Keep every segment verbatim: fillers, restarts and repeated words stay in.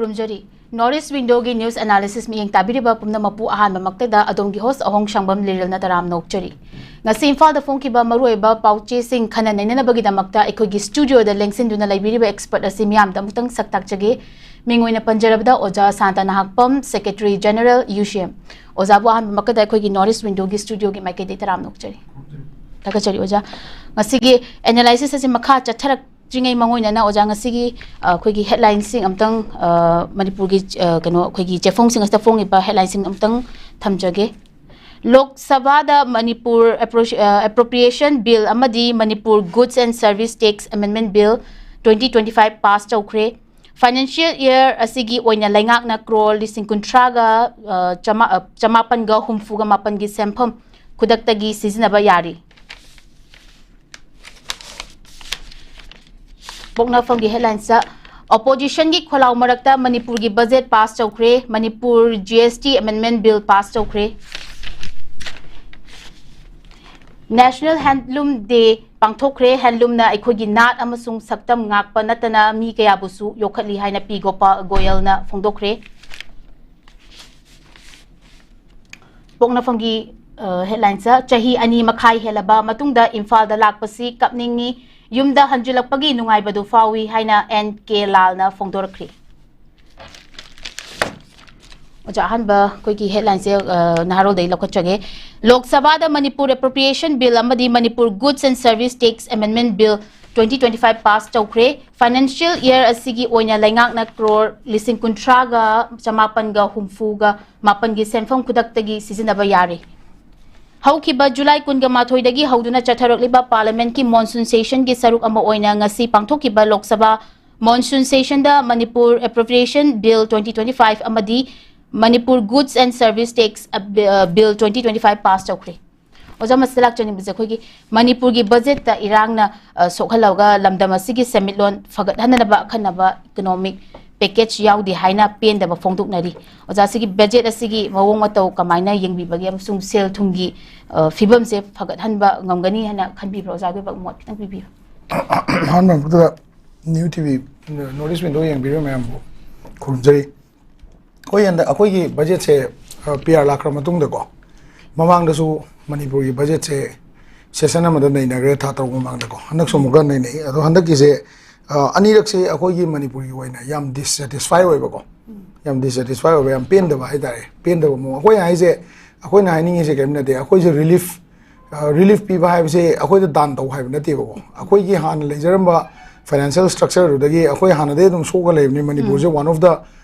ꯈꯨꯔꯨꯝꯖꯔꯤ꯫ North East Window ꯒꯤ news analysis ꯃꯤꯠꯌꯦꯡ ꯇꯥꯕꯤꯔꯤꯕ ꯄꯨꯝꯅꯃꯛꯄꯨ ꯑꯍꯥꯟꯕꯃꯛꯇꯗ ꯑꯗꯣꯝꯒꯤ host ꯑꯍꯣꯡ ꯁꯥꯡꯕꯝ ꯂꯤꯔꯦꯜꯅ ꯇꯔꯥꯝꯅ ꯑꯣꯛꯆꯔꯤ꯫ ꯉꯁꯤ ꯏꯝꯐꯥꯜꯗ ꯐꯣꯡꯈꯤꯕ ꯃꯔꯨꯑꯣꯏꯕ ꯄꯥꯎꯆꯦꯁꯤꯡ ꯈꯟꯅ ꯅꯩꯅꯅꯕꯒꯤꯗꯃꯛꯇ ꯑꯩꯈꯣꯏꯒꯤ studio ꯗ ꯂꯦꯡꯁꯤꯟꯗꯨꯅ ꯂꯩꯕꯤꯔꯤꯕ expert ꯑꯁꯤ ꯃꯤꯌꯥꯝꯗ ꯑꯃꯨꯛꯇꯪ ꯁꯛ ꯇꯥꯛꯆꯒꯦ꯫ ꯃꯤꯡ ꯑꯣꯏꯅ ꯄꯟꯖꯔꯕꯗ Oja Santa Nahakpam, Secretary General, U C M꯫ ꯑꯣꯖꯥꯕꯨ ꯑꯍꯥꯟꯕꯃꯛꯇꯗ ꯑꯩꯈꯣꯏꯒꯤ North East Window ꯒꯤ studio ꯒꯤ ꯃꯥꯏꯀꯩꯗꯒꯤ ꯇꯔꯥꯝꯅ ꯑꯣꯛꯆꯔꯤ꯫ ꯊꯥꯒꯠꯆꯔꯤ ꯑꯣꯖꯥ꯫ ꯉꯁꯤꯒꯤ analysis ꯑꯁꯤ ꯃꯈꯥ ꯆꯠꯊꯔꯛ ꯇ꯭ꯔꯤꯉꯩ ꯃꯥꯡꯑꯣꯏꯅꯅ ꯑꯣꯖꯥ ꯉꯁꯤꯒꯤ, ꯑ, ꯑꯩꯈꯣꯏꯒꯤ headlines ꯁꯤꯡ ꯑꯝꯇꯪ, ꯑ, ꯃꯅꯤꯄꯨꯔꯒꯤ, ꯑ, ꯀꯩꯅꯣ, ꯑꯩꯈꯣꯏꯒꯤ ꯆꯦꯐꯣꯡꯁꯤꯡ ꯑꯁꯤꯗ ꯐꯣꯡꯉꯤꯕ headlines ꯁꯤꯡ ꯑꯝꯇꯪ ꯊꯝꯖꯒꯦ꯫ ꯂꯣꯛ ꯁꯚꯥꯗ ꯃꯅꯤꯄꯨꯔ ꯑꯦꯄ꯭ꯔꯣ-, ꯑ, Appropriation Bill ꯑꯃꯗꯤ Manipur Goods and Service Tax Amendment Bill twenty twenty five pass ꯇꯧꯈ꯭ꯔꯦ꯫ Financial year ꯑꯁꯤꯒꯤ ꯑꯣꯏꯅ ꯂꯩꯉꯥꯛꯅ ꯀ꯭ꯔꯣꯔ ꯂꯤꯁꯤꯡ ꯀꯨꯟꯊ꯭ꯔꯥꯒ, ꯑ, ꯆꯃꯥ-, ꯑ, ꯆꯃꯥꯄꯟꯒ ꯍꯨꯝꯐꯨꯒ ꯃꯥꯄꯟꯒꯤ ꯁꯦꯟꯐꯝ ꯈꯨꯗꯛꯇꯒꯤ ꯁꯤꯖꯤꯟꯅꯕ ꯌꯥꯔꯤ꯫ ꯄꯣꯛꯅꯐꯝꯒꯤ headlines ꯇ, Opposition ꯒꯤ ꯈꯣꯜꯂꯥꯎ ꯃꯔꯛꯇ ꯃꯅꯤꯄꯨꯔꯒꯤ budget pass ꯇꯧꯈ꯭ꯔꯦ, Manipur G S T Amendment Bill pass ꯇꯧꯈ꯭ꯔꯦ꯫ National Handloom Day ꯄꯥꯡꯊꯣꯛꯈ꯭ꯔꯦ꯫ Handloom ꯅ ꯑꯩꯈꯣꯏꯒꯤ ꯅꯥꯠ ꯑꯃꯁꯨꯡ ꯁꯛꯇꯝ ꯉꯥꯛꯄ ꯅꯠꯇꯅ ꯃꯤ ꯀꯌꯥꯕꯨꯁꯨ ꯌꯣꯛꯈꯠꯂꯤ ꯍꯥꯏꯅ ꯄꯤ ꯒꯣꯄꯥꯜ ꯒꯣꯌꯜꯅ ꯐꯣꯡꯗꯣꯛꯈ꯭ꯔꯦ꯫ ꯄꯣꯛꯅꯐꯝꯒꯤ, ꯑ, headlines ꯇ, ꯆꯍꯤ ꯑꯅꯤ ꯃꯈꯥꯏ ꯍꯦꯜꯂꯕ ꯃꯇꯨꯡꯗ ꯏꯝꯐꯥꯜꯗ ꯂꯥꯛꯄꯁꯤ ꯀꯞꯅꯤꯡꯉꯤ, ꯌꯨꯝꯗ ꯍꯟꯖꯤꯜꯂꯛꯄꯒꯤ ꯅꯨꯡꯉꯥꯏꯕꯗꯨ ꯐꯥꯎꯏ ꯍꯥꯏꯅ N K ꯂꯥꯜꯅ ꯐꯣꯡꯗꯣꯔꯛꯈ꯭ꯔꯦ꯫ ꯑꯣꯖꯥ, ꯑꯍꯥꯟꯕ ꯑꯩꯈꯣꯏꯒꯤ headlines ꯁꯦ, ꯑ, ꯅꯍꯥꯔꯣꯜꯗꯒꯤ ꯂꯧꯈꯠꯆꯒꯦ꯫ ꯂꯣꯛ ꯁꯚꯥꯗ ꯃꯅꯤꯄꯨꯔ Appropriation Bill ꯑꯃꯗꯤ Manipur Goods and Service Tax Amendment Bill twenty twenty five pass ꯇꯧꯈ꯭ꯔꯦ꯫ Financial year ꯑꯁꯤꯒꯤ ꯑꯣꯏꯅ ꯂꯩꯉꯥꯛꯅ ꯀ꯭ꯔꯣꯔ ꯂꯤꯁꯤꯡ ꯀꯨꯟꯊ꯭ꯔꯥꯒ ꯆꯃꯥꯄꯟꯒ ꯍꯨꯝꯐꯨꯒ ꯃꯥꯄꯟꯒꯤ ꯁꯦꯟꯐꯝ ꯈꯨꯗꯛꯇꯒꯤ ꯁꯤꯖꯤꯟꯅꯕ ꯌꯥꯔꯦ꯫ ꯍꯧꯈꯤꯕ ꯖꯨꯂꯥꯏ ꯀꯨꯟꯒ ꯃꯥꯊꯣꯏꯗꯒꯤ ꯍꯧꯗꯨꯅ ꯆꯠꯊꯔꯛꯂꯤꯕ Parliament ꯀꯤ monsoon session ꯒꯤ ꯁꯔꯨꯛ ꯑꯃ ꯑꯣꯏꯅ ꯉꯁꯤ ꯄꯥꯡꯊꯣꯛꯈꯤꯕ ꯂꯣꯛ ꯁꯚꯥ monsoon session ꯗ Manipur Appropriation Bill twenty twenty five ꯑꯃꯗꯤ Manipur Goods and Service Tax, ꯑ, Bill twenty twenty five pass ꯇꯧꯈ꯭ꯔꯦ꯫ ꯑꯣꯖꯥ, ꯃꯁꯤꯗ ꯂꯥꯛꯆꯅꯤꯡꯕꯁꯦ ꯑꯩꯈꯣꯏꯒꯤ ꯃꯅꯤꯄꯨꯔꯒꯤ budget ꯇ ꯏꯔꯥꯡꯅ, ꯑ, ꯁꯣꯛꯍꯜꯂꯒ ꯂꯝꯗꯝ ꯑꯁꯤꯒꯤ ꯁꯦꯟꯃꯤꯠꯂꯣꯟ ꯐꯒꯠꯍꯟꯅꯕ ꯑꯈꯟꯅꯕ economic package ꯌꯥꯎꯗꯦ ꯍꯥꯏꯅ ꯄꯦꯟꯗꯕ ꯐꯣꯡꯗꯣꯛꯅꯔꯤ꯫ ꯑꯣꯖꯥ, ꯁꯤꯒꯤ budget ꯑꯁꯤꯒꯤ ꯃꯑꯣꯡ ꯃꯇꯧ ꯀꯃꯥꯏꯅ ꯌꯦꯡꯕꯤꯕꯒꯦ ꯑꯃꯁꯨꯡ ꯁꯦꯜ ꯊꯨꯝꯒꯤ, ꯑ, ꯐꯤꯕꯝꯁꯦ ꯐꯒꯠꯍꯟꯕ ꯉꯝꯒꯅꯤ ꯍꯥꯏꯅ ꯈꯟꯕꯤꯕ꯭ꯔꯥ? ꯑꯣꯖꯥꯒꯤ ꯑꯣꯏꯕ ꯃꯣꯠ ꯈꯤꯇꯪ ꯄꯤꯕꯤꯌꯨ꯫ ꯑꯍꯥꯟꯕ ꯃꯛꯇꯗ New T V, North East Window ꯌꯦꯡꯕꯤꯔꯤꯕ ꯃꯌꯥꯝꯕꯨ ꯈꯨꯔꯨꯝꯖꯔꯤ꯫ ꯑꯩꯈꯣꯏ ꯍꯟꯗꯛ ꯑꯩꯈꯣꯏꯒꯤ ꯕꯖꯦꯠꯁꯦ ꯄꯤ ꯑꯥꯔ ꯂꯥꯛꯈ꯭ꯔ ꯃꯇꯨꯡꯗꯀꯣ, ꯃꯃꯥꯡꯗꯁꯨ ꯃꯅꯤꯄꯨꯔꯒꯤ ꯕꯖꯦꯠꯁꯦ ꯁꯦꯁꯟ ꯑꯃꯗ ꯅꯩꯅꯈ꯭ꯔꯦ ꯊꯥ ꯇꯔꯨꯛ ꯃꯃꯥꯡꯗꯀꯣ, ꯍꯟꯗꯛꯁꯨ ꯑꯃꯨꯛꯀ ꯅꯩꯅꯩ꯫ ꯑꯗꯣ ꯍꯟꯗꯛꯀꯤꯁꯦ ꯑ, ꯑꯅꯤꯔꯛꯁꯦ ꯑꯩꯈꯣꯏꯒꯤ ꯃꯅꯤꯄꯨꯔꯒꯤ ꯑꯣꯏꯅ ꯌꯥꯝ ꯗꯤꯁꯁꯦꯇꯤꯁꯐꯥꯏ ꯑꯣꯏꯕꯀꯣ, ꯌꯥꯝ ꯗꯤꯁꯁꯦꯇꯤꯁꯐꯥꯏ ꯑꯣꯏꯕ, ꯌꯥꯝ ꯄꯦꯟꯗꯕ ꯍꯥꯏꯇꯥꯔꯦ꯫ ꯄꯦꯟꯗꯕ ꯃꯑꯣꯡ ꯑꯩꯈꯣꯏꯅ ꯍꯥꯏꯁꯦ, ꯑꯩꯈꯣꯏꯅ ꯍꯥꯏꯅꯤꯡꯉꯤꯁꯦ ꯀꯔꯤꯝ ꯅꯠꯇꯦ꯫ ꯑꯩꯈꯣꯏꯁꯦ ꯔꯤꯂꯤꯐ ꯔꯤꯂꯤꯐ ꯄꯤꯕ ꯍꯥꯏꯕꯁꯦ ꯑꯩꯈꯣꯏꯗ ꯗꯥꯟ ꯇꯧ ꯍꯥꯏꯕ ꯅꯠꯇꯦꯕꯀꯣ꯫ ꯑꯩꯈꯣꯏꯒꯤ ꯍꯥꯟꯅ ꯂꯩꯖꯔꯝꯕ ꯐꯥꯏꯅꯥꯟꯁꯤꯌꯦꯜ ꯁ꯭ꯇ꯭ꯔꯛꯆꯔꯗꯨꯗꯒꯤ ꯑꯩꯈꯣꯏ ꯍꯥꯟꯅꯗꯒꯤ ꯑꯗꯨꯝ ꯁꯣꯛꯑ ꯂꯩꯕꯅꯤ꯫ ꯃꯅꯤꯄꯨꯔꯁꯦ ꯋꯥꯟ ꯑꯣꯐ ꯗ,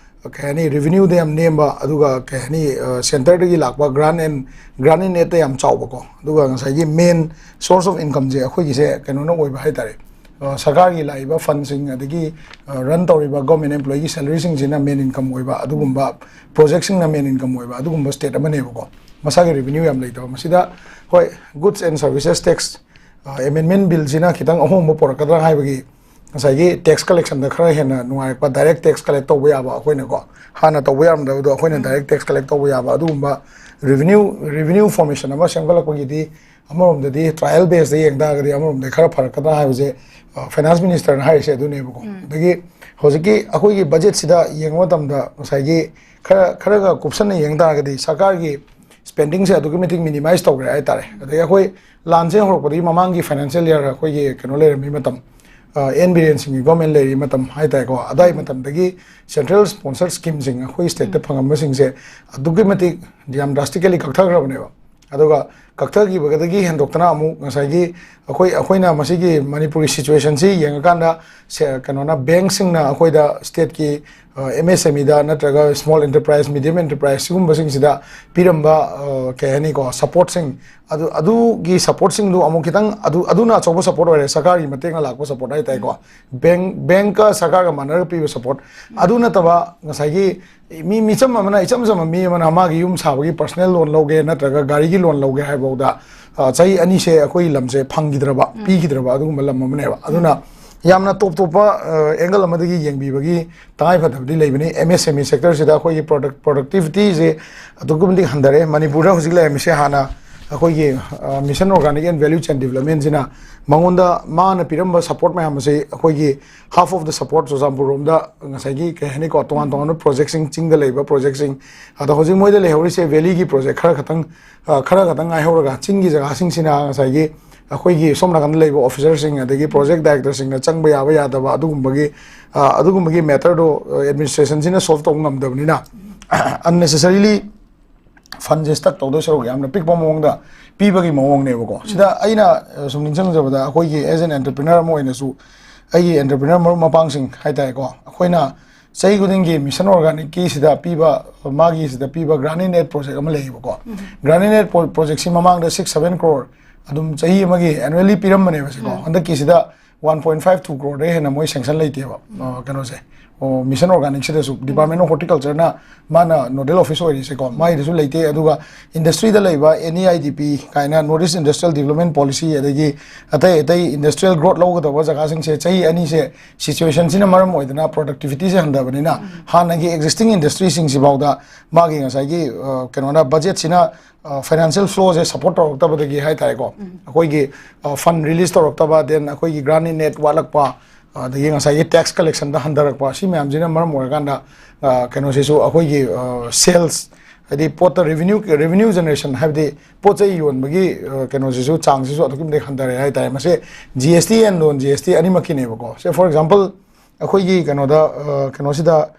ꯀꯩ ꯍꯥꯏꯅꯤ, ꯔꯦꯚꯤꯅ꯭ꯌꯨꯗ ꯌꯥꯝ ꯅꯦꯝꯕ, ꯑꯗꯨꯒ ꯀꯩ ꯍꯥꯏꯅꯤ, ꯁꯦꯟꯇꯔꯗꯒꯤ ꯂꯥꯛꯄ ꯒ꯭ꯔꯥꯟ ꯑꯦꯟ ꯒ꯭ꯔꯥꯟ ꯏꯟ ꯑꯦꯗꯇ ꯌꯥꯝ ꯆꯥꯎꯕꯀꯣ, ꯑꯗꯨꯒ ꯉꯁꯥꯏꯒꯤ ꯃꯦꯟ ꯁꯣꯔꯁ ꯑꯣꯐ ꯏꯟꯀꯝꯁꯦ ꯑꯩꯈꯣꯏꯒꯤꯁꯦ ꯀꯩꯅꯣꯅ ꯑꯣꯏꯕ ꯍꯥꯏꯇꯥꯔꯦ꯫ ꯑ, ꯁꯔꯀꯥꯔꯒꯤ ꯂꯥꯛꯏꯕ ꯐꯟꯁꯤꯡ, ꯑꯗꯒꯤ ꯔꯟ ꯇꯧꯔꯤꯕ ꯒꯣꯔꯃꯦꯟ ꯑꯦꯝꯄ꯭ꯂꯣꯌꯤꯒꯤ ꯁꯦꯂꯔꯤꯁꯤꯡꯁꯤꯅ ꯃꯦꯟ ꯏꯟꯀꯝ ꯑꯣꯏꯕ ꯑꯗꯨꯒꯨꯝꯕ, ꯄ꯭ꯔꯣꯖꯦꯛꯁꯤꯡꯅ ꯃꯦꯟ ꯏꯟꯀꯝ ꯑꯣꯏꯕ ꯑꯗꯨꯒꯨꯝꯕ ꯁ꯭ꯇꯦꯠ ꯑꯃꯅꯦꯕꯀꯣ꯫ ꯃꯁꯥꯒꯤ ꯔꯦꯚꯤꯅ꯭ꯌꯨ ꯌꯥꯝ ꯂꯩꯇꯕ꯫ ꯃꯁꯤꯗ ꯍꯣꯏ, ꯒꯨꯗꯁ ꯑꯦꯟ ꯁꯔꯚꯤꯁꯦꯁ ꯇꯦꯛꯁ ꯑꯦꯃꯦꯟꯃꯦꯟ ꯕꯤꯜꯁꯤꯅ ꯈꯤꯇꯪ ꯑꯍꯣꯡꯕ ꯄꯨꯔꯛꯀꯗ꯭ꯔꯥ ꯍꯥꯏꯕꯒꯤ, ꯉꯁꯥꯏꯒꯤ ꯇꯦꯛꯁ ꯀꯂꯦꯛꯁꯟꯗ ꯈꯔ ꯍꯦꯟꯅ ꯅꯨꯡꯉꯥꯏꯔꯛꯄ, ꯗꯥꯏꯔꯦꯛ ꯇꯦꯛꯁ ꯀꯂꯦꯛ ꯇꯧꯕ ꯌꯥꯕ, ꯑꯩꯈꯣꯏꯅꯀꯣ ꯍꯥꯟꯅ ꯇꯧꯕ ꯌꯥꯔꯝꯗꯕꯗꯣ ꯑꯩꯈꯣꯏꯅ ꯗꯥꯏꯔꯦꯛ ꯇꯦꯛꯁ ꯀꯂꯦꯛ ꯇꯧꯕ ꯌꯥꯕ ꯑꯗꯨꯒꯨꯝꯕ ꯔꯦꯚꯤꯅ꯭ꯌꯨ ꯔꯦꯚꯤꯅ꯭ꯌꯨ ꯐꯣꯔꯃꯦꯁꯟ ꯑꯃ ꯁꯦꯝꯒꯠꯂꯛꯄꯒꯤꯗꯤ, ꯑꯃꯔꯣꯝꯗꯗꯤ ꯇ꯭ꯔꯥꯏꯌꯦꯜ ꯕꯦꯁꯇ ꯌꯦꯡ ꯇꯥꯔꯒꯗꯤ ꯑꯃꯔꯣꯝꯗ ꯈꯔ ꯐꯔꯛꯀꯗ꯭ꯔꯥ ꯍꯥꯏꯕꯁꯦ, ꯐꯥꯏꯅꯥꯟꯁ ꯃꯤꯅꯤꯁꯇꯔꯅ ꯍꯥꯏꯔꯤꯁꯦ ꯑꯗꯨꯅꯦꯕꯀꯣ꯫ ꯑꯗꯒꯤ ꯍꯧꯖꯤꯛꯀꯤ ꯑꯩꯈꯣꯏꯒꯤ ꯕꯖꯦꯠꯁꯤꯗ ꯌꯦꯡꯕ ꯃꯇꯝꯗ ꯉꯁꯥꯏꯒꯤ ꯈꯔ ꯈꯔꯒ ꯀꯨꯞꯁꯟꯅ ꯌꯦꯡ ꯇꯥꯔꯒꯗꯤ ꯁꯔꯀꯥꯔꯒꯤ ꯁ꯭ꯄꯦꯟꯗꯤꯡꯁꯦ ꯑꯗꯨꯛꯀꯤ ꯃꯇꯤꯛ ꯃꯤꯅꯤꯃꯥꯏꯁ ꯇꯧꯈ꯭ꯔꯦ ꯍꯥꯏꯇꯥꯔꯦ꯫ ꯑꯗꯒꯤ ꯑꯩꯈꯣꯏ ꯂꯥꯟꯁꯦ ꯍꯧꯔꯛꯄꯗꯒꯤ ꯃꯃꯥꯡꯒꯤ ꯐꯥꯏꯅꯥꯟꯁꯤꯌꯦꯜ ꯏꯌꯥꯔ ꯑꯩꯈꯣꯏꯒꯤ ꯀꯩꯅꯣ ꯂꯩꯔꯝꯃꯤ ꯃꯇꯝ, ꯑ, ꯑꯦꯟ ꯕꯤꯔꯦꯟ ꯁꯤꯡꯒꯤ ꯒꯣꯔꯃꯦꯟ ꯂꯩꯔꯤ ꯃꯇꯝ ꯍꯥꯏꯇꯥꯔꯦꯀꯣ, ꯑꯗꯥꯏ ꯃꯇꯝꯗꯒꯤ ꯁꯦꯟꯇ꯭ꯔꯦꯜ ꯁ꯭ꯄꯣꯟꯁꯔ ꯁ꯭ꯀꯤꯝꯁꯤꯡ ꯑꯩꯈꯣꯏ ꯁ꯭ꯇꯦꯠꯇ ꯐꯪꯉꯝꯕꯁꯤꯡꯁꯦ ꯑꯗꯨꯛꯀꯤ ꯃꯇꯤꯛ ꯌꯥꯝ ꯗ꯭ꯔꯥꯁꯇꯤꯀꯦꯂꯤ ꯀꯛꯊꯈ꯭ꯔꯕꯅꯦꯕ꯫ ꯑꯗꯨꯒ ꯀꯛꯊꯈꯤꯕꯗꯒꯤ ꯍꯦꯟꯗꯣꯛꯇꯅ ꯑꯃꯨꯛ ꯉꯁꯥꯏꯒꯤ ꯑꯩꯈꯣꯏ, ꯑꯩꯈꯣꯏꯅ ꯃꯁꯤꯒꯤ ꯃꯅꯤꯄꯨꯔꯒꯤ ꯁꯤꯆꯨꯋꯦꯁꯟꯁꯤ ꯌꯦꯡꯉꯀꯥꯟꯗ ꯁꯦ-, ꯀꯩꯅꯣꯅ, ꯕꯦꯡꯁꯤꯡꯅ ꯑꯩꯈꯣꯏꯗ ꯁ꯭ꯇꯦꯠꯀꯤ, ꯑ, ꯑꯦꯝ ꯑꯦꯁ ꯑꯦꯝ ꯏꯗ ꯅꯠꯇ꯭ꯔꯒ ꯁ꯭ꯃꯣꯜ ꯑꯦꯟꯇꯔꯄ꯭ꯔꯥꯏꯁ, ꯃꯤꯗꯤꯌꯝ ꯑꯦꯟꯇꯔꯄ꯭ꯔꯥꯏꯁ ꯁꯤꯒꯨꯝꯕꯁꯤꯡꯁꯤꯗ ꯄꯤꯔꯝꯕ, ꯑ, ꯀꯩ ꯍꯥꯏꯅꯤꯀꯣ, ꯁꯄꯣꯔꯠꯁꯤꯡ, ꯑꯗꯨ, ꯑꯗꯨꯒꯤ ꯁꯄꯣꯔꯠꯁꯤꯡꯗꯨ ꯑꯃꯨꯛ ꯈꯤꯇꯪ, ꯑꯗꯨ, ꯑꯗꯨꯅ ꯑꯆꯧꯕ ꯁꯄꯣꯔꯠ ꯑꯣꯏꯔꯦ, ꯁꯔꯀꯥꯔꯒꯤ ꯃꯇꯦꯡꯅ ꯂꯥꯛꯄ ꯁꯄꯣꯔꯠ ꯍꯥꯏ ꯇꯥꯏꯀꯣ꯫ ꯕꯦꯡ, ꯕꯦꯡꯀ ꯁꯔꯀꯥꯔꯒ ꯃꯥꯟꯅꯔꯒ ꯄꯤꯕ ꯁꯄꯣꯔꯠ꯫ ꯑꯗꯨ ꯅꯠꯇꯕ ꯉꯁꯥꯏꯒꯤ ꯃꯤ, ꯃꯤꯆꯝ ꯑꯃꯅ, ꯏꯆꯝ ꯆꯝꯕ ꯃꯤ ꯑꯃꯅ ꯃꯥꯒꯤ ꯌꯨꯝ ꯁꯥꯕꯒꯤ ꯄꯔꯁꯅꯦꯜ ꯂꯣꯟ ꯂꯧꯒꯦ ꯅꯠꯇ꯭ꯔꯒ ꯒꯥꯔꯤꯒꯤ ꯂꯣꯟ ꯂꯧꯒꯦ ꯍꯥꯏꯕꯐꯥꯎꯗ, ꯑ, ꯆꯍꯤ ꯑꯅꯤꯁꯦ ꯑꯩꯈꯣꯏ ꯂꯝꯁꯦ ꯐꯪꯈꯤꯗ꯭ꯔꯕ, ꯄꯤꯈꯤꯗ꯭ꯔꯕ ꯑꯗꯨꯒꯨꯝꯕ ꯂꯝ ꯑꯃꯅꯦꯕ꯫ ꯑꯗꯨꯅ ꯌꯥꯝꯅ ꯇꯣꯞ ꯇꯣꯞꯄ, ꯑ, ꯑꯦꯡꯒꯜ ꯑꯃꯗꯒꯤ ꯌꯦꯡꯕꯤꯕꯒꯤ ꯇꯉꯥꯏꯐꯗꯕꯗꯤ ꯂꯩꯕꯅꯤ꯫ ꯑꯦꯝ ꯑꯦꯁ ꯑꯦꯝ ꯏ ꯁꯦꯛꯇꯔꯁꯤꯗ ꯑꯩꯈꯣꯏꯒꯤ ꯄ꯭ꯔꯣꯗꯛ-, ꯄ꯭ꯔꯣꯗꯛꯇꯤꯚꯤꯇꯤꯁꯦ ꯑꯗꯨꯛꯀꯤ ꯃꯇꯤꯛ ꯍꯟꯊꯔꯦ꯫ ꯃꯅꯤꯄꯨꯔꯗ ꯍꯧꯖꯤꯛ ꯂꯩꯔꯝꯃꯤꯁꯦ ꯍꯥꯟꯅ ꯑꯩꯈꯣꯏꯒꯤ ꯃꯤꯁꯟ ꯑꯣꯔꯒꯥꯅꯤꯛ ꯑꯦꯟ ꯚꯦꯂ꯭ꯌꯨ ꯆꯦꯟ ꯗꯤꯕ꯭ꯂꯞꯃꯦꯟꯁꯤꯅ ꯃꯉꯣꯟꯗ ꯃꯥꯅ ꯄꯤꯔꯝꯕ ꯁꯄꯣꯔꯠ ꯃꯌꯥꯝ ꯑꯁꯤ ꯑꯩꯈꯣꯏꯒꯤ half of the support Churachandpur ꯔꯣꯝꯗ ꯉꯁꯥꯏꯒꯤ ꯀꯩ ꯍꯥꯏꯅꯤꯀꯣ, ꯇꯣꯉꯥꯟ ꯇꯣꯉꯥꯟꯕ ꯄ꯭ꯔꯣꯖꯦꯛꯁꯤꯡ, ꯆꯤꯡꯗ ꯂꯩꯕ ꯄ꯭ꯔꯣꯖꯦꯛꯁꯤꯡ, ꯑꯗꯣ ꯍꯧꯖꯤꯛ ꯃꯣꯏꯗ ꯂꯩꯍꯧꯔꯤꯁꯦ ꯚꯦꯂꯤꯒꯤ ꯄ꯭ꯔꯣꯖꯦꯛ ꯈꯔ ꯈꯛꯇꯪ, ꯑ, ꯈꯔ ꯈꯛꯇꯪ ꯉꯥꯏꯍꯧꯔꯒ, ꯆꯤꯡꯒꯤ ꯖꯒꯥꯁꯤꯡꯁꯤꯅ ꯉꯁꯥꯏꯒꯤ ꯑꯩꯈꯣꯏꯒꯤ ꯁꯣꯝ ꯅꯥꯀꯟꯗ ꯂꯩꯕ ꯑꯣꯐꯤꯁꯔꯁꯤꯡ ꯑꯗꯒꯤ ꯄ꯭ꯔꯣꯖꯦꯛ ꯗꯥꯏꯔꯦꯛꯇꯔꯁꯤꯡꯅ ꯆꯪꯕ ꯌꯥꯕ ꯌꯥꯗꯕ ꯑꯗꯨꯒꯨꯝꯕꯒꯤ, ꯑ, ꯑꯗꯨꯒꯨꯝꯕꯒꯤ ꯃꯦꯇꯔꯗꯣ ꯑꯦꯗꯃꯤꯅꯤꯁꯇ꯭ꯔꯦꯁꯟꯁꯤꯅ ꯁꯣꯜꯕ ꯇꯧꯕ ꯉꯝꯗꯕꯅꯤꯅ, ꯑꯟꯅꯦꯁꯦꯁꯔꯤꯂꯤ ꯐꯟꯁꯦ ꯁ꯭ꯇꯛ ꯇꯧꯗꯣꯏ ꯁꯔꯨꯛ ꯌꯥꯝꯅ ꯄꯤꯛꯄ ꯃꯑꯣꯡꯗ ꯄꯤꯕꯒꯤ ꯃꯑꯣꯡꯅꯦꯕꯀꯣ꯫ ꯁꯤꯗ ꯑꯩꯅ, ꯑ, ꯁꯨꯝ ꯅꯤꯡꯁꯤꯡꯖꯕꯗ, ꯑꯩꯈꯣꯏꯒꯤ as an entrepreneur ꯑꯃ ꯑꯣꯏꯅꯁꯨ, ꯑꯩꯒꯤ entrepreneur ꯃꯔꯨꯞ ꯃꯄꯥꯡꯁꯤꯡ ꯍꯥꯏꯇꯥꯔꯦꯀꯣ, ꯑꯩꯈꯣꯏꯅ ꯆꯍꯤ ꯈꯨꯗꯤꯡꯒꯤ ꯃꯤꯁꯟ ꯑꯣꯔꯒꯥꯅꯤꯛꯀꯤ ꯁꯤꯗ ꯄꯤꯕ, ꯃꯥꯒꯤ ꯁꯤꯗ ꯄꯤꯕ Grant in Aid project ꯑꯃ ꯂꯩꯌꯦꯕꯀꯣ꯫ Grant in Aid pro- projectꯁꯤ ꯃꯃꯥꯡꯗ six seven crore ꯑꯗꯨꯝ ꯆꯍꯤ ꯑꯃꯒꯤ annually ꯄꯤꯔꯝꯕꯅꯦꯕ ꯁꯤꯀꯣ꯫ ꯍꯟꯗꯛꯀꯤꯁꯤꯗ one point five two croreꯗꯩ ꯍꯦꯟꯅ ꯃꯣꯏ sanction ꯂꯩꯇꯦꯕ, ꯑ, ꯀꯩꯅꯣꯁꯦ꯫ ꯑꯣ, ꯃꯤꯁꯟ ꯑꯣꯔꯒꯥꯅꯤꯛꯁꯤꯗꯁꯨ Department of Horticultureꯅ ꯃꯥꯅ nodal office ꯑꯣꯏꯔꯤꯁꯦꯀꯣ, ꯃꯥꯏꯗꯁꯨ ꯂꯩꯇꯦ꯫ ꯑꯗꯨꯒ ꯏꯟꯗꯁꯇ꯭ꯔꯤꯗ ꯂꯩꯕ NEIDP ꯀꯥꯏꯅ, North East Industrial Development Policy, ꯑꯗꯒꯤ ꯑꯇꯩ ꯑꯇꯩ industrial growth ꯂꯧꯒꯗꯧꯕ ꯖꯒꯥꯁꯤꯡꯁꯦ, ꯆꯍꯤ ꯑꯅꯤꯁꯦ situationꯁꯤꯅ ꯃꯔꯝ ꯑꯣꯏꯗꯅ productivityꯁꯦ ꯍꯟꯊꯕꯅꯤꯅ, ꯍꯥꯟꯅꯒꯤ existing industryꯁꯤꯡꯁꯤꯐꯥꯎꯗ ꯃꯥꯒꯤ ꯉꯁꯥꯏꯒꯤ, ꯑ, ꯀꯩꯅꯣꯅ, ꯕꯖꯦꯠꯁꯤꯅ, ꯑ, financial flowꯁꯦ support ꯇꯧꯔꯛꯇꯕꯗꯒꯤ ꯍꯥꯏꯇꯥꯔꯦꯀꯣ, ꯑꯩꯈꯣꯏꯒꯤ, ꯑ, fund release ꯇꯧꯔꯛꯇꯕ, then ꯑꯩꯈꯣꯏꯒꯤ Grant in Aid ꯋꯥꯠꯂꯛꯄ, ꯑꯗꯒꯤ ꯉꯁꯥꯏꯒꯤ tax collectionꯗ ꯍꯟꯊꯔꯛꯄ, ꯁꯤ ꯃꯌꯥꯝꯁꯤꯅ ꯃꯔꯝ ꯑꯣꯏꯔꯀꯥꯟꯗ, ꯑ, ꯀꯩꯅꯣꯁꯤꯁꯨ ꯑꯩꯈꯣꯏꯒꯤ, ꯑ, sales, ꯍꯥꯏꯗꯤ ꯄꯣꯠꯇ revenue, revenue generation, ꯍꯥꯏꯕꯗꯤ ꯄꯣꯠ ꯆꯩ ꯌꯣꯟꯕꯒꯤ, ꯑ, ꯀꯩꯅꯣꯁꯤꯁꯨ, ꯆꯥꯡꯁꯤꯁꯨ ꯑꯗꯨꯛꯀꯤ ꯃꯇꯤꯛ ꯍꯟꯊꯔꯦ ꯍꯥꯏꯇꯥꯔꯦ꯫ ꯃꯁꯤ GST and non GST ꯑꯅꯤꯃꯛꯀꯤꯅꯦꯕꯀꯣ꯫ Say for example, ꯑꯩꯈꯣꯏꯒꯤ ꯀꯩꯅꯣꯗ, ꯑ, ꯀꯩꯅꯣꯁꯤꯗ,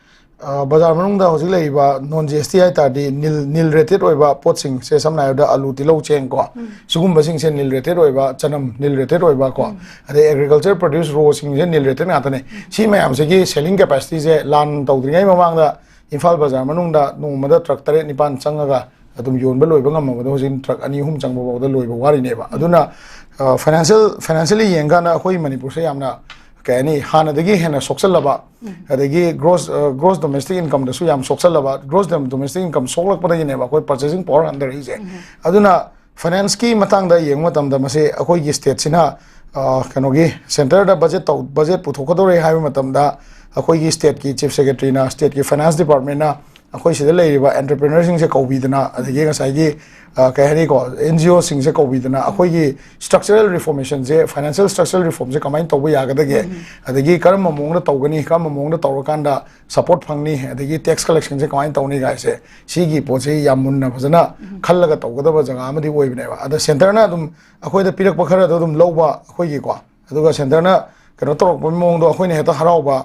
ꯑ, ꯕꯖꯥꯔ ꯃꯅꯨꯡꯗ ꯍꯧꯖꯤꯛ ꯂꯩꯔꯤꯕ non GST ꯍꯥꯏ ꯇꯥꯔꯗꯤ, nil, nil rated ꯑꯣꯏꯕ ꯄꯣꯠꯁꯤꯡꯁꯦ, ꯁꯝꯅ ꯍꯥꯏꯔꯕꯗ ꯑꯂꯨ, ꯇꯤꯜꯍꯧ, ꯆꯦꯡ ꯀꯣ, ꯁꯤꯒꯨꯝꯕꯁꯤꯡꯁꯦ nil rated ꯑꯣꯏꯕ, ꯆꯅꯝ nil rated ꯑꯣꯏꯕ ꯀꯣ, ꯑꯗꯩ agriculture produce rawꯁꯤꯡꯁꯦ nil rated ꯉꯥꯛꯇꯅꯦ꯫ ꯁꯤ ꯃꯌꯥꯝꯁꯤꯒꯤ selling capacityꯁꯦ ꯂꯥꯟ ꯇꯧꯗ꯭ꯔꯤꯉꯩ ꯃꯃꯥꯡꯗ ꯏꯝꯐꯥꯜ ꯕꯖꯥꯔ ꯃꯅꯨꯡꯗ ꯅꯣꯡꯃꯗ ꯇ꯭ꯔꯛ ꯇꯔꯦꯠ ꯅꯤꯄꯥꯟ ꯆꯪꯉꯒ ꯑꯗꯨꯝ ꯌꯣꯟꯕ ꯂꯣꯏꯕ ꯉꯝꯃꯕꯗꯣ, ꯍꯧꯖꯤꯛ ꯇ꯭ꯔꯛ ꯑꯅꯤ ꯑꯍꯨꯝ ꯆꯪꯕ ꯐꯥꯎꯗ ꯂꯣꯏꯕ ꯋꯥꯔꯤꯅꯦꯕ꯫ ꯑꯗꯨꯅ, ꯑ, financial, financially ꯌꯦꯡꯀꯥꯟꯗ ꯑꯩꯈꯣꯏ ꯃꯅꯤꯄꯨꯔꯁꯦ ꯌꯥꯝꯅ, ꯀꯩ ꯍꯥꯏꯅꯤ, ꯍꯥꯟꯅꯗꯒꯤ ꯍꯦꯟꯅ ꯁꯣꯛꯆꯜꯂꯕ, ꯑꯗꯒꯤ gross, ꯑ, gross domestic incomeꯗꯁꯨ ꯌꯥꯝ ꯁꯣꯛꯆꯜꯂꯕ꯫ Gross dom- domestic income ꯁꯣꯛꯂꯛꯄꯗꯒꯤꯅꯦꯕ ꯑꯩꯈꯣꯏ purchasing power ꯍꯟꯊꯔꯛꯏꯁꯦ꯫ ꯑꯗꯨꯅ financeꯀꯤ ꯃꯇꯥꯡꯗ ꯌꯦꯡꯕ ꯃꯇꯝꯗ, ꯃꯁꯤ ꯑꯩꯈꯣꯏꯒꯤ stateꯁꯤꯅ, ꯑ, ꯀꯩꯅꯣꯒꯤ, centreꯗ budget ꯇꯧ-, budget ꯄꯨꯊꯣꯛꯀꯗꯧꯔꯦ ꯍꯥꯏꯕ ꯃꯇꯝꯗ, ꯑꯩꯈꯣꯏꯒꯤ stateꯀꯤ chief secretaryꯅ, stateꯀꯤ finance departmentꯅ ꯑꯩꯈꯣꯏ ꯁꯤꯗ ꯂꯩꯔꯤꯕ ꯑꯦꯟꯇꯔꯄ꯭ꯔꯤꯅꯔꯁꯤꯡꯁꯦ ꯀꯧꯕꯤꯗꯅ, ꯑꯗꯒꯤ ꯉꯁꯥꯏꯒꯤ ꯑ, ꯀꯩ ꯍꯥꯏꯅꯤꯀꯣ, ꯑꯦꯟ ꯖꯤ ꯑꯣꯁꯤꯡꯁꯦ ꯀꯧꯕꯤꯗꯅ ꯑꯩꯈꯣꯏꯒꯤ ꯁ꯭ꯇ꯭ꯔꯛꯆꯔꯦꯜ ꯔꯤꯐꯣꯔꯃꯦꯁꯟꯁꯦ, ꯐꯥꯏꯅꯥꯟꯁꯤꯌꯦꯜ ꯁ꯭ꯇ꯭ꯔꯛꯆꯔꯦꯜ ꯔꯤꯐꯣꯔꯝꯁꯦ ꯀꯃꯥꯏꯅ ꯇꯧꯕ ꯌꯥꯒꯗꯒꯦ, ꯑꯗꯒꯤ ꯀꯔꯝꯕ ꯃꯑꯣꯡꯗ ꯇꯧꯒꯅꯤ, ꯀꯔꯝꯕ ꯃꯑꯣꯡꯗ ꯇꯧꯔꯀꯥꯟꯗ ꯁꯄꯣꯔꯠ ꯐꯪꯅꯤ, ꯑꯗꯒꯤ ꯇꯦꯛꯁ ꯀꯂꯦꯛꯁꯟꯁꯦ ꯀꯃꯥꯏꯅ ꯇꯧꯅꯤ ꯀꯥꯏꯁꯦ, ꯁꯤꯒꯤ ꯄꯣꯠꯁꯤ ꯌꯥꯝ ꯃꯨꯟꯅ ꯐꯖꯅ ꯈꯜꯂꯒ ꯇꯧꯒꯗꯕ ꯖꯒꯥ ꯑꯃꯗꯤ ꯑꯣꯏꯕꯅꯦꯕ꯫ ꯑꯗ ꯁꯦꯟꯇꯔꯅ ꯑꯗꯨꯝ ꯑꯩꯈꯣꯏꯗ ꯄꯤꯔꯛꯄ ꯈꯔꯗꯣ ꯑꯗꯨꯝ ꯂꯧꯕ ꯑꯩꯈꯣꯏꯒꯤꯀꯣ, ꯑꯗꯨꯒ ꯁꯦꯟꯇꯔꯅ ꯀꯩꯅꯣ ꯇꯧꯔꯛꯄꯒꯤ ꯃꯑꯣꯡꯗꯣ ꯑꯩꯈꯣꯏꯅ ꯍꯦꯛꯇ ꯍꯔꯥꯎꯕ,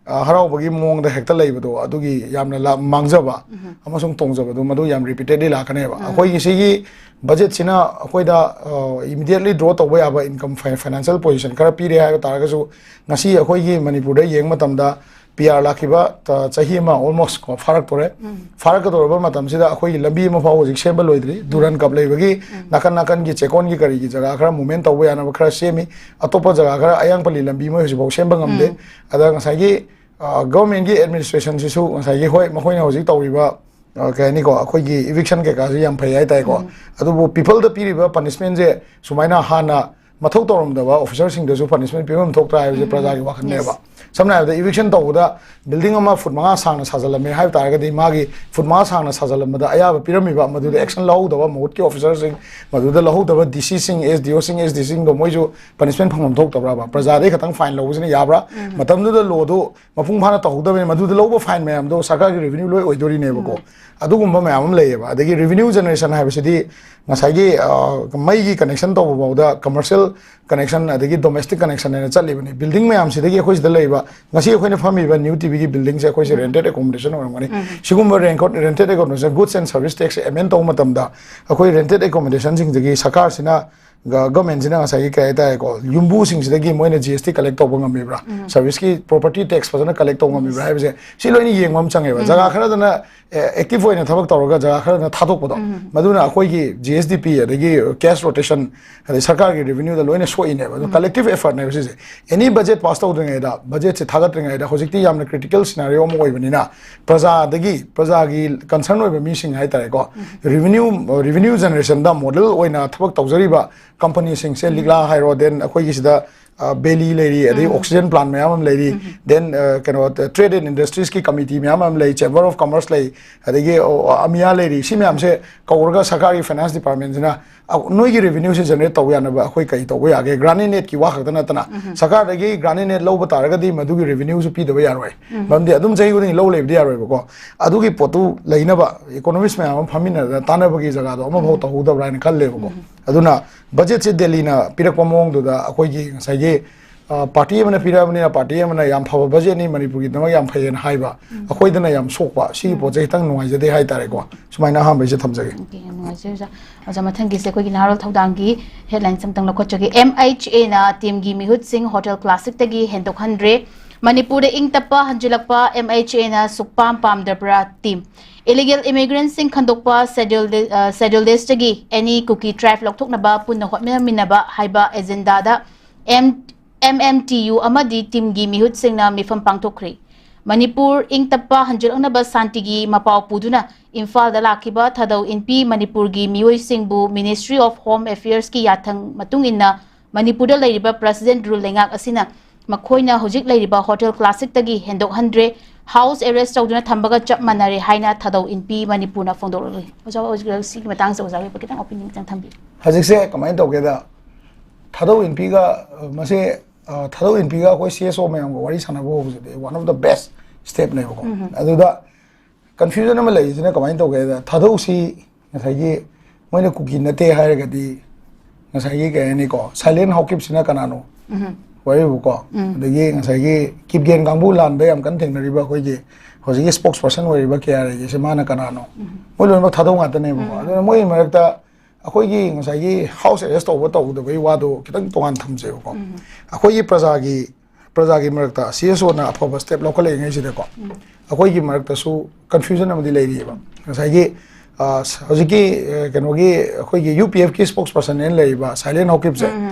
ꯑ, ꯍꯔꯥꯎꯕꯒꯤ ꯃꯑꯣꯡꯗ ꯍꯦꯛꯇ ꯂꯩꯕꯗꯣ, ꯑꯗꯨꯒꯤ ꯌꯥꯝꯅ ꯂꯥ-, ꯃꯥꯡꯖꯕ ꯑꯃꯁꯨꯡ ꯇꯣꯡꯖꯕꯗꯣ ꯃꯗꯨ ꯌꯥꯝ ꯔꯤꯄꯤꯇꯦꯗꯂꯤ ꯂꯥꯛꯀꯅꯦꯕ꯫ ꯑꯩꯈꯣꯏꯒꯤ ꯁꯤꯒꯤ ꯕꯖꯦꯠꯁꯤꯅ ꯑꯩꯈꯣꯏꯗ, ꯑ, ꯏꯃꯤꯗꯤꯌꯦꯠꯂꯤ ꯗ꯭ꯔꯣ ꯇꯧꯕ ꯌꯥꯕ ꯏꯟꯀꯝ ꯐꯥꯏ-, ꯐꯥꯏꯅꯥꯟꯁꯤꯌꯦꯜ ꯄꯣꯖꯤꯁꯟ ꯈꯔ ꯄꯤꯔꯦ ꯍꯥꯏꯕ ꯇꯥꯔꯒꯁꯨ, ꯉꯁꯤ ꯑꯩꯈꯣꯏꯒꯤ ꯃꯅꯤꯄꯨꯔꯗ ꯌꯦꯡꯕ ꯃꯇꯝꯗ ꯄꯤ ꯑꯥꯔ ꯂꯥꯛꯈꯤꯕ, ꯑ, ꯆꯍꯤ ꯑꯃ ꯑꯣꯜꯃꯣꯁ ꯀꯣ ꯐꯥꯔꯛꯇꯣꯔꯦ꯫ ꯐꯥꯔꯛꯀꯗꯧꯔꯕ ꯃꯇꯝꯁꯤꯗ ꯑꯩꯈꯣꯏꯒꯤ ꯂꯝꯕꯤ ꯑꯃ ꯐꯥꯎ ꯍꯧꯖꯤꯛ ꯁꯦꯝꯕ ꯂꯣꯏꯗ꯭ꯔꯤ꯫ ꯗꯨꯔꯟ ꯀꯞ ꯂꯩꯕꯒꯤ ꯅꯥꯀꯟ ꯅꯥꯀꯟꯒꯤ ꯆꯦꯛꯀꯣꯟꯒꯤ ꯀꯔꯤꯒꯤ ꯖꯒꯥ ꯈꯔ ꯃꯨꯚꯃꯦꯟ ꯇꯧꯕ ꯌꯥꯅꯕ ꯈꯔ ꯁꯦꯝꯃꯤ꯫ ꯑꯇꯣꯞꯄ ꯖꯒꯥ ꯈꯔ, ꯑꯌꯥꯡꯄꯜꯂꯤ ꯂꯝꯕꯤ ꯃꯣꯏ ꯍꯧꯖꯤꯛꯐꯥꯎ ꯁꯦꯝꯕ ꯉꯝꯗꯦ꯫ ꯑꯗ ꯉꯁꯥꯏꯒꯤ, ꯑ, ꯒꯚꯔꯟꯃꯦꯟꯠꯀꯤ ꯑꯦꯗꯃꯤꯅꯤꯁꯇ꯭ꯔꯦꯁꯟꯁꯤꯁꯨ ꯉꯁꯥꯏꯒꯤ, ꯍꯣꯏ, ꯃꯈꯣꯏꯅ ꯍꯧꯖꯤꯛ ꯇꯧꯔꯤꯕ, ꯑ, ꯀꯩ ꯍꯥꯏꯅꯤꯀꯣ, ꯑꯩꯈꯣꯏꯒꯤ ꯏꯚꯤꯛꯁꯟ ꯀꯩꯀꯥꯁꯨ ꯌꯥꯝ ꯐꯩ ꯍꯥꯏꯇꯥꯔꯦꯀꯣ꯫ ꯑꯗꯨꯕꯨ ꯄꯤꯄꯜꯗ ꯄꯤꯔꯤꯕ ꯄꯅꯤꯁꯃꯦꯟꯁꯦ ꯁꯨꯃꯥꯏꯅ ꯍꯥꯟꯅ ꯃꯊꯧ ꯇꯧꯔꯝꯗꯕ ꯑꯣꯐꯤꯁꯔꯁꯤꯡꯗꯁꯨ ꯄꯅꯤꯁꯃꯦꯟ ꯄꯤꯐꯝ ꯊꯣꯛꯇ꯭ꯔꯥ ꯍꯥꯏꯕꯁꯦ ꯄ꯭ꯔꯖꯥꯒꯤ ꯋꯥꯈꯜꯅꯦꯕ꯫ ꯁꯝꯅ ꯍꯥꯏꯔꯕꯗ, ꯏꯚꯤꯛꯁꯟ ꯇꯧꯕꯗ ꯕꯤꯜꯗꯤꯡ ꯑꯃ ꯐꯨꯠ ꯃꯉꯥ ꯁꯥꯡꯅ ꯁꯥꯖꯜꯂꯝꯃꯦ ꯍꯥꯏꯕ ꯇꯥꯔꯒꯗꯤ, ꯃꯥꯒꯤ ꯐꯨꯠ ꯃꯉꯥ ꯁꯥꯡꯅ ꯁꯥꯖꯜꯂꯝꯕꯗ ꯑꯌꯥꯕ ꯄꯤꯔꯝꯃꯤꯕ, ꯃꯗꯨꯗ ꯑꯦꯛꯁꯟ ꯂꯧꯍꯧꯗꯕ ꯃꯍꯨꯠꯀꯤ ꯑꯣꯐꯤꯁꯔꯁꯤꯡ, ꯃꯗꯨꯗ ꯂꯧꯍꯧꯗꯕ ꯗꯤ ꯁꯤꯁꯤꯡ, ꯑꯦꯁ ꯗꯤ ꯑꯣꯁꯤꯡ, ꯑꯦꯁ ꯗꯤ ꯁꯤꯁꯤꯡꯗꯣ ꯃꯣꯏꯁꯨ ꯄꯅꯤꯁꯃꯦꯟ ꯐꯪꯐꯝ ꯊꯣꯛꯇꯕ꯭ꯔꯕ? ꯄ꯭ꯔꯖꯥꯗꯒꯤ ꯈꯛꯇꯪ ꯐꯥꯏꯟ ꯂꯧꯕꯁꯤꯅ ꯌꯥꯕ꯭ꯔꯥ? ꯃꯇꯝꯗꯨꯗ ꯂꯣꯗꯨ ꯃꯄꯨꯡ ꯐꯥꯅ ꯇꯧꯍꯧꯗꯕꯅꯤ, ꯃꯗꯨꯗ ꯂꯧꯕ ꯐꯥꯏꯟ ꯃꯌꯥꯝꯗꯣ ꯁꯔꯀꯥꯔꯒꯤ ꯔꯦꯚꯤꯅ꯭ꯌꯨ ꯂꯣꯏ ꯑꯣꯏꯗꯣꯔꯤꯅꯦꯕꯀꯣ꯫ ꯑꯗꯨꯒꯨꯝꯕ ꯃꯌꯥꯝ ꯑꯃ ꯂꯩꯌꯦꯕ꯫ ꯑꯗꯒꯤ ꯔꯦꯚꯤꯅ꯭ꯌꯨ ꯖꯦꯅꯦꯔꯦꯁꯟ ꯍꯥꯏꯕꯁꯤꯗꯤ ꯉꯁꯥꯏꯒꯤ, ꯑ, ꯃꯩꯒꯤ ꯀꯅꯦꯛꯁꯟ ꯇꯧꯕ ꯐꯥꯎꯗ ꯀꯃꯔꯁꯤꯌꯦꯜ ꯀꯅꯦꯛꯁꯟ ꯑꯗꯒꯤ ꯗꯣꯃꯦꯁꯇꯤꯛ ꯀꯅꯦꯛꯁꯟ ꯍꯥꯏꯅ ꯆꯠꯂꯤꯕꯅꯤ꯫ ꯕꯤꯜꯗꯤꯡ ꯃꯌꯥꯝꯁꯤꯗꯒꯤ ꯑꯩꯈꯣꯏ ꯁꯤꯗ ꯂꯩꯕ, ꯉꯁꯤ ꯑꯩꯈꯣꯏꯅ ꯐꯝꯃꯤꯕ ꯅ꯭ꯌꯨ ꯇꯤ ꯚꯤꯒꯤ ꯕꯤꯜꯗꯤꯡꯁꯦ ꯑꯩꯈꯣꯏꯁꯦ ꯔꯦꯟꯇꯦꯗ ꯑꯦꯀꯣꯃꯣꯗꯦꯁꯟ ꯑꯣꯏꯔꯝꯒꯅꯤ꯫ ꯁꯤꯒꯨꯝꯕ rented accommodation, goods and service tax amend ꯇꯧꯕ ꯃꯇꯝꯗ ꯑꯩꯈꯣꯏ ꯔꯦꯟꯇꯦꯗ ꯑꯦꯀꯣꯃꯣꯗꯦꯁꯟꯁꯤꯡꯗꯒꯤ ꯁꯔꯀꯥꯔꯁꯤꯅ, ꯒ-, ꯒꯚꯔꯟꯃꯦꯟꯠꯁꯤꯅ ꯉꯁꯥꯏꯒꯤ ꯀꯩ ꯍꯥꯏꯇꯥꯔꯦꯀꯣ, ꯌꯨꯝꯕꯨꯁꯤꯡꯁꯤꯗꯒꯤ ꯃꯣꯏꯅ ꯖꯤ ꯑꯦꯁ ꯇꯤ ꯀꯂꯦꯛ ꯇꯧꯕ ꯉꯝꯃꯤꯕ꯭ꯔꯥ, ꯁꯔꯚꯤꯁꯀꯤ ꯄ꯭ꯔꯣꯄꯔꯇꯤ ꯇꯦꯛꯁ ꯐꯖꯅ ꯀꯂꯦꯛ ꯇꯧꯕ ꯉꯝꯃꯤꯕ꯭ꯔꯥ ꯍꯥꯏꯕꯁꯦ, ꯁꯤ ꯂꯣꯏꯅ ꯌꯦꯡꯕ ꯑꯃ ꯆꯪꯉꯦꯕ꯫ ꯖꯒꯥ ꯈꯔꯗꯅ, ꯑꯦ, ꯑꯦꯛꯇꯤꯚ ꯑꯣꯏꯅ ꯊꯕꯛ ꯇꯧꯔꯒ ꯖꯒꯥ ꯈꯔꯗꯅ ꯊꯥꯗꯣꯛꯄꯗꯣ, ꯃꯗꯨꯅ ꯑꯩꯈꯣꯏꯒꯤ ꯖꯤ ꯑꯦꯁ ꯗꯤ ꯄꯤ ꯑꯗꯒꯤ ꯀꯦꯁ ꯔꯣꯇꯦꯁꯟ, ꯑꯗꯩ ꯁꯔꯀꯥꯔꯒꯤ ꯔꯦꯚꯤꯅ꯭ꯌꯨꯗ ꯂꯣꯏꯅ ꯁꯣꯛꯏꯅꯦꯕ꯫ ꯑꯗꯣ ꯀꯂꯦꯛꯇꯤꯚ ꯑꯦꯐꯔꯠꯅꯦꯕ ꯁꯤꯁꯦ꯫ ꯑꯦꯅꯤ ꯕꯖꯦꯠ ꯄꯥꯁ ꯇꯧꯗ꯭ꯔꯤꯉꯩꯗ, ꯕꯖꯦꯠꯁꯦ ꯊꯥꯒꯠꯇ꯭ꯔꯤꯉꯩꯗ, ꯍꯧꯖꯤꯛꯇꯤ ꯌꯥꯝꯅ ꯀ꯭ꯔꯤꯇꯤꯀꯦꯜ ꯁꯤꯅꯥꯔꯤꯑꯣ ꯑꯃ ꯑꯣꯏꯕꯅꯤꯅ, ꯄ꯭ꯔꯖꯥꯗꯒꯤ, ꯄ꯭ꯔꯖꯥꯒꯤ ꯀꯟꯁꯔꯟ ꯑꯣꯏꯕ ꯃꯤꯁꯤꯡ ꯍꯥꯏꯇꯥꯔꯦꯀꯣ, ꯔꯦꯚꯤꯅ꯭ꯌꯨ, ꯔꯦꯚꯤꯅ꯭ꯌꯨ ꯖꯦꯅꯦꯔꯦꯁꯟꯗ ꯃꯣꯗꯦꯜ ꯑꯣꯏꯅ ꯊꯕꯛ ꯇꯧꯖꯔꯤꯕ ꯀꯝꯄꯅꯤꯁꯤꯡꯁꯦ, ꯂꯤꯛꯂꯥ ꯍꯥꯏꯔꯣ, ꯗꯦꯟ ꯑꯩꯈꯣꯏꯒꯤ ꯁꯤꯗ, ꯕꯦꯂꯤ ꯂꯩꯔꯤ, ꯑꯗꯩ ꯑꯣꯛꯁꯤꯖꯦꯟ ꯄ꯭ꯂꯥꯟ ꯃꯌꯥꯝ ꯑꯃ ꯂꯩꯔꯤ, ꯗꯦꯟ ꯀꯩꯅꯣ, ꯇ꯭ꯔꯦꯗ ꯑꯦꯟ ꯏꯟꯗꯁꯇ꯭ꯔꯤꯁꯀꯤ ꯀꯃꯤꯇꯤ ꯃꯌꯥꯝ ꯑꯃ ꯂꯩ, ꯆꯦꯝꯕꯔ ꯑꯣꯐ ꯀꯃꯔꯁ ꯂꯩ, ꯑꯗꯒꯤ ꯑꯃꯤꯌꯥ ꯂꯩꯔꯤ꯫ ꯁꯤ ꯃꯌꯥꯝꯁꯦ ꯀꯧꯔꯒ ꯁꯔꯀꯥꯔꯒꯤ ꯐꯥꯏꯅꯥꯟꯁ ꯗꯤꯄꯥꯔꯠꯃꯦꯟꯁꯤꯅ, "ꯑ, ꯅꯣꯏꯒꯤ ꯔꯦꯚꯤꯅ꯭ꯌꯨꯁꯦ ꯖꯦꯅꯔꯦꯠ ꯇꯧꯕ ꯌꯥꯅꯕ ꯑꯩꯈꯣꯏ ꯀꯔꯤ ꯇꯧꯕ ꯌꯥꯒꯦ?" ꯒ꯭ꯔꯥꯟ ꯏꯟ ꯑꯦꯗꯀꯤ ꯋꯥ ꯈꯛꯇ ꯅꯠꯇꯅ, ꯁꯔꯀꯥꯔꯗꯒꯤ ꯒ꯭ꯔꯥꯟ ꯏꯟ ꯑꯦꯗ ꯂꯧꯕ ꯇꯥꯔꯒꯗꯤ ꯃꯗꯨꯒꯤ ꯔꯦꯚꯤꯅ꯭ꯌꯨꯁꯨ ꯄꯤꯗꯕ ꯌꯥꯔꯣꯏ꯫ ꯃꯔꯝꯗꯤ ꯑꯗꯨꯝ ꯆꯍꯤ ꯈꯨꯗꯤꯡꯒꯤ ꯂꯧ ꯂꯩꯕꯗꯤ ꯌꯥꯔꯣꯏꯕꯀꯣ꯫ ꯑꯗꯨꯒꯤ ꯄꯣꯠꯇꯨ ꯂꯩꯅꯕ ꯏꯀꯣꯅꯣꯃꯤꯁ꯭ꯠ ꯃꯌꯥꯝ ꯑꯃ ꯐꯝꯃꯤꯟꯅꯗꯅ ꯇꯥꯟꯅꯕꯒꯤ ꯖꯒꯥꯗꯣ ꯑꯃꯐꯥꯎ ꯇꯧꯍꯧꯗꯕ꯭ꯔꯥ ꯍꯥꯏꯅ ꯈꯜꯂꯦꯕꯀꯣ꯫ ꯑꯗꯨꯅ ꯕꯖꯦꯠꯁꯦ ꯗꯦꯜꯂꯤꯅ ꯄꯤꯔꯛꯄ ꯃꯑꯣꯡꯗꯨꯗ ꯑꯩꯈꯣꯏꯒꯤ ꯉꯁꯥꯏꯒꯤ, ꯑ, ꯄꯥꯔꯇꯤ ꯑꯃꯅ ꯄꯤꯔꯛꯑꯕꯅꯤꯅ ꯄꯥꯔꯇꯤ ꯑꯃꯅ ꯌꯥꯝ ꯐꯕ ꯕꯖꯦꯠꯅꯤ, ꯃꯅꯤꯄꯨꯔꯒꯤꯗꯃꯛ ꯌꯥꯝ ꯐꯩꯌꯦꯅ ꯍꯥꯏꯕ, ꯑꯩꯈꯣꯏꯗꯅ ꯌꯥꯝ ꯁꯣꯛꯄ, ꯁꯤꯒꯤ ꯄꯣꯠꯁꯦ ꯈꯤꯇꯪ ꯅꯨꯡꯉꯥꯏꯖꯗꯦ ꯍꯥꯏꯇꯥꯔꯦꯀꯣ꯫ ꯁꯨꯃꯥꯏꯅ ꯑꯍꯥꯟꯕꯩꯁꯦ ꯊꯝꯖꯒꯦ꯫ ꯑꯣꯀꯦ, ꯌꯥꯝ ꯅꯨꯡꯉꯥꯏꯖꯔꯦ ꯑꯣꯖꯥ꯫ ꯑꯣꯖꯥ, ꯃꯊꯪꯒꯤꯁꯦ ꯑꯩꯈꯣꯏꯒꯤ ꯅꯍꯥꯔꯣꯜ ꯊꯧꯗꯥꯡꯒꯤ ꯍꯦꯗꯂꯥꯏꯟꯁ ꯑꯝꯇꯪ ꯂꯧꯈꯠꯆꯒꯦ꯫ ꯑꯦꯝ ꯑꯩꯆ ꯑꯦꯅ ꯇꯤꯝꯒꯤ ꯃꯤꯍꯨꯠꯁꯤꯡ ꯍꯣꯇꯦꯜ ꯀ꯭ꯂꯥꯁꯤꯛꯇꯒꯤ ꯍꯦꯟꯗꯣꯛꯍꯟꯗ꯭ꯔꯦ꯫ ꯃꯅꯤꯄꯨꯔꯗ ꯏꯪ ꯇꯞꯄ ꯍꯟꯖꯤꯜꯂꯛꯄ꯫ ꯑꯦꯝ ꯑꯩꯆ ꯑꯦꯅ ꯁꯨꯛꯄꯥꯝ ꯄꯥꯝꯗ꯭ꯔꯕ꯭ꯔꯥ ꯇꯤꯝ꯫ ꯏꯂꯤꯒꯦꯜ ꯏꯃꯤꯒ꯭ꯔꯦꯟꯠꯁꯤꯡ ꯈꯟꯗꯣꯛꯄ, ꯁꯦꯗ꯭ꯌꯨꯜ ꯗꯦ-, ꯑ, ꯁꯦꯗ꯭ꯌꯨꯜ ꯗꯦꯁꯇꯒꯤ ꯑꯦꯅꯤ ꯀꯨꯀꯤ ꯇ꯭ꯔꯥꯏꯕ ꯂꯧꯊꯣꯛꯅꯕ ꯄꯨꯟꯅ ꯍꯣꯠꯅꯃꯤꯟꯅꯕ ꯍꯥꯏꯕ ꯑꯦꯖꯦꯟꯗꯥꯗ M, M M T U ꯑꯃꯗꯤ ꯇꯤꯝꯒꯤ ꯃꯤꯍꯨꯠꯁꯤꯡꯅ ꯃꯤꯐꯝ ꯄꯥꯡꯊꯣꯛꯈ꯭ꯔꯤ꯫ ꯃꯅꯤꯄꯨꯔ ꯏꯪ ꯇꯞꯄ ꯍꯟꯖꯤꯜꯂꯛꯅꯕ ꯁꯥꯟꯇꯤꯒꯤ ꯃꯄꯥꯎ ꯄꯨꯗꯨꯅ ꯏꯝꯐꯥꯜꯗ ꯂꯥꯛꯈꯤꯕ ꯊꯥꯗꯧ ꯏꯟꯄꯤ ꯃꯅꯤꯄꯨꯔꯒꯤ ꯃꯤꯑꯣꯏꯁꯤꯡꯕꯨ Ministry of Home Affairs ꯀꯤ ꯌꯥꯊꯪ ꯃꯇꯨꯡ ꯏꯟꯅ ꯃꯅꯤꯄꯨꯔꯗ ꯂꯩꯔꯤꯕ ꯄ꯭ꯔꯁꯤꯗꯦꯟꯠ ꯔꯨꯜ ꯂꯩꯉꯥꯛ ꯑꯁꯤꯅ ꯃꯈꯣꯏꯅ ꯍꯧꯖꯤꯛ ꯂꯩꯔꯤꯕ ꯍꯣꯇꯦꯜ ꯀ꯭ꯂꯥꯁꯤꯛꯇꯒꯤ ꯍꯦꯟꯗꯣꯛꯍꯟꯗ꯭ꯔꯦ꯫ ꯍꯥꯎꯁ ꯑꯦꯔꯦꯁ ꯇꯧꯗꯨꯅ ꯊꯝꯕꯒ ꯆꯞ ꯃꯥꯟꯅꯔꯦ ꯍꯥꯏꯅ ꯊꯥꯗꯧ ꯏꯟꯄꯤ ꯃꯅꯤꯄꯨꯔꯅ ꯐꯣꯡꯗꯣꯛꯂꯤ꯫ ꯑꯣꯖꯥ, ꯍꯧꯖꯤꯛ ꯁꯤꯒꯤ ꯃꯇꯥꯡꯁꯤꯗ ꯑꯣꯖꯥꯒꯤ ꯈꯤꯇꯪ ꯑꯣꯄꯤꯅꯤꯌꯟ ꯈꯤꯇꯪ ꯊꯝꯕꯤꯌꯨ꯫ ꯍꯧꯖꯤꯛꯁꯦ ꯀꯃꯥꯏꯅ ꯇꯧꯒꯦꯗ, ꯊꯥꯗꯧ ꯏꯟꯄꯤꯒ, ꯑ, ꯃꯁꯦ, ꯑ, ꯊꯥꯗꯧ ꯏꯟꯄꯤꯒ ꯑꯩꯈꯣꯏ ꯁꯤ ꯑꯦꯁ ꯑꯣ ꯃꯌꯥꯝꯒ ꯋꯥꯔꯤ ꯁꯥꯟꯅꯕ ꯍꯧꯕꯁꯤꯗꯤ one of the best step ꯅꯦꯕꯀꯣ꯫ ꯑꯗꯨꯗ ꯀꯟꯐ꯭ꯌꯨꯖꯟ ꯑꯃ ꯂꯩꯔꯤꯁꯤꯅ ꯀꯃꯥꯏꯅ ꯇꯧꯒꯦꯗ, ꯊꯥꯗꯧꯁꯤ ꯉꯁꯥꯏꯒꯤ ꯃꯣꯏꯅ ꯀꯨꯀꯤ ꯅꯠꯇꯦ ꯍꯥꯏꯔꯒꯗꯤ, ꯉꯁꯥꯏꯒꯤ ꯀꯩ ꯍꯥꯏꯅꯤꯀꯣ, ꯁꯥꯏꯂꯦꯟ ꯍꯥꯎꯀꯤꯞꯁꯤꯅ ꯀꯅꯥꯅꯣ? ꯋꯥꯔꯤꯕꯨꯀꯣ꯫ ꯑꯗꯒꯤ ꯉꯁꯥꯏꯒꯤ ꯀꯤꯞꯒꯦꯟ ꯀꯥꯡꯕꯨ ꯂꯥꯟꯗ ꯌꯥꯝ ꯀꯟꯅ ꯊꯦꯡꯅꯔꯤꯕ ꯑꯩꯈꯣꯏꯒꯤ ꯍꯧꯖꯤꯛꯀꯤ ꯁ꯭ꯄꯣꯛꯁ ꯄꯔꯁꯟ ꯑꯣꯏꯔꯤꯕ ꯀꯦ ꯑꯥꯔ ꯑꯦꯒꯤꯁꯦ, ꯃꯥꯅ ꯀꯅꯥꯅꯣ? ꯃꯣꯏ ꯂꯣꯏꯅꯃꯛ ꯊꯥꯗꯧ ꯉꯥꯛꯇꯅꯦꯕꯀꯣ꯫ ꯑꯗꯨꯅ ꯃꯣꯏꯒꯤ ꯃꯔꯛꯇ ꯑꯩꯈꯣꯏꯒꯤ ꯉꯁꯥꯏꯒꯤ ꯍꯥꯎꯁ ꯑꯦꯔꯦꯁ ꯇꯧꯕ ꯇꯧꯗꯕꯒꯤ ꯋꯥꯗꯣ ꯈꯤꯇꯪ ꯇꯣꯉꯥꯟ ꯊꯝꯖꯩꯕꯀꯣ꯫ ꯑꯩꯈꯣꯏꯒꯤ ꯄ꯭ꯔꯖꯥꯒꯤ, ꯄ꯭ꯔꯖꯥꯒꯤ ꯃꯔꯛꯇ ꯁꯤ ꯑꯦꯁ ꯑꯣꯅ ꯑꯐꯕ ꯁ꯭ꯇꯦꯞ ꯂꯧꯈꯠꯂꯛꯏꯉꯩꯁꯤꯗꯀꯣ, ꯑꯩꯈꯣꯏꯒꯤ ꯃꯔꯛꯇꯁꯨ ꯀꯟꯐ꯭ꯌꯨꯖꯟ ꯑꯃꯗꯤ ꯂꯩꯔꯤꯑꯕ꯫ ꯉꯁꯥꯏꯒꯤ, ꯑ, ꯍꯧꯖꯤꯛꯀꯤ, ꯑ, ꯀꯩꯅꯣꯒꯤ, ꯑꯩꯈꯣꯏꯒꯤ ꯌꯨ ꯄꯤ ꯑꯦꯐꯀꯤ ꯁ꯭ꯄꯣꯛꯁ ꯄꯔꯁꯟ ꯑꯣꯏꯅ ꯂꯩꯔꯤꯕ ꯁꯥꯏꯂꯦꯟ ꯍꯥꯎꯀꯤꯞꯁꯦ,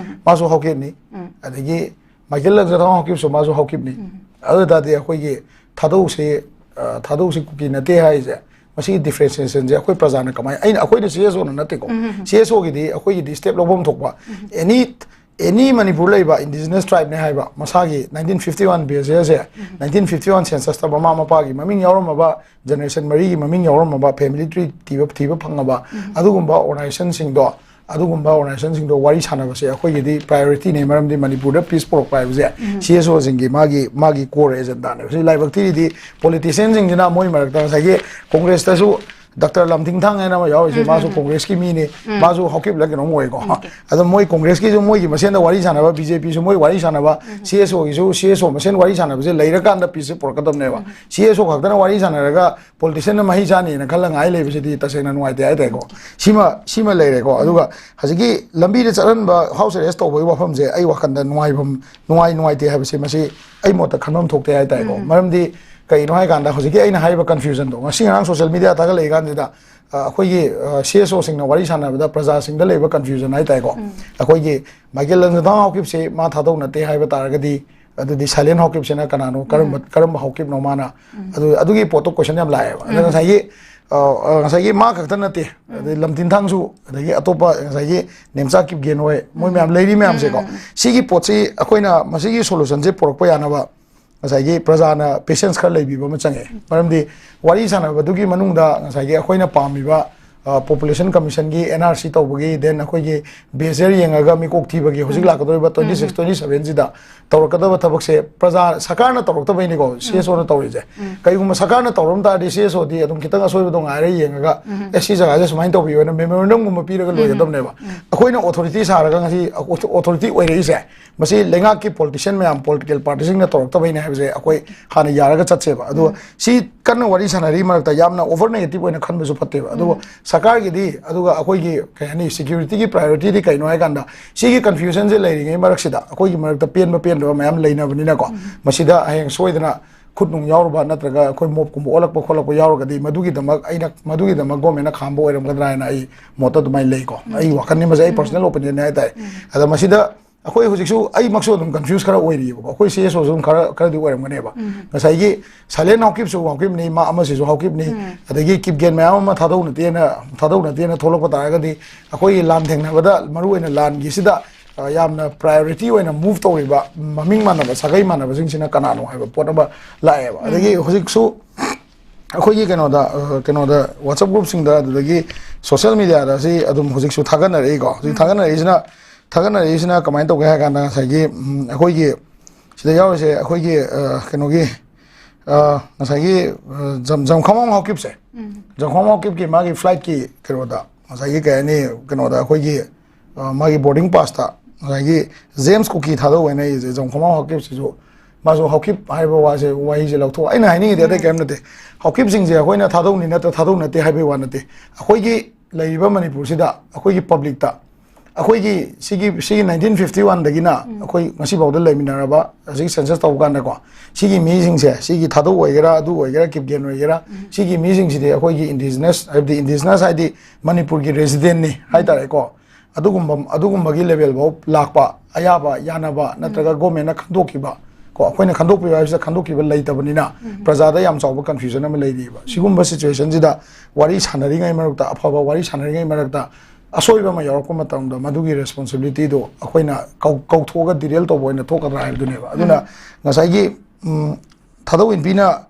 ꯃꯥꯁꯨ ꯍꯥꯎꯀꯤꯞꯅꯤ꯫ ꯑꯗꯒꯤ ꯃꯥꯏꯀꯦꯜ ꯂꯪꯖꯥꯊꯥꯡ ꯍꯥꯎꯀꯤꯞꯁꯨ ꯃꯥꯁꯨ ꯍꯥꯎꯀꯤꯞꯅꯤ꯫ ꯑꯗꯨ ꯑꯣꯏ ꯇꯥꯔꯗꯤ ꯑꯩꯈꯣꯏꯒꯤ ꯊꯥꯗꯧꯁꯤ, ꯑ, ꯊꯥꯗꯧꯁꯤ ꯀꯨꯀꯤ ꯅꯠꯇꯦ ꯍꯥꯏꯁꯦ, ꯃꯁꯤꯒꯤ ꯗꯤꯐ꯭ꯔꯦꯟꯁꯤꯌꯦꯁꯟꯁꯦ ꯑꯩꯈꯣꯏ ꯄ꯭ꯔꯖꯥꯅ ꯀꯃꯥꯏꯅ, ꯑꯩꯅ, ꯑꯩꯈꯣꯏꯅ ꯁꯤ ꯑꯦꯁ ꯑꯣꯅ ꯅꯠꯇꯦꯀꯣ꯫ ꯁꯤ ꯑꯦꯁ ꯑꯣꯒꯤꯗꯤ ꯑꯩꯈꯣꯏꯒꯤꯗꯤ ꯁ꯭ꯇꯦꯞ ꯂꯧꯐꯝ ꯊꯣꯛꯄ ꯑꯦꯅꯤ ꯑꯦꯅꯤ ꯃꯅꯤꯄꯨꯔ ꯂꯩꯕ ꯏꯟꯗꯤꯖꯤꯅꯁ ꯇ꯭ꯔꯥꯏꯕꯅꯦ ꯍꯥꯏꯕ ꯃꯁꯥꯒꯤ ꯅꯥꯏꯟꯇꯤꯟ ꯐꯤꯐꯇꯤ ꯋꯥꯟ ꯕꯦꯖꯦꯜꯁꯦ, ꯅꯥꯏꯟꯇꯤꯟ ꯐꯤꯐꯇꯤ ꯋꯥꯟ ꯁꯦꯟꯁꯁꯇ ꯃꯃꯥ ꯃꯄꯥꯒꯤ ꯃꯃꯤꯡ ꯌꯥꯎꯔꯝꯃꯕ, ꯖꯦꯅꯦꯔꯦꯁꯟ ꯃꯔꯤꯒꯤ ꯃꯃꯤꯡ ꯌꯥꯎꯔꯝꯃꯕ ꯐꯦꯃꯤꯂꯤ ꯇ꯭ꯔꯤ ꯊꯤꯕ ꯊꯤꯕ ꯐꯪꯉꯕ ꯑꯗꯨꯒꯨꯝꯕ ꯑꯣꯔꯒꯅꯥꯏꯖꯦꯁꯟꯁꯤꯡꯗꯣ, ꯑꯗꯨꯒꯨꯝꯕ ꯑꯣꯔꯒꯅꯥꯏꯖꯦꯁꯟꯁꯤꯡꯗꯣ ꯋꯥꯔꯤ ꯁꯥꯟꯅꯕꯁꯦ ꯑꯩꯈꯣꯏꯒꯤꯗꯤ ꯄ꯭ꯔꯥꯏꯌꯣꯔꯤꯇꯤꯅꯦ꯫ ꯃꯔꯝꯗꯤ ꯃꯅꯤꯄꯨꯔꯗ ꯄꯤꯁ ꯄꯨꯔꯛꯄ ꯍꯥꯏꯕꯁꯦ ꯁꯤ ꯑꯦꯁ ꯑꯣꯁꯤꯡꯒꯤ ꯃꯥꯒꯤ ꯃꯥꯒꯤ ꯀꯣꯔ ꯑꯦꯖꯦꯟꯗꯥꯅꯦꯕ꯫ ꯁꯤ ꯂꯥꯏꯕꯛ ꯊꯤꯔꯤꯗꯤ ꯄꯣꯂꯤꯇꯤꯁꯤꯌꯟꯁꯤꯡꯁꯤꯅ ꯃꯣꯏ ꯃꯔꯛꯇ ꯉꯁꯥꯏꯒꯤ ꯀꯣꯡꯒ꯭ꯔꯦꯁꯇꯁꯨ ꯗꯥꯛꯇꯔ ꯂꯝꯊꯤꯡꯊꯥꯡ ꯍꯥꯏꯅ ꯑꯃ ꯌꯥꯎꯔꯤꯁꯦ, ꯃꯥꯁꯨ ꯀꯣꯡꯒ꯭ꯔꯦꯁꯀꯤ ꯃꯤꯅꯤ, ꯃꯥꯁꯨ ꯍꯥꯎꯀꯤꯞꯂ ꯀꯩꯅꯣꯝ ꯑꯣꯏꯀꯣ꯫ ꯑꯗꯣ ꯃꯣꯏ ꯀꯣꯡꯒ꯭ꯔꯦꯁꯀꯤꯁꯨ ꯃꯣꯏꯒꯤ ꯃꯁꯦꯟꯗ ꯋꯥꯔꯤ ꯁꯥꯟꯅꯕ, ꯕꯤ ꯖꯦ ꯄꯤꯁꯨ ꯃꯣꯏ ꯋꯥꯔꯤ ꯁꯥꯟꯅꯕ, ꯁꯤ ꯑꯦꯁ ꯑꯣꯒꯤꯁꯨ ꯁꯤ ꯑꯦꯁ ꯑꯣ ꯃꯁꯦꯟ ꯋꯥꯔꯤ ꯁꯥꯟꯅꯕꯁꯦ ꯂꯩꯔꯀꯥꯟꯗ ꯄꯤꯁꯁꯦ ꯄꯨꯔꯛꯀꯗꯕꯅꯦꯕ꯫ ꯁꯤ ꯑꯦꯁ ꯑꯣ ꯈꯛꯇꯅ ꯋꯥꯔꯤ ꯁꯥꯟꯅꯔꯒ ꯄꯣꯂꯤꯇꯤꯁꯤꯌꯟꯅ ꯃꯍꯩ ꯆꯥꯅꯤꯅ ꯈꯜꯂ ꯉꯥꯏ ꯂꯩꯕꯁꯤꯗꯤ ꯇꯁꯦꯡꯅ ꯅꯨꯡꯉꯥꯏꯇꯦ ꯍꯥꯏꯇꯥꯔꯦꯀꯣ꯫ ꯁꯤꯃ ꯁꯤꯃ ꯂꯩꯔꯦꯀꯣ꯫ ꯑꯗꯨꯒ ꯍꯧꯖꯤꯛꯀꯤ ꯂꯝꯕꯤꯗ ꯆꯠꯍꯟꯕ, ꯍꯥꯎꯁ ꯑꯦꯔꯦꯁ ꯇꯧꯕꯒꯤ ꯋꯥꯐꯝꯁꯦ ꯑꯩ ꯋꯥꯈꯜꯗ ꯅꯨꯡꯉꯥꯏꯐꯝ, ꯅꯨꯡꯉꯥꯏ ꯅꯨꯡꯉꯥꯏꯇꯦ ꯍꯥꯏꯕꯁꯦ ꯃꯁꯤ ꯑꯩ ꯃꯣꯠꯇ ꯈꯟꯐꯝ ꯊꯣꯛꯇꯦ ꯍꯥꯏꯇꯥꯔꯦꯀꯣ꯫ ꯃꯔꯝꯗꯤ ꯀꯩꯅꯣ ꯍꯥꯏꯀꯥꯟꯗ ꯍꯧꯖꯤꯛꯀꯤ ꯑꯩꯅ ꯍꯥꯏꯔꯤꯕ ꯀꯟꯐ꯭ꯌꯨꯖꯟꯗꯣ ꯉꯁꯤ ꯉꯔꯥꯡ ꯁꯣꯁꯤꯌꯦꯜ ꯃꯤꯗꯤꯌꯥ ꯊꯥꯒꯠꯂꯛꯏ ꯀꯥꯟꯁꯤꯗ, ꯑ, ꯑꯩꯈꯣꯏꯒꯤ, ꯑ, ꯁꯤ ꯑꯦꯁ ꯑꯣꯁꯤꯡꯅ ꯋꯥꯔꯤ ꯁꯥꯟꯅꯕꯗ ꯄ꯭ꯔꯖꯥꯁꯤꯡꯗ ꯂꯩꯕ ꯀꯟꯐ꯭ꯌꯨꯖꯟ ꯍꯥꯏꯇꯥꯔꯦꯀꯣ꯫ ꯑꯩꯈꯣꯏꯒꯤ ꯃꯥꯏꯀꯦꯜ ꯂꯟꯁꯥꯊꯥꯡ ꯍꯥꯎꯀꯤꯞꯁꯦ ꯃꯥ ꯊꯥꯗꯧ ꯅꯠꯇꯦ ꯍꯥꯏꯕ ꯇꯥꯔꯒꯗꯤ, ꯑꯗꯨꯗꯤ ꯁꯥꯏꯂꯦꯟ ꯍꯥꯎꯀꯤꯞꯁꯤꯅ ꯀꯅꯥꯅꯣ, ꯀꯔꯝꯕ ꯀꯔꯝꯕ ꯍꯥꯎꯀꯤꯞꯅꯣ ꯃꯥꯅ? ꯑꯗꯨ ꯑꯗꯨꯒꯤ ꯄꯣꯠꯇꯣ ꯀꯣꯏꯁꯟ ꯌꯥꯝ ꯂꯥꯛꯑꯦꯕ꯫ ꯑꯗ ꯉꯁꯥꯏꯒꯤ, ꯑ, ꯑ, ꯉꯁꯥꯏꯒꯤ ꯃꯥ ꯈꯛꯇ ꯅꯠꯇꯦ, ꯑꯗꯩ ꯂꯝꯊꯤꯟꯊꯥꯡꯁꯨ, ꯑꯗꯒꯤ ꯑꯇꯣꯞꯄ ꯉꯁꯥꯏꯒꯤ ꯅꯦꯝꯆꯥ ꯀꯤꯞꯒꯦꯟ ꯍꯣꯏ, ꯃꯣꯏ ꯃꯌꯥꯝ ꯂꯩꯔꯤ ꯃꯌꯥꯝꯁꯦꯀꯣ꯫ ꯁꯤꯒꯤ ꯄꯣꯠꯁꯤ ꯑꯩꯈꯣꯏꯅ ꯃꯁꯤꯒꯤ ꯁꯣꯂꯨꯁꯟꯁꯦ ꯄꯨꯔꯛꯄ ꯌꯥꯅꯕ ꯉꯁꯥꯏꯒꯤ ꯄ꯭ꯔꯖꯥꯅ ꯄꯦꯁꯦꯟꯁ ꯈꯔ ꯂꯩꯕꯤꯕ ꯑꯃ ꯆꯪꯉꯦ꯫ ꯃꯔꯝꯗꯤ ꯋꯥꯔꯤ ꯁꯥꯟꯅꯕꯗꯨꯒꯤ ꯃꯅꯨꯡꯗ ꯉꯁꯥꯏꯒꯤ ꯑꯩꯈꯣꯏꯅ ꯄꯥꯝꯃꯤꯕ, ꯑ, ꯄꯣꯄꯨꯂꯦꯁꯟ ꯀꯃꯤꯁꯟꯒꯤ ꯑꯦꯟ ꯑꯥꯔ ꯁꯤ ꯇꯧꯕꯒꯤ, then ꯑꯩꯈꯣꯏꯒꯤ ꯕꯦꯖꯔ ꯌꯦꯡꯉꯒ ꯃꯤꯀꯣꯛ ꯊꯤꯕꯒꯤ ꯍꯧꯖꯤꯛ ꯂꯥꯛꯀꯗꯧꯔꯤꯕ ꯇ꯭ꯋꯦꯟꯇꯤ ꯁꯤꯛꯁ, ꯇ꯭ꯋꯦꯟꯇꯤ ꯁꯚꯦꯟꯁꯤꯗ ꯇꯧꯔꯛꯀꯗꯕ ꯊꯕꯛꯁꯦ ꯄ꯭ꯔꯖꯥ, ꯁꯔꯀꯥꯔꯅ ꯇꯧꯔꯛꯇꯕꯩꯅꯤꯀꯣ ꯁꯤ ꯑꯦꯁ ꯑꯣꯅ ꯇꯧꯔꯤꯁꯦ꯫ ꯀꯩꯒꯨꯝꯕ ꯁꯔꯀꯥꯔꯅ ꯇꯧꯔꯝ ꯇꯥꯔꯗꯤ ꯁꯤ ꯑꯦꯁ ꯑꯣꯗꯤ ꯑꯗꯨꯝ ꯈꯤꯇꯪ ꯑꯁꯣꯏꯕꯗꯣ ꯉꯥꯏꯔ ꯌꯦꯡꯉꯒ, "ꯑꯦ, ꯁꯤ ꯖꯒꯥꯁꯦ ꯁꯨꯃꯥꯏꯅ ꯇꯧꯕꯤꯌꯣꯅ" ꯃꯦꯃꯣꯔꯦꯟꯗꯝꯒꯨꯝꯕ ꯄꯤꯔꯒ ꯂꯣꯏꯒꯗꯕꯅꯦꯕ꯫ ꯑꯩꯈꯣꯏꯅ ꯑꯣꯊꯣꯔꯤꯇꯤ ꯁꯥꯔꯒ ꯉꯁꯤ ꯑꯣꯊꯣꯔꯤꯇꯤ ꯑꯣꯏꯔꯛꯏꯁꯦ ꯃꯁꯤ ꯂꯩꯉꯥꯛꯀꯤ ꯄꯣꯂꯤꯇꯤꯁꯤꯌꯟ ꯃꯌꯥꯝ, ꯄꯣꯂꯤꯇꯤꯀꯦꯜ ꯄꯥꯔꯇꯤꯁꯤꯡꯅ ꯇꯧꯔꯛꯇꯕꯩꯅꯦ ꯍꯥꯏꯕꯁꯦ ꯑꯩꯈꯣꯏ ꯍꯥꯟꯅ ꯌꯥꯔꯒ ꯆꯠꯁꯦꯕ꯫ ꯑꯗꯨꯒ ꯁꯤ ꯀꯟꯅ ꯋꯥꯔꯤ ꯁꯥꯟꯅꯔꯤ ꯃꯔꯛꯇ ꯌꯥꯝꯅ ꯑꯣꯚꯔ ꯅꯦꯒꯦꯇꯤꯚ ꯑꯣꯏꯅ ꯈꯟꯕꯁꯨ ꯐꯠꯇꯦꯕ꯫ ꯑꯗꯨꯒ ꯁꯔꯀꯥꯔꯒꯤꯗꯤ, ꯑꯗꯨꯒ ꯑꯩꯈꯣꯏꯒꯤ ꯀꯩ ꯍꯥꯏꯅꯤ, ꯁꯦꯀ꯭ꯌꯨꯔꯤꯇꯤꯒꯤ ꯄ꯭ꯔꯥꯏꯌꯣꯔꯤꯇꯤꯗꯤ ꯀꯩꯅꯣ ꯍꯥꯏ ꯀꯥꯟꯗ ꯁꯤꯒꯤ ꯀꯟꯐ꯭ꯌꯨꯖꯟꯁꯦ ꯂꯩꯔꯤꯉꯩ ꯃꯔꯛꯁꯤꯗ ꯑꯩꯈꯣꯏꯒꯤ ꯃꯔꯛꯇ ꯄꯦꯟꯕ ꯄꯦꯟꯗꯕ ꯃꯌꯥꯝ ꯂꯩꯅꯕꯅꯤꯅꯀꯣ꯫ ꯃꯁꯤꯗ ꯍꯌꯦꯡ ꯁꯣꯏꯗꯅ ꯈꯨꯠ ꯅꯨꯡ ꯌꯥꯎꯔꯨꯕ ꯅꯠꯇ꯭ꯔꯒ ꯑꯩꯈꯣꯏ ꯃꯣꯞꯀꯨꯝꯕ ꯑꯣꯜꯂꯛꯄ ꯈꯣꯠꯂꯛꯄ ꯌꯥꯎꯔꯒꯗꯤ ꯃꯗꯨꯒꯤꯗꯃꯛ ꯑꯩꯅ, ꯃꯗꯨꯒꯤꯗꯃꯛ ꯒꯣꯔꯃꯦꯟꯅ ꯈꯥꯝꯕ ꯑꯣꯏꯔꯝꯒꯗ꯭ꯔꯥ ꯍꯥꯏꯅ ꯑꯩ ꯃꯣꯠꯇ ꯑꯗꯨꯃꯥꯏꯅ ꯂꯩꯀꯣ꯫ ꯑꯩ ꯋꯥꯈꯜꯅꯤ, ꯃꯁꯤ ꯑꯩ ꯄꯔꯁꯣꯅꯦꯜ ꯑꯣꯄꯤꯅꯤꯌꯟꯅꯤ ꯍꯥꯏꯇꯥꯔꯦ꯫ ꯑꯗ ꯃꯁꯤꯗ ꯑꯩꯈꯣꯏ ꯍꯧꯖꯤꯛꯁꯨ ꯑꯩꯃꯛꯁꯨ ꯑꯗꯨꯝ ꯀꯟꯐ꯭ꯌꯨꯁ ꯈꯔ ꯑꯣꯏꯔꯤꯑꯕꯀꯣ꯫ ꯑꯩꯈꯣꯏ ꯁꯤ ꯑꯦꯁ ꯑꯣꯁꯨ ꯑꯗꯨꯝ ꯈꯔ, ꯈꯔꯗꯤ ꯑꯣꯏꯔꯝꯒꯅꯦꯕ꯫ ꯉꯁꯥꯏꯒꯤ ꯁꯥꯏꯂꯦꯟ ꯍꯥꯎꯀꯤꯞꯁꯨ ꯍꯥꯎꯀꯤꯞꯅꯤ, ꯃꯥ ꯑꯃꯁꯤꯁꯨ ꯍꯥꯎꯀꯤꯞꯅꯤ, ꯑꯗꯒꯤ ꯀꯤꯞꯒꯦꯟ ꯃꯌꯥꯝ ꯑꯃ ꯊꯥꯗꯧ ꯅꯠꯇꯦꯅ, ꯊꯥꯗꯧ ꯅꯠꯇꯦꯅ ꯊꯣꯛꯂꯛꯄ ꯇꯥꯔꯒꯗꯤ ꯑꯩꯈꯣꯏꯒꯤ ꯂꯥꯟ ꯊꯦꯡꯅꯕꯗ ꯃꯔꯨꯑꯣꯏꯅ ꯂꯥꯟꯒꯤꯁꯤꯗ ꯑ, ꯌꯥꯝꯅ priority ꯑꯣꯏꯅ move ꯇꯧꯔꯤꯕ ꯃꯃꯤꯡ ꯃꯥꯟꯅꯕ, ꯁꯥꯒꯩ ꯃꯥꯟꯅꯕꯁꯤꯡꯁꯤꯅ ꯀꯅꯥꯅꯣ ꯍꯥꯏꯕ ꯄꯣꯠ ꯑꯃ ꯂꯥꯛꯑꯦꯕ꯫ ꯑꯗꯒꯤ ꯍꯧꯖꯤꯛꯁꯨ ꯑꯩꯈꯣꯏꯒꯤ ꯀꯩꯅꯣꯗ, ꯑ, ꯀꯩꯅꯣꯗ, WhatsApp group ꯁꯤꯡꯗ, ꯑꯗꯨꯗꯒꯤ social media ꯗ ꯁꯤ ꯑꯗꯨꯝ ꯍꯧꯖꯤꯛꯁꯨ ꯊꯥꯒꯠꯅꯔꯛꯏꯀꯣ꯫ ꯍꯧꯖꯤꯛ ꯊꯥꯒꯠꯅꯔꯛꯏꯁꯤꯅ, ꯊꯥꯒꯠꯅꯔꯛꯏꯁꯤꯅ ꯀꯃꯥꯏꯅ ꯇꯧꯒꯦ ꯍꯥꯏ ꯀꯥꯟꯗ, ꯉꯁꯥꯏꯒꯤ, ꯎꯝ, ꯑꯩꯈꯣꯏꯒꯤ ꯁꯤꯗ ꯌꯥꯎꯔꯤꯁꯦ, ꯑꯩꯈꯣꯏꯒꯤ, ꯑ, ꯀꯩꯅꯣꯒꯤ, ꯑ, ꯉꯁꯥꯏꯒꯤ, ꯑ, ꯖꯝ-, ꯖꯝꯈꯃꯥꯡ ꯍꯥꯎꯀꯤꯞꯁꯦ, ꯖꯝꯈꯃꯥꯡ ꯍꯥꯎꯀꯤꯞꯀꯤ ꯃꯥꯒꯤ flight ꯀꯤ ꯀꯩꯅꯣꯗ, ꯉꯁꯥꯏꯒꯤ ꯀꯩ ꯍꯥꯏꯅꯤ, ꯀꯩꯅꯣꯗ, ꯑꯩꯈꯣꯏꯒꯤ, ꯑ, ꯃꯥꯒꯤ boarding pass ꯇ ꯉꯁꯥꯏꯒꯤ ꯖꯦꯝꯁ ꯀꯨꯀꯤ ꯊꯥꯗꯧ ꯍꯥꯏꯅ ꯑꯩꯁꯦ, ꯖꯝꯈꯃꯥꯡ ꯍꯥꯎꯀꯤꯞꯁꯤꯁꯨ, ꯃꯥꯁꯨ ꯍꯥꯎꯀꯤꯞ ꯍꯥꯏꯕ ꯋꯥꯁꯦ, ꯋꯥꯍꯩꯁꯦ ꯂꯧꯊꯣꯛ, ꯑꯩꯅ ꯍꯥꯏꯅꯤꯡꯉꯤꯗꯤ ꯑꯇꯩ ꯀꯔꯤꯝ ꯅꯠꯇꯦ꯫ ꯍꯥꯎꯀꯤꯞꯁꯤꯡꯁꯦ ꯑꯩꯈꯣꯏꯅ ꯊꯥꯗꯧꯅꯤ ꯅꯠꯇ꯭ꯔ ꯊꯥꯗꯧ ꯅꯠꯇꯦ ꯍꯥꯏꯕꯒꯤ ꯋꯥ ꯅꯠꯇꯦ꯫ ꯑꯩꯈꯣꯏꯒꯤ ꯂꯩꯔꯤꯕ ꯃꯅꯤꯄꯨꯔꯁꯤꯗ ꯑꯩꯈꯣꯏꯒꯤ public ꯇ, ꯑꯩꯈꯣꯏꯒꯤ ꯁꯤꯒꯤ, ꯁꯤꯒꯤ nineteen fifty one ꯗꯒꯤꯅ ꯑꯩꯈꯣꯏ ꯉꯁꯤꯐꯥꯎꯗ ꯂꯩꯃꯤꯟꯅꯔꯕ, ꯍꯧꯖꯤꯛ census ꯇꯧꯕ ꯀꯥꯟꯗꯀꯣ, ꯁꯤꯒꯤ ꯃꯤꯁꯤꯡꯁꯦ, ꯁꯤꯒꯤ ꯊꯥꯗꯧ ꯑꯣꯏꯒꯦꯔꯥ, ꯑꯗꯨ ꯑꯣꯏꯒꯦꯔꯥ, ꯀꯤꯞꯒꯦꯟ ꯑꯣꯏꯒꯦꯔꯥ, ꯁꯤꯒꯤ ꯃꯤꯁꯤꯡꯁꯤꯗꯤ ꯑꯩꯈꯣꯏꯒꯤ indigenous, ꯍꯥꯏꯕꯗꯤ indigenous ꯍꯥꯏꯗꯤ ꯃꯅꯤꯄꯨꯔꯒꯤ resident ꯅꯤ ꯍꯥꯏꯇꯥꯔꯦꯀꯣ꯫ ꯑꯗꯨꯒꯨꯝꯕ, ꯑꯗꯨꯒꯨꯝꯕꯒꯤ level ꯐꯥꯎ ꯂꯥꯛꯄ, ꯑꯌꯥꯕ, ꯌꯥꯅꯕ, ꯅꯠꯇ꯭ꯔꯒ government ꯅ ꯈꯟꯗꯣꯛꯈꯤꯕ, ꯀꯣ, ꯑꯩꯈꯣꯏꯅ ꯈꯟꯗꯣꯛꯄꯤꯕ ꯍꯥꯏꯕꯁꯤꯗ ꯈꯟꯗꯣꯛꯈꯤꯕ ꯂꯩꯇꯕꯅꯤꯅ ꯄ꯭ꯔꯖꯥꯗ ꯌꯥꯝ ꯆꯥꯎꯕ confusion ꯑꯃ ꯂꯩꯔꯤꯕ꯫ ꯁꯤꯒꯨꯝꯕ situation ꯁꯤꯗ ꯋꯥꯔꯤ ꯁꯥꯟꯅꯔꯤꯉꯩ ꯃꯔꯛꯇ, ꯑꯐꯕ ꯋꯥꯔꯤ ꯁꯥꯟꯅꯔꯤꯉꯩ ꯃꯔꯛꯇ ꯑꯁꯣꯏꯕ ꯑꯃ ꯌꯥꯎꯔꯛꯄ ꯃꯇꯝꯗ ꯃꯗꯨꯒꯤ responsibility ꯗꯣ ꯑꯩꯈꯣꯏꯅ ꯀꯧ-, ꯀꯧꯊꯣꯛꯑꯒ derail ꯇꯧꯕ ꯑꯣꯏꯅ ꯊꯣꯛꯀꯗ꯭ꯔꯥ ꯍꯥꯏꯕꯗꯨꯅꯦꯕ꯫ ꯑꯗꯨꯅ ꯉꯁꯥꯏꯒꯤ, ꯎꯝ, ꯊꯥꯗꯧ ꯏꯟꯄꯤꯅ,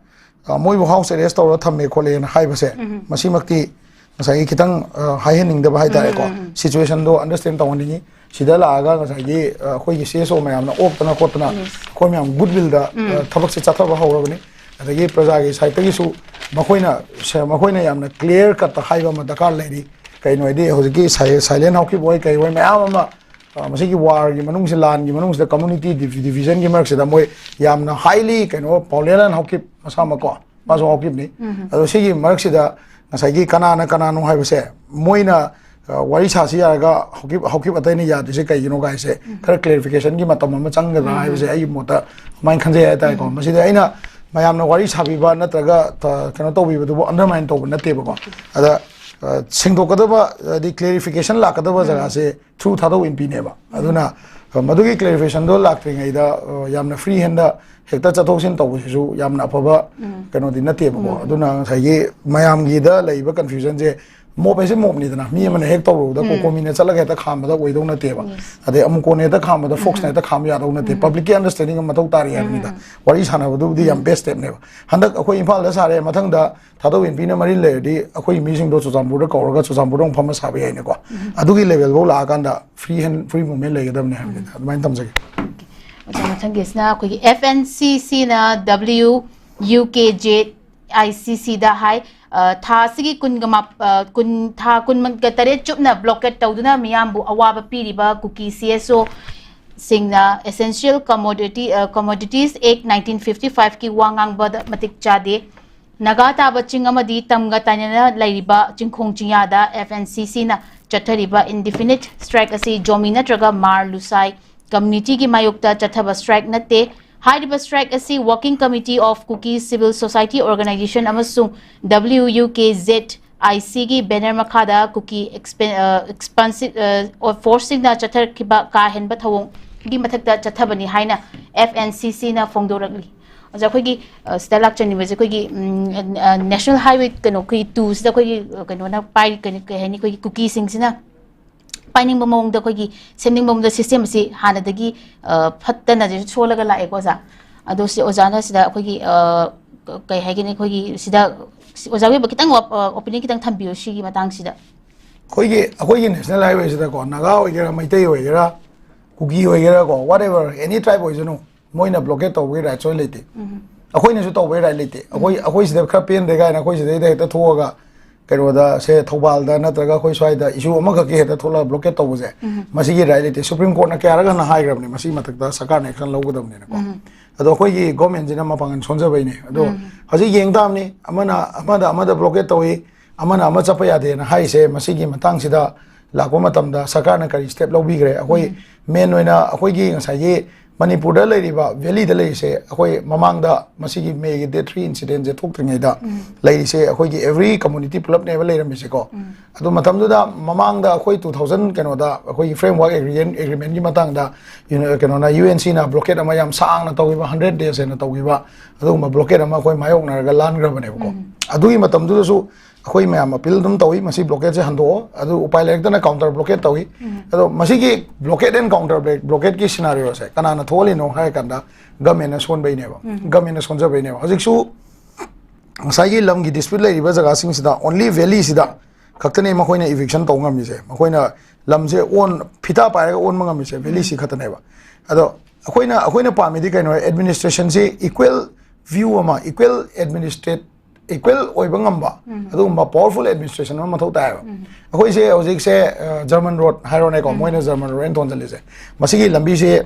ꯑ, ꯃꯣꯏꯕꯨ house arrest ꯇꯧꯔ ꯊꯝꯃꯦ ꯈꯣꯠꯂꯦꯅ ꯍꯥꯏꯕꯁꯦ, ꯃꯁꯤꯃꯛꯇꯤ ꯉꯁꯥꯏꯒꯤ ꯈꯤꯇꯪ, ꯑ, ꯍꯥꯏꯍꯟꯅꯤꯡꯗꯕ ꯍꯥꯏꯇꯥꯔꯦꯀꯣ꯫ Situation ꯗꯣ understand ꯇꯧꯍꯟꯅꯤꯡꯉꯤ꯫ ꯁꯤꯗ ꯂꯥꯛꯑꯒ ꯉꯁꯥꯏꯒꯤ, ꯑ, ꯑꯩꯈꯣꯏꯒꯤ C S O ꯃꯌꯥꯝꯅ ꯑꯣꯛꯇꯅ ꯈꯣꯠꯇꯅ ꯑꯩꯈꯣꯏ ꯃꯌꯥꯝ good will ꯗ, ꯑ, ꯊꯕꯛꯁꯦ ꯆꯠꯊꯕ ꯍꯧꯔꯕꯅꯤ꯫ ꯑꯗꯒꯤ ꯄ꯭ꯔꯖꯥꯒꯤ side ꯇꯒꯤꯁꯨ ꯃꯈꯣꯏꯅ ꯁ-, ꯃꯈꯣꯏꯅ ꯌꯥꯝꯅ clear cut ꯇ ꯍꯥꯏꯕ ꯑꯃ ꯗꯔꯀꯥꯔ ꯂꯩꯔꯤ꯫ ꯀꯩꯅꯣ ꯍꯥꯏꯗꯤ ꯍꯧꯖꯤꯛꯀꯤ ꯁꯥꯏ-, silent ꯍꯥꯎꯀꯤꯞ ꯑꯣꯏ ꯀꯩ ꯑꯣꯏ ꯃꯌꯥꯝ ꯑꯃ, ꯑ, ꯃꯁꯤꯒꯤ war ꯒꯤ ꯃꯅꯨꯡꯁꯤꯗ, ꯂꯥꯟꯒꯤ ꯃꯅꯨꯡꯁꯤꯗ community div-, division ꯒꯤ ꯃꯔꯛꯁꯤꯗ ꯃꯣꯏ ꯌꯥꯝꯅ highly ꯀꯩꯅꯣ, ꯄꯥꯎꯅꯦꯂꯥꯟ ꯍꯥꯎꯀꯤꯞ ꯃꯁꯥꯃꯛꯀꯣ, ꯃꯥꯁꯨ ꯍꯥꯎꯀꯤꯞꯅꯤ꯫ ꯑꯗꯣ ꯁꯤꯒꯤ ꯃꯔꯛꯁꯤꯗ ꯉꯁꯥꯏꯒꯤ ꯀꯅꯥꯅ ꯀꯅꯥꯅꯣ ꯍꯥꯏꯕꯁꯦ ꯃꯣꯏꯅ, ꯑ, ꯋꯥꯔꯤ ꯁꯥꯁꯤ ꯌꯥꯔꯒ ꯍꯥꯎꯀꯤꯞ, ꯍꯥꯎꯀꯤꯞ ꯑꯇꯩꯅ ꯌꯥꯗ꯭ꯔꯤꯁꯦ ꯀꯩꯒꯤꯅꯣ ꯀꯥꯏꯁꯦ ꯈꯔ clarification ꯒꯤ ꯃꯇꯝ ꯑꯃ ꯆꯪꯒꯗ꯭ꯔꯥ ꯍꯥꯏꯕꯁꯦ ꯑꯩꯒꯤ ꯃꯣꯠꯇ ꯑꯗꯨꯃꯥꯏꯅ ꯈꯟꯖꯩ ꯍꯥꯏꯇꯥꯔꯦꯀꯣ꯫ ꯃꯁꯤꯗ ꯑꯩꯅ ꯃꯌꯥꯝꯅ ꯋꯥꯔꯤ ꯁꯥꯕꯤꯕ ꯅꯠꯇ꯭ꯔꯒ ꯇ-, ꯀꯩꯅꯣ ꯇꯧꯕꯤꯕꯗꯨꯕꯨ undermine ꯇꯧꯕ ꯅꯠꯇꯦꯕꯀꯣ꯫ ꯑꯗ, ꯑ, ꯁꯦꯡꯗꯣꯛꯀꯗꯕ, ꯍꯥꯏꯗꯤ clarification ꯂꯥꯛꯀꯗꯕ ꯖꯒꯥꯁꯦ through ꯊꯥꯗꯧ ꯏꯟꯄꯤꯅꯦꯕ꯫ ꯑꯗꯨꯅ, ꯑ, ꯃꯗꯨꯒꯤ clarification ꯗꯣ ꯂꯥꯛꯇ꯭ꯔꯤꯉꯩꯗ, ꯑ, ꯌꯥꯝꯅ free hand ꯗ ꯍꯦꯛꯇ ꯆꯠꯊꯣꯛ ꯆꯠꯁꯤꯟ ꯇꯧꯕꯁꯤꯁꯨ ꯌꯥꯝꯅ ꯑꯐꯕ ꯀꯩꯅꯣꯗꯤ ꯅꯠꯇꯦꯕꯀꯣ꯫ ꯑꯗꯨꯅ ꯉꯁꯥꯏꯒꯤ ꯃꯌꯥꯝꯒꯤꯗ ꯂꯩꯔꯤꯕ confusion ꯁꯦ ꯃꯣꯞ ꯍꯥꯏꯁꯦ ꯃꯣꯞꯅꯤꯗꯅ, ꯃꯤ ꯑꯃꯅ ꯍꯦꯛ ꯇꯧꯔꯨꯕꯗ ꯀꯣꯀꯣꯃꯤꯅ ꯆꯠꯂꯒ ꯍꯦꯛꯇ ꯈꯥꯝꯕꯗ ꯑꯣꯏꯗꯧ ꯅꯠꯇꯦꯕ꯫ ꯑꯗꯩ ꯑꯃꯨꯀꯣꯟꯅ ꯍꯦꯛꯇ ꯈꯥꯝꯕꯗ ꯐꯣꯛꯁꯅ ꯍꯦꯛꯇ ꯈꯥꯝꯕ ꯌꯥꯗꯧ ꯅꯠꯇꯦ꯫ ꯄꯕ꯭ꯂꯤꯛꯀꯤ ꯑꯟꯗꯔꯁ꯭ꯇꯦꯟꯗꯤꯡ ꯑꯃ ꯃꯊꯧ ꯇꯥꯔꯤ ꯍꯥꯏꯕꯅꯤꯗ꯫ ꯋꯥꯔꯤ ꯁꯥꯟꯅꯕꯗꯨꯕꯨꯗꯤ ꯌꯥꯝ ꯕꯦꯁ ꯁ꯭ꯇꯦꯞꯅꯦꯕ꯫ ꯍꯟꯗꯛ ꯑꯩꯈꯣꯏ ꯏꯝꯐꯥꯜꯗ ꯁꯥꯔꯦ, ꯃꯊꯪꯗ ꯊꯥꯗꯧ ꯏꯟꯄꯤꯅ ꯃꯔꯤ ꯂꯩꯔꯗꯤ ꯑꯩꯈꯣꯏ ꯃꯤꯁꯤꯡꯗꯣ ꯆꯨꯔꯆꯥꯟꯄꯨꯔꯗ ꯀꯧꯔꯒ ꯆꯨꯔꯆꯥꯟꯄꯨꯔꯗ ꯑꯃꯨꯛ ꯐꯝꯃ ꯁꯥꯕ ꯌꯥꯏꯅꯦꯀꯣ꯫ ꯑꯗꯨꯒꯤ ꯂꯦꯚꯦꯜꯐꯧ ꯂꯥꯛꯑꯀꯥꯟꯗ ꯐ꯭ꯔꯤ ꯍꯦꯟ ꯐ꯭ꯔꯤ ꯃꯨꯚꯃꯦꯟ ꯂꯩꯒꯗꯕꯅꯦ ꯍꯥꯏꯕꯅꯤꯗ꯫ ꯑꯗꯨꯃꯥꯏꯅ ꯊꯝꯖꯒꯦ꯫ ꯑꯣꯖꯥ, ꯃꯊꯪꯒꯤꯁꯤꯅ ꯑꯩꯈꯣꯏꯒꯤ F N C C ꯅ W U K Z I C C ꯗ ꯍꯥꯏ, ꯑ, ꯊꯥ ꯑꯁꯤꯒꯤ ꯀꯨꯟꯒ ꯃꯥꯞ-, ꯑ, ꯀꯨꯟ, ꯊꯥ ꯀꯨꯟꯒ ꯇꯔꯦꯠ ꯆꯨꯞꯅ ꯕ꯭ꯂꯣꯀꯦꯠ ꯇꯧꯗꯨꯅ ꯃꯤꯌꯥꯝꯕꯨ ꯑꯋꯥꯕ ꯄꯤꯔꯤꯕ ꯀꯨꯀꯤ C S O ꯁꯤꯡꯅ Essential Commodity, ꯑ, Commodities Act nineteen fifty five ꯀꯤ ꯋꯥ ꯉꯥꯡꯕꯗ ꯃꯇꯤꯛ ꯆꯥꯗꯦ꯫ ꯅꯥꯒꯥ ꯇꯥꯕ ꯆꯤꯡ ꯑꯃꯗꯤ ꯇꯝꯒ ꯇꯥꯏꯅꯅ ꯂꯩꯔꯤꯕ ꯆꯤꯡꯈꯣꯡ ꯆꯤꯡꯌꯥꯗ F N C C ꯅ ꯆꯠꯊꯔꯤꯕ indefinite strike ꯑꯁꯤ ꯖꯣꯃꯤ ꯅꯠꯇ꯭ꯔꯒ ꯃꯥꯔ ꯂꯨꯁꯥꯏ ꯀꯝꯃ꯭ꯌꯨꯅꯤꯇꯤꯒꯤ ꯃꯥꯌꯣꯛꯇ ꯆꯠꯊꯕ strike ꯅꯠꯇꯦ꯫ ꯍꯥꯏꯔꯤꯕ strike ꯑꯁꯤ Working Committee of Kuki Civil Society Organization ꯑꯃꯁꯨꯡ W U K Z I C ꯒꯤ banner ꯃꯈꯥꯗ ꯀꯨꯀꯤ ꯑꯦꯛꯁꯄꯦ-, ꯑ, expansive, ꯑ, force ꯁꯤꯡꯅ ꯆꯠꯊꯔꯛꯈꯤꯕ ꯀꯥ ꯍꯦꯟꯕ ꯊꯧꯑꯣꯡꯒꯤ ꯃꯊꯛꯇ ꯆꯠꯊꯕꯅꯤ ꯍꯥꯏꯅ F N C C ꯅ ꯐꯣꯡꯗꯣꯔꯛꯂꯤ꯫ ꯑꯣꯖꯥ, ꯑꯩꯈꯣꯏꯒꯤ, ꯑ, ꯁꯤꯗ ꯂꯥꯛꯆꯅꯤꯡꯕꯁꯦ ꯑꯩꯈꯣꯏꯒꯤ, ꯎꯝ, ꯑ, National Highway ꯀꯩꯅꯣ, ꯑꯩꯈꯣꯏꯒꯤ two ꯁꯤꯗ ꯑꯩꯈꯣꯏꯒꯤ, ꯑ, ꯀꯩꯅꯣꯅ ꯄꯥꯏ-, ꯀꯩꯅꯣ, ꯀꯩ ꯍꯥꯏꯅꯤ, ꯑꯩꯈꯣꯏꯒꯤ ꯀꯨꯀꯤꯁꯤꯡꯁꯤꯅ ꯄꯥꯏꯅꯤꯡꯕ ꯃꯑꯣꯡꯗ, ꯑꯩꯈꯣꯏꯒꯤ ꯁꯦꯝꯅꯤꯡꯕ ꯃꯑꯣꯡꯗ system ꯑꯁꯤ ꯍꯥꯟꯅꯗꯒꯤ, ꯑ, ꯐꯠꯇꯅꯁꯨ ꯁꯣꯜꯂꯒ ꯂꯥꯛꯑꯦꯀꯣ ꯑꯣꯖꯥ꯫ ꯑꯗꯣ ꯁꯤ ꯑꯣꯖꯥꯅ ꯁꯤꯗ ꯑꯩꯈꯣꯏꯒꯤ, ꯑ, ꯀ-, ꯀꯩ ꯍꯥꯏꯒꯅꯤ, ꯑꯩꯈꯣꯏꯒꯤ ꯁꯤꯗ ꯁꯤ ꯑꯣꯖꯥꯒꯤ ꯑꯣꯏꯕ ꯈꯤꯇꯪ ꯋꯥ-, ꯑ, opinion ꯈꯤꯇꯪ ꯊꯝꯕꯤꯌꯨ ꯁꯤꯒꯤ ꯃꯇꯥꯡꯁꯤꯗ꯫ ꯑꯩꯈꯣꯏꯒꯤ, ꯑꯩꯈꯣꯏꯒꯤ National Highway ꯁꯤꯗꯀꯣ, ꯅꯥꯒꯥ ꯑꯣꯏꯒꯦꯔꯥ, ꯃꯩꯇꯩ ꯑꯣꯏꯒꯦꯔꯥ, ꯀꯨꯀꯤ ꯑꯣꯏꯒꯦꯔꯥꯀꯣ, whatever, any tribe ꯑꯣꯏꯁꯅꯨ, ꯃꯣꯏꯅ blockade ꯇꯧꯕꯒꯤ rights ꯂꯣꯏ ꯂꯩꯇꯦ꯫ ꯑꯩꯈꯣꯏꯅꯁꯨ ꯇꯧꯕꯒꯤ right ꯂꯩꯇꯦ꯫ ꯑꯩꯈꯣꯏ, ꯑꯩꯈꯣꯏ ꯁꯤꯗ ꯈꯔ ꯄꯦꯟꯗꯦ ꯀꯥꯏꯅ ꯑꯩꯈꯣꯏ ꯁꯤꯗꯩꯗ ꯍꯦꯛꯇ ꯊꯣꯛꯑꯒ ꯀꯩꯅꯣꯗ, ꯁꯦ, ꯊꯧꯕꯥꯜꯗ ꯅꯠꯇ꯭ꯔꯒ ꯑꯩꯈꯣꯏ ꯁ꯭ꯋꯥꯏꯗ issue ꯑꯃꯈꯛꯀꯤ ꯍꯦꯛꯇ ꯊꯣꯛꯂꯒ blockade ꯇꯧꯕꯁꯦ, ꯃꯁꯤꯒꯤ right ꯂꯩꯇꯦ꯫ Supreme Court ꯅ ꯀꯌꯥꯔꯛ ꯍꯟꯅ ꯍꯥꯏꯈ꯭ꯔꯕꯅꯦ, ꯃꯁꯤꯒꯤ ꯃꯊꯛꯇ ꯁꯔꯀꯥꯔꯅ action ꯂꯧꯒꯗꯕꯅꯤꯅꯀꯣ꯫ ꯑꯗꯣ ꯑꯩꯈꯣꯏꯒꯤ government ꯁꯤꯅ ꯃꯄꯥꯡꯒꯜ ꯁꯣꯟꯖꯕꯩꯅꯦ꯫ ꯑꯗꯣ ꯍꯧꯖꯤꯛ ꯌꯦꯡ ꯇꯥꯕꯅꯤ, ꯑꯃꯅ ꯑꯃꯗ, ꯑꯃꯗ blockade ꯇꯧꯏ, ꯑꯃꯅ ꯑꯃ ꯆꯠꯄ ꯌꯥꯗꯦꯅ ꯍꯥꯏꯔꯤꯁꯦ, ꯃꯁꯤꯒꯤ ꯃꯇꯥꯡꯁꯤꯗ ꯂꯥꯛꯄ ꯃꯇꯝꯗ ꯁꯔꯀꯥꯔꯅ ꯀꯔꯤ step ꯂꯧꯕꯤꯈ꯭ꯔꯦ? ꯑꯩꯈꯣꯏ main ꯑꯣꯏꯅ ꯑꯩꯈꯣꯏꯒꯤ ꯉꯁꯥꯏꯒꯤ ꯃꯅꯤꯄꯨꯔꯗ ꯂꯩꯔꯤꯕ valley ꯗ ꯂꯩꯔꯤꯁꯦ, ꯑꯩꯈꯣꯏ ꯃꯃꯥꯡꯗ ꯃꯁꯤꯒꯤ May ꯒꯤ date three incident ꯁꯦ ꯊꯣꯛꯇ꯭ꯔꯤꯉꯩꯗ ꯂꯩꯔꯤꯁꯦ, ꯑꯩꯈꯣꯏꯒꯤ every community ꯄꯨꯂꯞꯅꯦꯕ ꯂꯩꯔꯝꯃꯤꯁꯦꯀꯣ꯫ ꯑꯗꯨ ꯃꯇꯝꯗꯨꯗ ꯃꯃꯥꯡꯗ ꯑꯩꯈꯣꯏ two thousand ꯀꯩꯅꯣꯗ ꯑꯩꯈꯣꯏꯒꯤ framework agreement, agreement ꯀꯤ ꯃꯇꯥꯡꯗ ꯌꯨꯅ-, ꯀꯩꯅꯣꯅ, U N C ꯅ blockade ꯑꯃ ꯌꯥꯝ ꯁꯥꯡꯅ ꯇꯧꯈꯤꯕ, hundred days ꯍꯦꯟꯅ ꯇꯧꯈꯤꯕ, ꯑꯗꯨꯒꯨꯝꯕ blockade ꯑꯃ ꯑꯩꯈꯣꯏ ꯃꯥꯌꯣꯛꯅꯔꯒ ꯂꯥꯟꯈ꯭ꯔꯕꯅꯦꯕꯀꯣ꯫ ꯑꯗꯨꯒꯤ ꯃꯇꯝꯗꯨꯗꯁꯨ ꯑꯩꯈꯣꯏ ꯃꯌꯥꯝ ꯑꯄꯤꯜ ꯑꯗꯨꯝ ꯇꯧꯏ, ꯃꯁꯤ ꯕ꯭ꯂꯣꯀꯦꯠꯁꯦ ꯍꯟꯗꯣꯛꯑꯣ꯫ ꯑꯗꯨ ꯎꯄꯥꯏ ꯂꯩꯔꯛꯇꯅ ꯀꯥꯎꯟꯇꯔ ꯕ꯭ꯂꯣꯀꯦꯠ ꯇꯧꯏ꯫ ꯑꯗꯣ ꯃꯁꯤꯒꯤ ꯕ꯭ꯂꯣꯀꯦꯠ ꯑꯦꯟ ꯀꯥꯎꯟꯇꯔ ꯕ꯭ꯂꯣꯀꯦꯠꯀꯤ ꯁꯤꯅꯥꯔꯤꯑꯣꯁꯦ ꯀꯅꯥꯅ ꯊꯣꯛꯍꯜꯂꯤꯅꯣ ꯍꯥꯏꯔ ꯀꯥꯟꯗ, ꯒꯃꯦꯟꯅ ꯁꯣꯟꯕꯩꯅꯦꯕ꯫ ꯒꯃꯦꯟꯅ ꯁꯣꯟꯖꯕꯩꯅꯦꯕ꯫ ꯍꯧꯖꯤꯛꯁꯨ ꯉꯁꯥꯏꯒꯤ ꯂꯝꯒꯤ ꯗꯤꯁꯄ꯭ꯌꯨꯠ ꯂꯩꯔꯤꯕ ꯖꯒꯥꯁꯤꯡꯁꯤꯗ ꯑꯣꯟꯂꯤ ꯚꯦꯂꯤꯁꯤꯗ ꯈꯛꯇꯅꯦ ꯃꯈꯣꯏꯅ ꯏꯚꯤꯛꯁꯟ ꯇꯧ ꯉꯝꯃꯤꯁꯦ꯫ ꯃꯈꯣꯏꯅ ꯂꯝꯁꯦ ꯑꯣꯟ, ꯐꯤꯇꯥ ꯄꯥꯏꯔꯒ ꯑꯣꯟꯕ ꯉꯝꯃꯤꯁꯦ ꯚꯦꯂꯤꯁꯤ ꯈꯛꯇꯅꯦꯕ꯫ ꯑꯗꯣ ꯑꯩꯈꯣꯏꯅ, ꯑꯩꯈꯣꯏꯅ ꯄꯥꯝꯃꯤꯗꯤ ꯀꯩꯅꯣ, ꯑꯦꯗꯃꯤꯅꯤꯁꯇ꯭ꯔꯦꯁꯟꯁꯤ ꯏꯀ꯭ꯋꯦꯜ ꯚ꯭ꯌꯨ ꯑꯃ, ꯏꯀ꯭ꯋꯦꯜ ꯑꯦꯗꯃꯤꯅꯤꯁꯇ꯭ꯔꯦꯠ ꯏꯀ꯭ꯋꯦꯜ ꯑꯣꯏꯕ ꯉꯝꯕ ꯑꯗꯨꯒꯨꯝꯕ ꯄꯥꯋꯔꯐꯨꯜ ꯑꯦꯗꯃꯤꯅꯤꯁꯇ꯭ꯔꯦꯁꯟ ꯑꯃ ꯃꯊꯧ ꯇꯥꯏꯌꯦꯕ꯫ ꯑꯩꯈꯣꯏꯁꯦ ꯍꯧꯖꯤꯛꯁꯦ, ꯑ, ꯖꯔꯃꯟ ꯔꯣꯗ ꯍꯥꯏꯔꯣꯅꯦꯀꯣ, ꯃꯣꯏꯅ ꯖꯔꯃꯟ ꯔꯣꯗ ꯍꯥꯏꯅ ꯊꯣꯟꯖꯜꯂꯤꯁꯦ꯫ ꯃꯁꯤꯒꯤ ꯂꯝꯕꯤꯁꯤ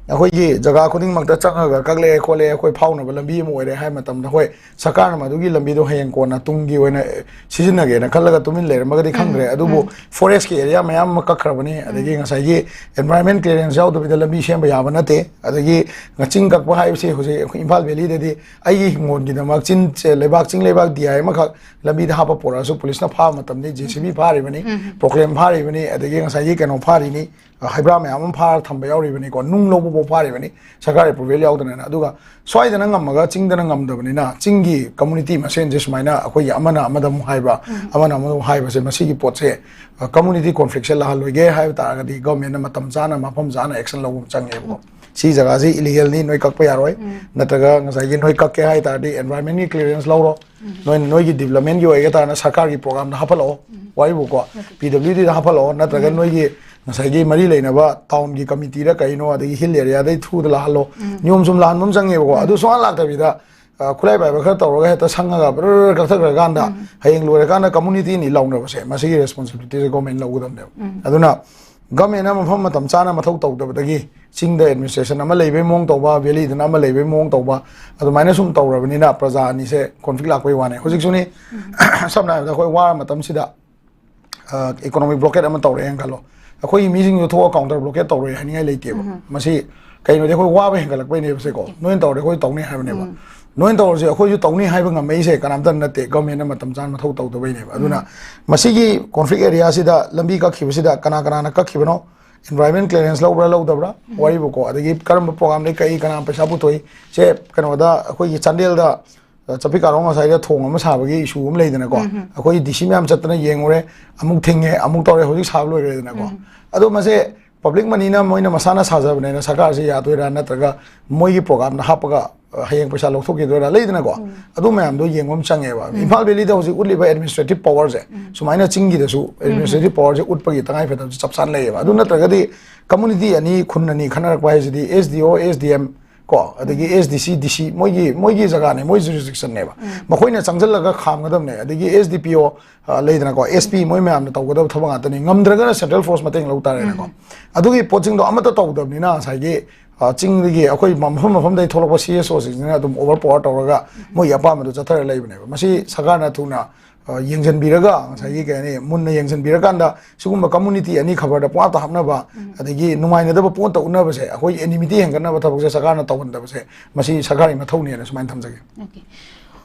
ꯑꯩꯈꯣꯏꯒꯤ ꯖꯒꯥ ꯈꯨꯗꯤꯡꯃꯛꯇ ꯆꯪꯉꯒ ꯀꯛꯂꯛꯑꯦ ꯈꯣꯠꯂꯛꯑꯦ, ꯑꯩꯈꯣꯏ ꯐꯥꯎꯅꯕ ꯂꯝꯕꯤ ꯑꯃ ꯑꯣꯏꯔꯦ ꯍꯥꯏꯕ ꯃꯇꯝꯗ, ꯍꯣꯏ, ꯁꯔꯀꯥꯔꯅ ꯃꯗꯨꯒꯤ ꯂꯝꯕꯤꯗꯣ ꯍꯌꯦꯡ ꯀꯣꯟꯅ ꯇꯨꯡꯒꯤ ꯑꯣꯏꯅ, ꯑꯦ, ꯁꯤꯖꯤꯟꯅꯒꯦꯅ ꯈꯜꯂꯒ ꯇꯨꯃꯤꯟ ꯂꯩꯔꯝꯃꯒꯗꯤ ꯈꯪꯗ꯭ꯔꯦ꯫ ꯑꯗꯨꯕꯨ ꯐꯣꯔꯦꯁꯀꯤ ꯑꯦꯔꯤꯌꯥ ꯃꯌꯥꯝ ꯑꯃ ꯀꯛꯈ꯭ꯔꯕꯅꯤ, ꯑꯗꯒꯤ ꯉꯁꯥꯏꯒꯤ ꯑꯦꯟꯚꯥꯏꯔꯟꯃꯦꯟ ꯀ꯭ꯂꯤꯌꯥꯔꯦꯟꯁ ꯌꯥꯎꯗꯕꯤꯗ ꯂꯝꯕꯤ ꯁꯦꯝꯕ ꯌꯥꯕ ꯅꯠꯇꯦ꯫ ꯑꯗꯒꯤ ꯆꯤꯡ ꯀꯛꯄ ꯍꯥꯏꯕꯁꯤ ꯍꯧꯖꯤꯛ ꯑꯩꯈꯣꯏ ꯏꯝꯐꯥꯜ ꯚꯦꯂꯤꯗꯗꯤ ꯑꯩꯒꯤ ꯍꯤꯡꯒꯣꯜꯒꯤꯗꯃꯛ ꯆꯤꯟ, ꯂꯩꯕꯥꯛ, ꯆꯤꯡ ꯂꯩꯕꯥꯛ ꯗꯤ ꯑꯥꯏ ꯑꯃꯈꯛ ꯂꯝꯕꯤꯗ ꯍꯥꯞꯄ ꯄꯣꯔꯛꯑꯁꯨ ꯄꯨꯂꯤꯁꯅ ꯐꯥꯕ ꯃꯇꯝꯗ ꯖꯦ ꯁꯤ ꯕꯤ ꯐꯥꯔꯤꯕꯅꯤ, ꯄ꯭ꯔꯣꯀ꯭ꯂꯦꯝ ꯐꯥꯔꯤꯕꯅꯤ, ꯑꯗꯒꯤ ꯉꯁꯥꯏꯒꯤ ꯀꯩꯅꯣ ꯐꯥꯔꯤꯅꯤ, ꯑ, ꯍꯩꯕ꯭ꯔꯥ ꯃꯌꯥꯝ ꯑꯃ ꯐꯥꯔ ꯊꯝꯕ ꯌꯥꯎꯔꯤꯕꯅꯤꯀꯣ, ꯅꯨꯡ ꯂꯧꯕꯐꯥꯎ ꯐꯥꯔꯤꯕꯅꯤ ꯁꯔꯀꯥꯔꯒꯤ ꯑꯦꯄ꯭ꯔꯨꯚꯦꯜ ꯌꯥꯎꯗꯅꯅ꯫ ꯑꯗꯨꯒ ꯁ꯭ꯋꯥꯏꯗꯅ ꯉꯝꯃꯒ ꯆꯤꯡꯗꯅ ꯉꯝꯗꯕꯅꯤꯅ, ꯆꯤꯡꯒꯤ ꯀꯝꯃꯨꯅꯤꯇꯤ ꯃꯁꯦꯟꯁꯦ ꯁꯨꯃꯥꯏꯅ ꯑꯩꯈꯣꯏꯒꯤ ꯑꯃꯅ ꯑꯃꯗ ꯑꯃꯨꯛ ꯍꯥꯏꯕ, ꯑꯃꯅ ꯑꯃꯗ ꯑꯃꯨꯛ ꯍꯥꯏꯕꯁꯦ, ꯃꯁꯤꯒꯤ ꯄꯣꯠꯁꯦ, ꯑ, ꯀꯝꯃꯨꯅꯤꯇꯤ ꯀꯣꯟꯐ꯭ꯂꯤꯛꯁꯦ ꯂꯥꯛꯍꯜꯂꯣꯏꯒꯦ ꯍꯥꯏꯕ ꯇꯥꯔꯒꯗꯤ ꯒꯚꯔꯟꯃꯦꯟꯠꯅ ꯃꯇꯝ ꯆꯥꯅ, ꯃꯐꯝ ꯆꯥꯅ ꯑꯦꯛꯁꯟ ꯂꯧꯕ ꯑꯃ ꯆꯪꯉꯦꯕꯀꯣ꯫ ꯁꯤ ꯖꯒꯥꯁꯤ ꯏꯂꯤꯒꯦꯜꯅꯤ, ꯅꯣꯏ ꯀꯛꯄ ꯌꯥꯔꯣꯏ, ꯅꯠꯇ꯭ꯔꯒ ꯉꯁꯥꯏꯒꯤ ꯅꯣꯏ ꯀꯛꯀꯦ ꯍꯥꯏ ꯇꯥꯔꯗꯤ ꯑꯦꯟꯚꯥꯏꯔꯟꯃꯦꯟꯠꯀꯤ ꯀ꯭ꯂꯤꯌꯥꯔꯦꯟꯁ ꯂꯧꯔꯣ, ꯅꯣꯏ, ꯅꯣꯏꯒꯤ ꯗꯤꯕ꯭ꯂꯞꯃꯦꯟꯠꯀꯤ ꯑꯣꯏꯒꯦ ꯇꯥꯔꯒꯅ ꯁꯔꯀꯥꯔꯒꯤ ꯄ꯭ꯔꯣꯒ꯭ꯔꯥꯝꯗ ꯍꯥꯞꯍꯜꯂꯛꯑꯣ, ꯋꯥꯔꯤꯕꯨꯀꯣ, ꯄꯤ ꯗꯕ꯭ꯂꯤꯎ ꯗꯤꯗ ꯍꯥꯞꯍꯜꯂꯛꯑꯣ, ꯅꯠꯇ꯭ꯔꯒ ꯅꯣꯏꯒꯤ ꯉꯁꯥꯏꯒꯤ ꯃꯔꯤ ꯂꯩꯅꯕ ꯇꯥꯎꯟꯒꯤ ꯀꯃꯤꯇꯤꯗ ꯀꯩꯅꯣ, ꯑꯗꯒꯤ ꯍꯤꯜ ꯑꯦꯔꯤꯌꯥꯗꯩ ꯊ꯭ꯔꯨꯗ ꯂꯥꯛꯍꯜꯂꯣ꯫ ꯅꯤꯌꯣꯝ ꯆꯨꯝ ꯂꯥꯟꯕ ꯑꯃ ꯆꯪꯉꯦꯕꯀꯣ꯫ ꯑꯗꯨ ꯁꯨꯡꯂꯥꯛ ꯂꯥꯛꯇꯕꯤꯗ, ꯑ, ꯈꯨꯠꯂꯥꯏ ꯄꯥꯏꯕ ꯈꯔ ꯇꯧꯔꯒ ꯍꯦꯛꯇ ꯁꯪꯉꯒ ꯕ꯭ꯔꯔ ꯀꯛꯊꯈ꯭ꯔꯀꯥꯟꯗ ꯍꯌꯦꯡ ꯂꯣꯏꯔꯀꯥꯟꯗ ꯀꯝꯃꯨꯅꯤꯇꯤꯅꯤ ꯂꯧꯅꯕꯁꯦ, ꯃꯁꯤꯒꯤ ꯔꯦꯁꯄꯣꯟꯁꯤꯕꯤꯂꯤꯇꯤꯁꯦ ꯒꯣꯔꯃꯦꯟ ꯂꯧꯒꯗꯕꯅꯦꯕ꯫ ꯑꯗꯨꯅ ꯒꯣꯔꯃꯦꯟꯅ ꯃꯐꯝ ꯃꯇꯝ ꯆꯥꯅ ꯃꯊꯧ ꯇꯧꯗꯕꯗꯒꯤ ꯆꯤꯡꯗ ꯑꯦꯗꯃꯤꯅꯤꯁꯇ꯭ꯔꯦꯁꯟ ꯑꯃ ꯂꯩꯕꯩ ꯃꯑꯣꯡ ꯇꯧꯕ, ꯚꯦꯂꯤꯗꯅ ꯑꯃ ꯂꯩꯕꯩ ꯃꯑꯣꯡ ꯇꯧꯕ, ꯑꯗꯨꯃꯥꯏꯅ ꯁꯨꯝ ꯇꯧꯔꯕꯅꯤꯅ ꯄ꯭ꯔꯖꯥ ꯑꯅꯤꯁꯦ ꯀꯣꯟꯐ꯭ꯂꯤꯛ ꯂꯥꯛꯄꯩ ꯋꯥꯅꯦ꯫ ꯍꯧꯖꯤꯛꯁꯨꯅꯤ, ꯁꯝꯅ ꯍꯥꯏꯔꯕꯗ ꯑꯩꯈꯣꯏ ꯋꯥꯔ ꯃꯇꯝꯁꯤꯗ, ꯑ, ꯏꯀꯣꯅꯣꯃꯤꯛ ꯕ꯭ꯂꯣꯀꯦꯠ ꯑꯃ ꯇꯧꯔꯦꯅ ꯈꯜꯂꯣ, ꯑꯩꯈꯣꯏꯒꯤ ꯃꯤꯁꯤꯡꯗꯣ ꯊꯣꯛꯑꯒ ꯀꯥꯎꯟꯇꯔ ꯕ꯭ꯂꯣꯀꯦꯠ ꯇꯧꯔꯣꯏ ꯍꯥꯏꯅꯤꯡꯉꯥꯏ ꯂꯩꯇꯦꯕ꯫ ꯃꯁꯤ ꯀꯩꯅꯣꯗꯤ ꯑꯩꯈꯣꯏ ꯋꯥꯕ ꯍꯦꯟꯒꯠꯂꯛꯄꯩꯅꯦꯕꯁꯦꯀꯣ꯫ ꯅꯣꯏꯅ ꯇꯧꯔꯗꯤ ꯑꯩꯈꯣꯏ ꯇꯧꯅꯤ ꯍꯥꯏꯕꯅꯦꯕ꯫ ꯅꯣꯏꯅ ꯇꯧꯔꯁꯦ ꯑꯩꯈꯣꯏꯁꯨ ꯇꯧꯅꯤ ꯍꯥꯏꯕ ꯉꯝꯃꯛꯏꯁꯦ ꯀꯅꯥꯝꯇ ꯅꯠꯇꯦ, ꯒꯚꯔꯟꯃꯦꯟꯠꯅ ꯃꯇꯝ ꯆꯥꯅ ꯃꯊꯧ ꯇꯧꯗꯕꯩꯅꯦꯕ꯫ ꯑꯗꯨꯅ ꯃꯁꯤꯒꯤ ꯀꯣꯟꯐ꯭ꯂꯤꯛ ꯑꯦꯔꯤꯌꯥꯁꯤꯗ ꯂꯝꯕꯤ ꯀꯛꯈꯤꯕꯁꯤꯗ ꯀꯅꯥ ꯀꯅꯥꯅ ꯀꯛꯈꯤꯕꯅꯣ, ꯑꯦꯟꯚꯥꯏꯔꯟꯃꯦꯟꯠ ꯀ꯭ꯂꯤꯌꯥꯔꯦꯟꯁ ꯂꯧꯕ꯭ꯔꯥ ꯂꯧꯗꯕ꯭ꯔꯥ, ꯋꯥꯔꯤꯕꯨꯀꯣ, ꯑꯗꯒꯤ ꯀꯔꯝꯕ ꯄ꯭ꯔꯣꯒ꯭ꯔꯥꯝꯗꯒꯤ ꯀꯛꯏ, ꯀꯅꯥ ꯄꯩꯁꯥ ꯄꯨꯊꯣꯛꯏ, ꯁꯦ ꯀꯩꯅꯣꯗ ꯑꯩꯈꯣꯏꯒꯤ ꯆꯥꯟꯗꯦꯜꯗ ꯆꯞꯄꯤ ꯀꯥꯔꯣꯡ ꯉꯁꯥꯏꯗ ꯊꯣꯡ ꯑꯃ ꯁꯥꯕꯒꯤ ꯏꯁꯨ ꯑꯃ ꯂꯩꯗꯅꯀꯣ, ꯑꯩꯈꯣꯏ ꯗꯤ ꯁꯤ ꯃꯌꯥꯝ ꯆꯠꯇꯅ ꯌꯦꯡꯉꯨꯔꯦ, ꯑꯃꯨꯛ ꯊꯤꯡꯉꯦ, ꯑꯃꯨꯛ ꯇꯧꯔꯦ, ꯍꯧꯖꯤꯛ ꯁꯥꯕ ꯂꯣꯏꯈ꯭ꯔꯦꯗꯅꯀꯣ꯫ ꯑꯗꯣ ꯃꯁꯦ ꯄꯕ꯭ꯂꯤꯛ ꯃꯅꯤꯅ ꯃꯣꯏꯅ ꯃꯁꯥꯅ ꯁꯥꯖꯕꯅꯦꯅ ꯁꯔꯀꯥꯔꯁꯦ ꯌꯥꯗꯣꯏꯔꯥ, ꯅꯠꯇ꯭ꯔꯒ ꯃꯣꯏꯒꯤ ꯄ꯭ꯔꯣꯒꯥꯝꯗ ꯍꯥꯞꯄꯒ ꯑ, ꯍꯌꯦꯡ ꯄꯩꯁꯥ ꯂꯧꯊꯣꯛꯈꯤꯗꯣꯏꯔꯥ ꯂꯩꯗꯅꯀꯣ? ꯑꯗꯨ ꯃꯌꯥꯝꯗꯣ ꯌꯦꯡꯕ ꯑꯃ ꯆꯪꯉꯦꯕ꯫ ꯏꯝꯐꯥꯜ ꯚꯦꯂꯤꯗ ꯍꯧꯖꯤꯛ ꯎꯠꯂꯤꯕ ꯑꯦꯗꯃꯤꯅꯤꯁꯇ꯭ꯔꯦꯇꯤꯚ ꯄꯋꯔꯁꯦ, ꯁꯨꯃꯥꯏꯅ ꯆꯤꯡꯒꯤꯗꯁꯨ ꯑꯦꯗꯃꯤꯅꯤꯁꯇ꯭ꯔꯦꯇꯤꯚ ꯄꯋꯔꯁꯦ ꯎꯠꯄꯒꯤ ꯇꯉꯥꯏ ꯐꯗꯕꯁꯦ ꯆꯞ ꯆꯥꯅ ꯂꯩꯌꯦꯕ꯫ ꯑꯗꯨ ꯅꯠꯇ꯭ꯔꯒꯗꯤ ꯀꯝꯃꯨꯅꯤꯇꯤ ꯑꯅꯤ, ꯈꯨꯟ ꯑꯅꯤ ꯈꯟꯅꯔꯛꯄ ꯍꯥꯏꯁꯤꯗꯤ ꯑꯦꯁ ꯗꯤ ꯑꯣ, ꯑꯦꯁ ꯗꯤ ꯑꯦꯝ ꯀꯣ, ꯑꯗꯒꯤ ꯑꯦꯁ ꯗꯤ ꯁꯤ, ꯗꯤ ꯁꯤ, ꯃꯣꯏꯒꯤ, ꯃꯣꯏꯒꯤ ꯖꯒꯥꯅꯦ, ꯃꯣꯏ ꯖꯨꯔꯤꯁꯗꯤꯛꯁꯟꯅꯦꯕ꯫ ꯃꯈꯣꯏꯅ ꯆꯪꯁꯤꯜꯂꯒ ꯈꯥꯝꯒꯗꯕꯅꯦ꯫ ꯑꯗꯒꯤ ꯑꯦꯁ ꯗꯤ ꯄꯤ ꯑꯣ, ꯑ, ꯂꯩꯗꯅꯀꯣ, ꯑꯦꯁ ꯄꯤ, ꯃꯣꯏ ꯃꯌꯥꯝꯅ ꯇꯧꯒꯗꯕ ꯊꯕꯛ ꯉꯥꯛꯇꯅꯤ꯫ ꯉꯝꯗ꯭ꯔꯒꯅ ꯁꯦꯟꯇ꯭ꯔꯦꯜ ꯐꯣꯔꯁ ꯃꯇꯦꯡ ꯂꯧ ꯇꯥꯔꯦꯅꯀꯣ꯫ ꯑꯗꯨꯒꯤ ꯄꯣꯠꯁꯤꯡꯗꯣ ꯑꯃꯠꯇ ꯇꯧꯗꯕꯅꯤꯅ ꯉꯁꯥꯏꯒꯤ, ꯑ, ꯆꯤꯡꯗꯒꯤ ꯑꯩꯈꯣꯏ ꯃꯐꯝ ꯃꯐꯝꯗꯒꯤ ꯊꯣꯛꯂꯛꯄ ꯁꯤ ꯑꯦꯁ ꯑꯣꯁꯤꯡꯁꯤꯅ ꯑꯗꯨꯝ ꯑꯣꯚꯔ ꯄꯋꯔ ꯇꯧꯔꯒ ꯃꯣꯏꯒꯤ ꯑꯄꯥꯝꯕꯗꯣ ꯆꯠꯊꯔ ꯂꯩꯕꯅꯦꯕ꯫ ꯃꯁꯤ ꯁꯔꯀꯥꯔꯅ ꯊꯨꯅ, ꯑ, ꯌꯦꯡꯁꯤꯟꯕꯤꯔꯒ, ꯉꯁꯥꯏꯒꯤ ꯀꯩ ꯍꯥꯏꯅꯤ, ꯃꯨꯟꯅ ꯌꯦꯡꯁꯤꯟꯕꯤꯔꯀꯥꯟꯗ ꯁꯤꯒꯨꯝꯕ ꯀꯝꯃꯨꯅꯤꯇꯤ ꯑꯅꯤ ꯈꯕꯔꯗ ꯄꯨꯡꯍꯥꯞꯇ ꯍꯥꯞꯅꯕ, ꯑꯗꯒꯤ ꯅꯨꯡꯉꯥꯏꯅꯗꯕ ꯄꯣꯠꯇ ꯎꯠꯅꯕꯁꯦ, ꯑꯩꯈꯣꯏ ꯑꯦꯅꯤꯃꯤꯇꯤ ꯍꯦꯟꯒꯠꯅꯕ ꯊꯕꯛꯁꯦ ꯁꯔꯀꯥꯔꯅ ꯇꯧꯍꯟꯗꯕꯁꯦ, ꯃꯁꯤ ꯁꯔꯀꯥꯔꯒꯤ ꯃꯊꯧꯅꯦꯅ ꯁꯨꯃꯥꯏꯅ ꯊꯝꯖꯒꯦ꯫ ꯑꯣꯀꯦ꯫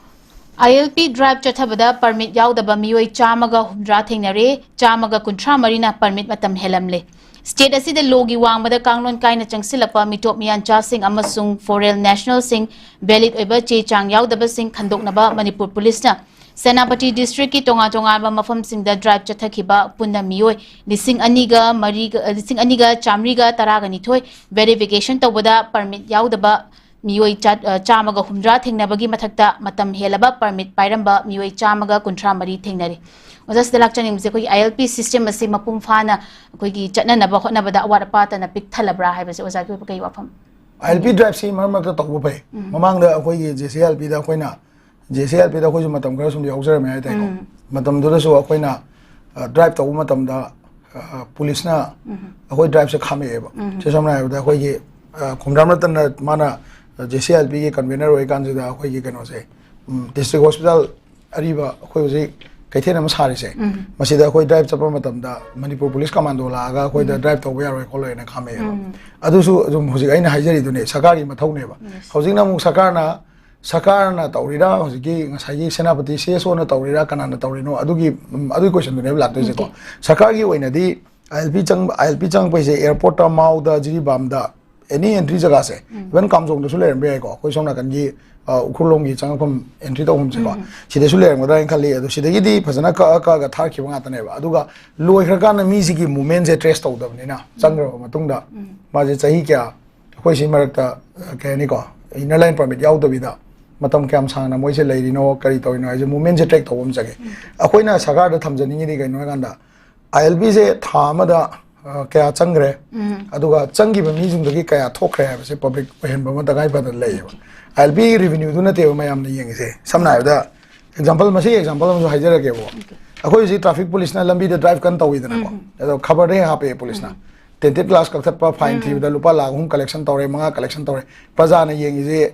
ꯑꯥꯏ ꯑꯦꯜ ꯄꯤ ꯗ꯭ꯔꯥꯏꯚ ꯆꯠꯊꯕꯗ ꯄꯔꯃꯤꯠ ꯌꯥꯎꯗꯕ ꯃꯤꯑꯣꯏ ꯆꯥꯝꯃꯒ ꯍꯨꯝꯗ꯭ꯔꯥ ꯊꯦꯡꯅꯔꯦ, ꯆꯥꯝꯃꯒ ꯀꯨꯟꯊ꯭ꯔꯥ ꯃꯔꯤꯅ ꯄꯔꯃꯤꯠ ꯃꯇꯝ ꯍꯦꯜꯂꯝꯂꯦ꯫ ꯁ꯭ꯇꯦꯠ ꯑꯁꯤꯗ ꯂꯣꯒꯤ ꯋꯥꯡꯃꯗ ꯀꯥꯡꯂꯣꯟ ꯀꯥꯏꯅ ꯆꯪꯁꯤꯜꯂꯛꯄ ꯃꯤꯇꯣꯞ ꯃꯤꯌꯥꯟꯆꯥꯁꯤꯡ ꯑꯃꯁꯨꯡ ꯐꯣꯔꯦꯟ ꯅꯦꯁꯅꯦꯜꯁꯤꯡ ꯚꯦꯂꯤꯗ ꯑꯣꯏꯕ ꯆꯦ ꯆꯥꯡ ꯌꯥꯎꯗꯕꯁꯤꯡ ꯈꯟꯗꯣꯛꯅꯕ ꯃꯅꯤꯄꯨꯔ ꯄꯨꯂꯤꯁꯅ ꯁꯦꯅꯥꯄꯇꯤ ꯗꯤꯁꯇ꯭ꯔꯤꯛꯀꯤ ꯇꯣꯉꯥꯟ ꯇꯣꯉꯥꯟꯕ ꯃꯐꯝꯁꯤꯡꯗ ꯗ꯭ꯔꯥꯏꯚ ꯆꯠꯊꯈꯤꯕ ꯄꯨꯟꯅ ꯃꯤꯑꯣꯏ ꯂꯤꯁꯤꯡ ꯑꯅꯤꯒ ꯃꯔꯤꯒ, ꯂꯤꯁꯤꯡ ꯑꯅꯤꯒ ꯆꯥꯃꯔꯤꯒ ꯇꯔꯥꯒ ꯅꯤꯊꯣꯏ ꯚꯦꯔꯤꯐꯤꯀꯦꯁꯟ ꯇꯧꯕꯗ ꯄꯔꯃꯤꯠ ꯌꯥꯎꯗꯕ ꯃꯤꯑꯣꯏ ꯆꯥ-, ꯑ, ꯆꯥꯝꯃꯒ ꯍꯨꯝꯗ꯭ꯔꯥ ꯊꯦꯡꯅꯕꯒꯤ ꯃꯊꯛꯇ ꯃꯇꯝ ꯍꯦꯜꯂꯕ ꯄꯔꯃꯤꯠ ꯄꯥꯏꯔꯝꯕ ꯃꯤꯑꯣꯏ ꯆꯥꯝꯃꯒ ꯀꯨꯟꯊ꯭ꯔꯥ ꯃꯔꯤ ꯊꯦꯡꯅꯔꯤ꯫ ꯑꯣꯖꯥ, ꯁꯤꯗ ꯂꯥꯛꯆꯅꯤꯡꯕꯁꯦ ꯑꯩꯈꯣꯏꯒꯤ ꯑꯥꯏ ꯑꯦꯜ ꯄꯤ ꯁꯤꯁꯇꯦꯝ ꯑꯁꯤ ꯃꯄꯨꯡ ꯐꯥꯅ ꯑꯩꯈꯣꯏꯒꯤ ꯆꯠꯅꯅꯕ ꯍꯣꯠꯅꯕꯗ ꯑꯋꯥꯠ ꯑꯄꯥꯇꯅ ꯄꯤꯛ ꯊꯜꯂꯕ꯭ꯔꯥ ꯍꯥꯏꯕꯁꯦ ꯑꯣꯖꯥꯒꯤ ꯑꯣꯏꯕ ꯀꯩ ꯋꯥꯐꯝ? ꯑꯥꯏ ꯑꯦꯜ ꯄꯤ ꯗ꯭ꯔꯥꯏꯚꯁꯤ ꯃꯔꯛ ꯃꯔꯛꯇ ꯇꯧꯕ ꯐꯩ꯫ ꯃꯃꯥꯡꯗ ꯑꯩꯈꯣꯏꯒꯤ ꯖꯦ ꯁꯤ ꯑꯥꯏ ꯑꯦꯜ ꯄꯤꯗ ꯑꯩꯈꯣꯏꯅ, ꯖꯦ ꯁꯤ ꯑꯥꯏ ꯑꯦꯜ ꯄꯤꯗ ꯑꯩꯈꯣꯏꯁꯨ ꯃꯇꯝ ꯈꯔ ꯁꯨꯝ ꯌꯥꯎꯖꯔꯝꯃꯦ ꯍꯥꯏꯇꯥꯔꯦꯀꯣ꯫ ꯃꯇꯝꯗꯨꯗꯁꯨ ꯑꯩꯈꯣꯏꯅ, ꯑ, ꯗ꯭ꯔꯥꯏꯚ ꯇꯧꯕ ꯃꯇꯝꯗ, ꯑ, ꯄꯨꯂꯤꯁꯅ ꯑꯩꯈꯣꯏ ꯗ꯭ꯔꯥꯏꯚꯁꯦ ꯈꯥꯝꯃꯛꯑꯦꯕ꯫ ꯁꯦ ꯁꯝꯅ ꯍꯥꯏꯔꯕꯗ ꯑꯩꯈꯣꯏꯒꯤ, ꯑ, ꯈꯣꯝꯗ꯭ꯔꯥꯝ ꯔꯇꯟꯅ ꯃꯥꯅ ꯖꯦ ꯁꯤ ꯑꯥꯏ ꯑꯦꯜ ꯄꯤꯒꯤ ꯀꯟꯚꯦꯅꯔ ꯑꯣꯏꯔꯤꯀꯥꯟꯁꯤꯗ ꯑꯩꯈꯣꯏꯒꯤ ꯀꯩꯅꯣꯁꯦ, ꯎꯝ, ꯗꯤꯁꯇ꯭ꯔꯤꯛ ꯍꯣꯁꯄꯤꯇꯥꯜ ꯑꯔꯤꯕ ꯑꯩꯈꯣꯏ ꯍꯧꯖꯤꯛ ꯀꯩꯊꯦꯜ ꯑꯃ ꯁꯥꯔꯤꯁꯦ, ꯃꯁꯤꯗ ꯑꯩꯈꯣꯏ ꯗ꯭ꯔꯥꯏꯚ ꯆꯠꯄ ꯃꯇꯝꯗ ꯃꯅꯤꯄꯨꯔ ꯄꯨꯂꯤꯁ ꯀꯃꯥꯟꯗꯣ ꯂꯥꯛꯑꯒ ꯑꯩꯈꯣꯏꯗ ꯗ꯭ꯔꯥꯏꯚ ꯇꯧꯕ ꯌꯥꯔꯣꯏ ꯈꯣꯠꯂꯣꯏꯅ ꯈꯥꯝꯃꯛꯑꯦꯕ꯫ ꯑꯗꯨꯁꯨ ꯑꯗꯨꯝ ꯍꯧꯖꯤꯛ ꯑꯩꯅ ꯍꯥꯏꯖꯔꯤꯗꯨꯅꯦ, ꯁꯔꯀꯥꯔꯒꯤ ꯃꯊꯧꯅꯦꯕ꯫ ꯍꯧꯖꯤꯛꯅ ꯑꯃꯨꯛ ꯁꯔꯀꯥꯔꯅ, ꯁꯔꯀꯥꯔꯅ ꯇꯧꯔꯤꯔꯥ, ꯍꯧꯖꯤꯛꯀꯤ ꯉꯁꯥꯏꯒꯤ ꯁꯦꯅꯥꯄꯇꯤ ꯁꯤ ꯑꯦꯁ ꯑꯣꯅ ꯇꯧꯔꯤꯔꯥ, ꯀꯅꯥꯅ ꯇꯧꯔꯤꯅꯣ, ꯑꯗꯨꯒꯤ, ꯎꯝ, ꯑꯗꯨꯒꯤ ꯀꯣꯏꯁꯟꯗꯨꯅꯦꯕ ꯂꯥꯛꯇꯣꯏꯁꯦꯀꯣ꯫ ꯁꯔꯀꯥꯔꯒꯤ ꯑꯣꯏꯅꯗꯤ ꯑꯥꯏ ꯑꯦꯜ ꯄꯤ ꯆꯪꯕ, ꯑꯥꯏ ꯑꯦꯜ ꯄꯤ ꯆꯪꯉꯛꯄꯩꯁꯦ ꯑꯦꯌꯔꯄꯣꯔꯠꯇ, ꯃꯥꯎꯗ, ꯖꯤꯔꯤꯕꯥꯝꯗ, ꯑꯦꯅꯤ ꯑꯦꯟꯇ꯭ꯔꯤ ꯖꯒꯥꯁꯦ, ꯏꯚꯟ ꯀꯥꯝꯖꯣꯡꯗꯁꯨ ꯂꯩꯔꯝꯕ ꯌꯥꯏꯀꯣ, ꯑꯩꯈꯣꯏ ꯁꯣꯝ ꯅꯥꯀꯟꯒꯤ, ꯑ, ꯎꯈ꯭ꯔꯨꯜꯂꯣꯝꯒꯤ ꯆꯪꯉꯛꯐꯝ, entry ꯇꯧꯐꯝꯁꯦꯀꯣ, ꯎꯝ꯫ ꯁꯤꯗꯁꯨ ꯂꯩꯔꯝꯒꯗ꯭ꯔꯥ ꯍꯥꯏꯅ ꯈꯜꯂꯤ꯫ ꯑꯗꯣ ꯁꯤꯗꯒꯤꯗꯤ ꯐꯖꯅ ꯀꯛꯑ ꯀꯛꯑꯒ ꯊꯥꯔꯛꯈꯤꯕ ꯉꯥꯛꯇꯅꯦꯕ꯫ ꯑꯗꯨꯒ ꯂꯣꯏꯈ꯭ꯔꯀꯥꯟꯗ ꯃꯤꯁꯤꯒꯤ movementꯁꯦ trace ꯇꯧꯗꯕꯅꯤꯅ, ꯆꯪꯈ꯭ꯔꯕ ꯃꯇꯨꯡꯗ ꯎꯝ꯫ ꯃꯥꯁꯦ ꯆꯍꯤ ꯀꯌꯥ, ꯑꯩꯈꯣꯏ ꯁꯤ ꯃꯔꯛꯇ, ꯑ, ꯀꯩ ꯍꯥꯏꯅꯤꯀꯣ, inner line permit ꯌꯥꯎꯗꯕꯤꯗ ꯃꯇꯝ ꯀꯌꯥꯝ ꯁꯥꯡꯅ ꯃꯣꯏꯁꯦ ꯂꯩꯔꯤꯅꯣ, ꯀꯔꯤ ꯇꯧꯔꯤꯅꯣ ꯍꯥꯏꯁꯦ, movementꯁꯦ track ꯇꯧꯕ ꯑꯃ ꯆꯪꯉꯦ꯫ ꯎꯝ꯫ ꯑꯩꯈꯣꯏꯅ ꯁꯔꯀꯥꯔꯗ ꯊꯝꯖꯅꯤꯡꯉꯤꯗꯤ ꯀꯩꯅꯣ ꯍꯥꯏꯀꯥꯟꯗ, ILPꯁꯦ ꯊꯥ ꯑꯃꯗ, ꯑ, ꯀꯌꯥ ꯆꯪꯈ꯭ꯔꯦ, ꯎꯝ꯫ ꯑꯗꯨꯒ ꯆꯪꯈꯤꯕ ꯃꯤꯁꯤꯡꯗꯨꯒꯤ ꯀꯌꯥ ꯊꯣꯛꯈ꯭ꯔꯦ ꯍꯥꯏꯕꯁꯦ public ꯑꯣꯏꯍꯟꯕ ꯑꯃ ꯇꯉꯥꯏ ꯐꯗꯅ ꯂꯩꯌꯦꯕ꯫ ILPꯒꯤ revenueꯗꯨ ꯅꯠꯇꯦꯕ ꯃꯌꯥꯝꯅ ꯌꯦꯡꯉꯤꯁꯦ꯫ ꯁꯝꯅ ꯍꯥꯏꯔꯕꯗ, example, ꯃꯁꯤꯒꯤ example ꯑꯃꯁꯨ ꯍꯥꯏꯖꯔꯒꯦꯕꯀꯣ꯫ ꯑꯣꯀꯦ꯫ ꯑꯩꯈꯣꯏ ꯍꯧꯖꯤꯛ traffic policeꯅ ꯂꯝꯕꯤꯗ drive ꯀꯟꯅ ꯇꯧꯋꯤꯗꯅꯀꯣ꯫ ꯎꯝ꯫ ꯑꯗꯣ ꯈꯕꯔꯗ ꯍꯦꯛ ꯍꯥꯞꯄꯛꯑꯦ policeꯅ꯫ ꯎꯝ꯫ Tinted glass ꯀꯛꯊꯠꯄ, fine ꯎꯝ꯫ ꯊꯤꯕꯗ ꯂꯨꯄꯥ ꯂꯥꯈ ꯑꯍꯨꯝ collection ꯇꯧꯔꯦ, ꯃꯉꯥ collection ꯇꯧꯔꯦ꯫ ꯄ꯭ꯔꯖꯥꯅ ꯌꯦꯡꯉꯤꯁꯦ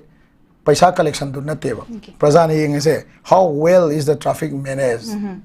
ꯄꯩꯁꯥ collectionꯗꯨ ꯅꯠꯇꯦꯕ꯫ ꯑꯣꯀꯦ꯫ ꯄ꯭ꯔꯖꯥꯅ ꯌꯦꯡꯉꯤꯁꯦ, how well is the traffic managed? Um.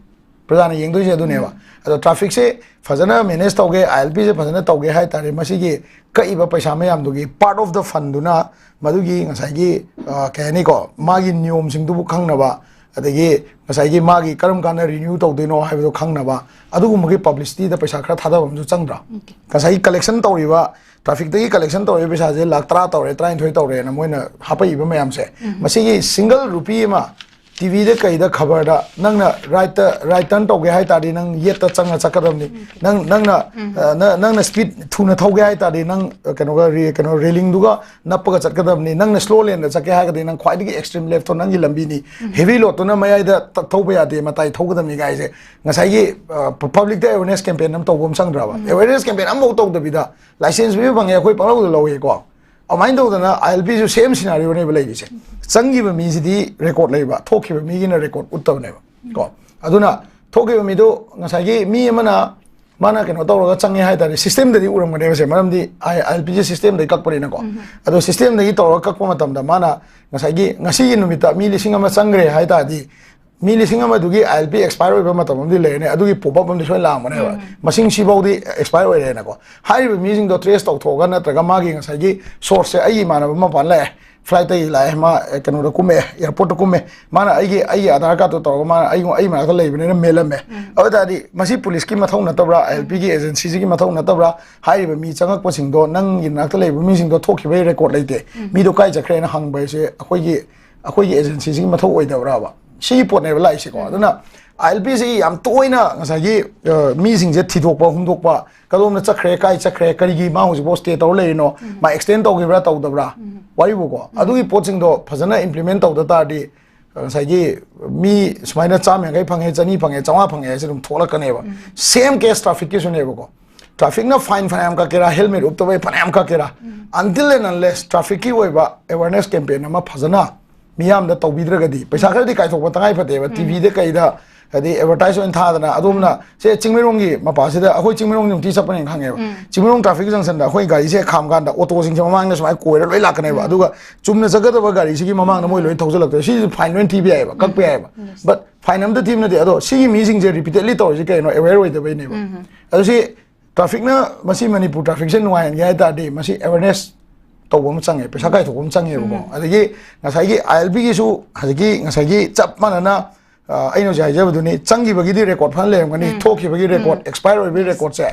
ꯄ꯭ꯔꯖꯥꯅ ꯌꯦꯡꯗꯣꯏꯁꯦ ꯑꯗꯨꯅꯦꯕ꯫ ꯎꯝ꯫ ꯑꯗꯣ trafficꯁꯦ ꯐꯖꯅ manage ꯇꯧꯒꯦ, ILPꯁꯦ ꯐꯖꯅ ꯇꯧꯒꯦ ꯍꯥꯏ ꯇꯥꯔꯗꯤ, ꯃꯁꯤꯒꯤ ꯀꯛꯏꯕ ꯄꯩꯁꯥ ꯃꯌꯥꯝꯗꯨꯒꯤ part of the fundꯗꯨꯅ ꯃꯗꯨꯒꯤ ꯉꯁꯥꯏꯒꯤ, ꯑ, ꯀꯩ ꯍꯥꯏꯅꯤꯀꯣ, ꯃꯥꯒꯤ ꯅꯤꯌꯣꯝꯁꯤꯡꯗꯨꯕꯨ ꯈꯪꯅꯕ, ꯑꯗꯒꯤ ꯉꯁꯥꯏꯒꯤ ꯃꯥꯒꯤ ꯀꯔꯝ ꯀꯥꯟꯗ renew ꯇꯧꯗꯣꯏꯅꯣ ꯍꯥꯏꯕꯗꯣ ꯈꯪꯅꯕ, ꯑꯗꯨꯒꯨꯝꯕꯒꯤ publicityꯗ ꯄꯩꯁꯥ ꯈꯔ ꯊꯥꯗꯕ ꯑꯃꯁꯨ ꯆꯪꯗ꯭ꯔꯥ? ꯑꯣꯀꯦ꯫ ꯉꯁꯥꯏꯒꯤ collection ꯇꯧꯔꯤꯕ, trafficꯇꯒꯤ collection ꯇꯧꯔꯤꯕ ꯄꯩꯁꯥꯁꯦ ꯂꯥꯛ ꯇꯔꯥ ꯇꯧꯔꯦ, ꯇꯔꯥꯅꯤꯊꯣꯏ ꯇꯧꯔꯦꯅ ꯃꯣꯏꯅ ꯍꯥꯞꯄꯛꯏꯕ ꯃꯌꯥꯝꯁꯦ, ꯎꯝ꯫ ꯃꯁꯤꯒꯤ single rupee ꯑꯃ TVꯗ ꯀꯩꯗ ꯈꯕꯔꯗ ꯅꯪꯅ rightꯇ, right turn ꯇꯧꯒꯦ ꯍꯥꯏ ꯇꯥꯔꯗꯤ ꯅꯪ yetꯇ ꯆꯪꯉ ꯆꯠꯀꯗꯕꯅꯤ꯫ ꯎꯝ꯫ ꯅꯪ, ꯅꯪꯅ, ꯎꯝ꯫ ꯑ, ꯅ-, ꯅꯪꯅ speed ꯊꯨꯅ ꯊꯧꯒꯦ ꯍꯥꯏ ꯇꯥꯔꯗꯤ ꯅꯪ, ꯑ, ꯀꯩꯅꯣꯒ ꯔꯦ-, ꯀꯩꯅꯣ railingꯗꯨꯒ ꯅꯞꯄꯒ ꯆꯠꯀꯗꯕꯅꯤ꯫ ꯅꯪꯅ slow laneꯗ ꯆꯠꯀꯦ ꯍꯥꯏꯔꯒꯗꯤ ꯅꯪ ꯈ꯭ꯋꯥꯏꯗꯒꯤ extreme leftꯇꯣ ꯅꯪꯒꯤ ꯂꯝꯕꯤꯅꯤ꯫ ꯎꯝ꯫ Heavy loadꯇꯨꯅ ꯃꯌꯥꯏꯗ ꯇ-, ꯊꯧꯕ ꯌꯥꯗꯦ, ꯃꯇꯥꯏ ꯊꯧꯒꯗꯕꯅꯤ ꯀꯥꯏꯁꯦ ꯉꯁꯥꯏꯒꯤ, ꯑ, ꯄ-, publicꯇ awareness campaign ꯑꯃ ꯇꯧꯕ ꯑꯃ ꯆꯪꯗ꯭ꯔꯕ? ꯎꯝ꯫ Awareness campaign ꯑꯃꯐꯥꯎ ꯇꯧꯗꯕꯤꯗ licence ꯄꯤꯕ ꯐꯪꯉꯦ, ꯑꯩꯈꯣꯏ ꯄꯪꯂꯧꯗ ꯂꯧꯋꯦꯀꯣ꯫ ꯑꯗꯨꯃꯥꯏꯅ ꯇꯧꯗꯅ ILPꯁꯨ same scenarioꯅꯦꯕ ꯂꯩꯔꯤꯁꯦ꯫ ꯆꯪꯈꯤꯕ ꯃꯤꯁꯤꯗꯤ record ꯂꯩꯕ, ꯊꯣꯛꯈꯤꯕ ꯃꯤꯒꯤꯅ record ꯎꯠꯇꯕꯅꯦꯕ ꯀꯣ꯫ ꯑꯗꯨꯅ ꯊꯣꯛꯈꯤꯕ ꯃꯤꯗꯣ ꯉꯁꯥꯏꯒꯤ ꯃꯤ ꯑꯃꯅ ꯃꯥꯅ ꯀꯩꯅꯣ ꯇꯧꯔꯒ ꯆꯪꯉꯦ ꯍꯥꯏ ꯇꯥꯔꯗꯤ systemꯗꯗꯤ ꯎꯔꯝꯒꯅꯦꯕꯁꯦ, ꯃꯔꯝꯗꯤ ILPꯁꯦ systemꯗꯒꯤ ꯀꯛꯄꯅꯤꯅꯀꯣ꯫ ꯎꯝ꯫ ꯑꯗꯣ systemꯗꯒꯤ ꯇꯧꯔꯒ ꯀꯛꯄ ꯃꯇꯝꯗ ꯃꯥꯅ ꯉꯁꯥꯏꯒꯤ ꯉꯁꯤꯒꯤ ꯅꯨꯃꯤꯠꯇ ꯃꯤ ꯂꯤꯁꯤꯡ ꯑꯃ ꯆꯪꯈ꯭ꯔꯦ ꯍꯥꯏ ꯇꯥꯔꯗꯤ, ꯃꯤ ꯂꯤꯁꯤꯡ ꯑꯃꯗꯨꯒꯤ ILP expire ꯑꯣꯏꯕ ꯃꯇꯝ ꯑꯃꯗꯤ ꯂꯩꯔꯅꯤ, ꯑꯗꯨꯒꯤ pop up ꯑꯃꯗꯤ ꯁꯣꯏꯅ ꯂꯥꯛꯑꯝꯒꯅꯦꯕ꯫ ꯎꯝ꯫ ꯃꯁꯤꯡ ꯁꯤꯐꯥꯎꯗꯤ expire ꯑꯣꯏꯔꯦꯅꯀꯣ꯫ ꯍꯥꯏꯔꯤꯕ ꯃꯤꯁꯤꯡꯗꯣ trace ꯇꯧꯊꯣꯛꯑꯒ ꯅꯠꯇ꯭ꯔꯒ ꯃꯥꯒꯤ ꯉꯁꯥꯏꯒꯤ sourceꯁꯦ, ꯑꯩꯒꯤ ꯏꯃꯥꯟꯅꯕ ꯑꯃ ꯃꯄꯥꯟ ꯂꯥꯛꯑꯦ, ꯐ꯭ꯂꯥꯏꯠꯇꯒꯤ ꯂꯥꯛꯑꯦ, ꯃꯥ ꯑꯦ, ꯀꯩꯅꯣꯗ ꯀꯨꯝꯃꯛꯑꯦ, ꯑꯦꯌꯥꯔꯄꯣꯔꯠꯇ ꯀꯨꯝꯃꯦ꯫ ꯃꯥꯅ ꯑꯩꯒꯤ, ꯑꯩꯒꯤ ꯑꯙꯥꯔ ꯀꯥꯔꯠꯇꯣ ꯇꯧꯔꯒ ꯃꯥꯅ ꯑꯩꯉꯣꯟ-, ꯑꯩ ꯃꯅꯥꯛꯇ ꯂꯩꯕꯅꯤꯅ ꯃꯦꯜꯂꯝꯃꯦ꯫ ꯑꯗꯨ ꯑꯣꯏ ꯇꯥꯔꯗꯤ ꯃꯁꯤ ꯄꯨꯂꯤꯁꯀꯤ ꯃꯊꯧ ꯅꯠꯇꯕ꯭ꯔꯥ, ꯑꯥꯏ ꯑꯦꯜ ꯄꯤꯒꯤ ꯑꯦꯖꯦꯟꯁꯤꯁꯤꯒꯤ ꯃꯊꯧ ꯅꯠꯇꯕ꯭ꯔꯥ? ꯍꯥꯏꯔꯤꯕ ꯃꯤ ꯆꯪꯉꯛꯄꯁꯤꯡꯗꯣ, ꯅꯪꯒꯤ ꯅꯥꯛꯇ ꯂꯩꯕ ꯃꯤꯁꯤꯡꯗꯣ ꯊꯣꯛꯈꯤꯕꯒꯤ ꯔꯦꯀꯣꯔꯗ ꯂꯩꯇꯦ, ꯃꯤꯗꯣ ꯀꯥꯏ ꯆꯠꯈ꯭ꯔꯦꯅ ꯍꯪꯕ ꯍꯥꯏꯁꯦ ꯑꯩꯈꯣꯏꯒꯤ, ꯑꯩꯈꯣꯏꯒꯤ ꯑꯦꯖꯦꯟꯁꯤꯁꯤꯒꯤ ꯃꯊꯧ ꯑꯣꯏꯗꯕ꯭ꯔꯥꯕ? ꯁꯤꯒꯤ ꯄꯣꯠꯅꯦꯕ ꯂꯥꯛꯏꯁꯦꯀꯣ꯫ ꯑꯗꯨꯅ ꯑꯥꯏ ꯑꯦꯜ ꯄꯤꯁꯤ ꯌꯥꯝ ꯇꯣꯏꯅ ꯉꯁꯥꯏꯒꯤ, ꯑ, ꯃꯤꯁꯤꯡꯁꯦ ꯊꯤꯗꯣꯛꯄ ꯍꯨꯝꯗꯣꯛꯄ, ꯀꯗꯣꯝꯗ ꯆꯠꯈ꯭ꯔꯦ, ꯀꯥꯏ ꯆꯠꯈ꯭ꯔꯦ, ꯀꯔꯤꯒꯤ ꯃꯥ ꯍꯧꯖꯤꯛꯐꯥꯎ ꯁ꯭ꯇꯦ ꯇꯧꯔ ꯂꯩꯔꯤꯅꯣ, ꯃꯥ ꯑꯦꯛꯁꯇꯦꯟ ꯇꯧꯈꯤꯕ꯭ꯔꯥ ꯇꯧꯗꯕ꯭ꯔꯥ, ꯋꯥꯔꯤꯕꯨꯀꯣ꯫ ꯑꯗꯨꯒꯤ ꯄꯣꯠꯁꯤꯡꯗꯣ ꯐꯖꯅ ꯏꯝꯄ꯭ꯂꯤꯃꯦꯟ ꯇꯧꯗ ꯇꯥꯔꯗꯤ, ꯉꯁꯥꯏꯒꯤ ꯃꯤ ꯁꯨꯃꯥꯏꯅ ꯆꯥꯝꯃ ꯌꯥꯡꯈꯩ ꯐꯪꯉꯦ, ꯆꯅꯤ ꯐꯪꯉꯦ, ꯆꯥꯝꯃꯉꯥ ꯐꯪꯉꯦ ꯍꯥꯏꯁꯦ ꯑꯗꯨꯝ ꯊꯣꯛꯂꯛꯀꯅꯦꯕ꯫ ꯁꯦꯝ ꯀꯦꯁ ꯇ꯭ꯔꯥꯐꯤꯛꯀꯤꯁꯨꯅꯦꯕꯀꯣ꯫ ꯇ꯭ꯔꯥꯐꯤꯛꯅ ꯐꯥꯏꯟ ꯐꯅꯌꯥꯝ ꯀꯛꯀꯦꯔꯥ, ꯍꯦꯜꯃꯦꯠ ꯎꯞꯇꯕꯩ ꯐꯅꯌꯥꯝ ꯀꯛꯀꯦꯔꯥ, until and unless ꯇ꯭ꯔꯥꯐꯤꯛꯀꯤ ꯑꯣꯏꯕ ꯑꯦꯋꯥꯔꯅꯦꯁ ꯀꯦꯝꯄꯦꯟ ꯑꯃ ꯐꯖꯅ ꯃꯤꯌꯥꯝꯗ ꯇꯧꯕꯤꯗ꯭ꯔꯒꯗꯤ, ꯄꯩꯁꯥ ꯈꯔꯗꯤ ꯀꯥꯏꯊꯣꯛꯄ ꯇꯉꯥꯏ ꯐꯗꯦꯕ꯫ ꯇꯤꯚꯤꯗ ꯀꯩꯗ, ꯍꯥꯏꯗꯤ ꯑꯦꯗꯚꯔꯇꯥꯏꯁ ꯑꯣꯏꯅ ꯊꯥꯗꯅ, ꯑꯗꯣꯝꯅ ꯁꯦ ꯆꯤꯡꯃꯩꯔꯣꯡꯒꯤ ꯃꯄꯥꯁꯤꯗ, ꯑꯩꯈꯣꯏ ꯆꯤꯡꯃꯩꯔꯣꯡ ꯅꯨꯡꯇꯤ ꯆꯠꯄꯅꯦꯅ ꯈꯪꯉꯦꯕ꯫ ꯆꯤꯡꯃꯩꯔꯣꯡ ꯇ꯭ꯔꯥꯐꯤꯛ ꯖꯪꯁꯟꯗ ꯑꯩꯈꯣꯏ ꯒꯥꯔꯤꯁꯦ ꯍꯦꯛ ꯈꯥꯝ ꯀꯥꯟꯗ ꯑꯣꯇꯣꯁꯤꯡꯁꯦ ꯃꯃꯥꯡꯗ ꯁꯨꯃꯥꯏꯅ ꯀꯣꯏꯔ ꯂꯣꯏ ꯂꯥꯛꯀꯅꯦꯕ꯫ ꯑꯗꯨꯒ ꯆꯨꯝꯅ ꯆꯠꯀꯗꯕ ꯒꯥꯔꯤꯁꯤꯒꯤ ꯃꯃꯥꯡꯗ ꯃꯣꯏ ꯂꯣꯏ ꯊꯧꯖꯤꯜꯂꯛꯇꯣꯏ꯫ ꯁꯤꯁꯨ ꯐꯥꯏꯟ ꯂꯣꯏ ꯊꯤꯕ ꯌꯥꯏꯑꯕ, ꯀꯛꯄ ꯌꯥꯏꯑꯕ꯫ ꯕꯠ ꯐꯥꯏꯟ ꯑꯝꯇ ꯊꯤꯕ ꯅꯠꯇꯦ꯫ ꯑꯗꯣ ꯁꯤꯒꯤ ꯃꯤꯁꯤꯡꯁꯦ ꯔꯤꯄꯤꯇꯦꯗꯂꯤ ꯇꯧꯔꯤꯁꯤ ꯀꯩꯅꯣ? ꯑꯦꯋꯦꯌꯔ ꯑꯣꯏꯗꯕꯩꯅꯦꯕ꯫ ꯑꯗꯣ ꯁꯤ ꯇ꯭ꯔꯥꯐꯤꯛꯅ, ꯃꯁꯤ ꯃꯅꯤꯄꯨꯔ ꯇ꯭ꯔꯥꯐꯤꯛꯁꯦ ꯅꯨꯡꯉꯥꯏꯍꯟꯒꯦ ꯍꯥꯏ ꯇꯥꯔꯗꯤ, ꯃꯁꯤ ꯑꯦꯋꯦꯔꯅꯦꯁ ꯇꯧꯕ ꯑꯃ ꯆꯪꯉꯦ, ꯄꯩꯁꯥ ꯀꯥꯏꯊꯣꯛꯄ ꯑꯃ ꯆꯪꯉꯦꯕꯀꯣ꯫ ꯑꯗꯒꯤ ꯉꯁꯥꯏꯒꯤ ꯑꯥꯏ ꯑꯦꯜ ꯄꯤꯒꯤꯁꯨ ꯍꯧꯖꯤꯛꯀꯤ, ꯉꯁꯥꯏꯒꯤ ꯆꯞ ꯃꯥꯟꯅꯅ, ꯑ, ꯑꯩꯅ ꯍꯧꯖꯤꯛ ꯍꯥꯏꯖꯕꯗꯨꯅꯤ, ꯆꯪꯈꯤꯕꯒꯤ ꯔꯦꯀꯣꯔꯗ ꯐꯅ ꯂꯩꯔꯝꯒꯅꯤ, ꯊꯣꯛꯈꯤꯕꯒꯤ ꯔꯦꯀꯣꯔꯗ, ꯑꯦꯛꯁꯄꯥꯌꯔ ꯑꯣꯏꯕꯒꯤ ꯔꯦꯀꯣꯔꯗꯁꯦ,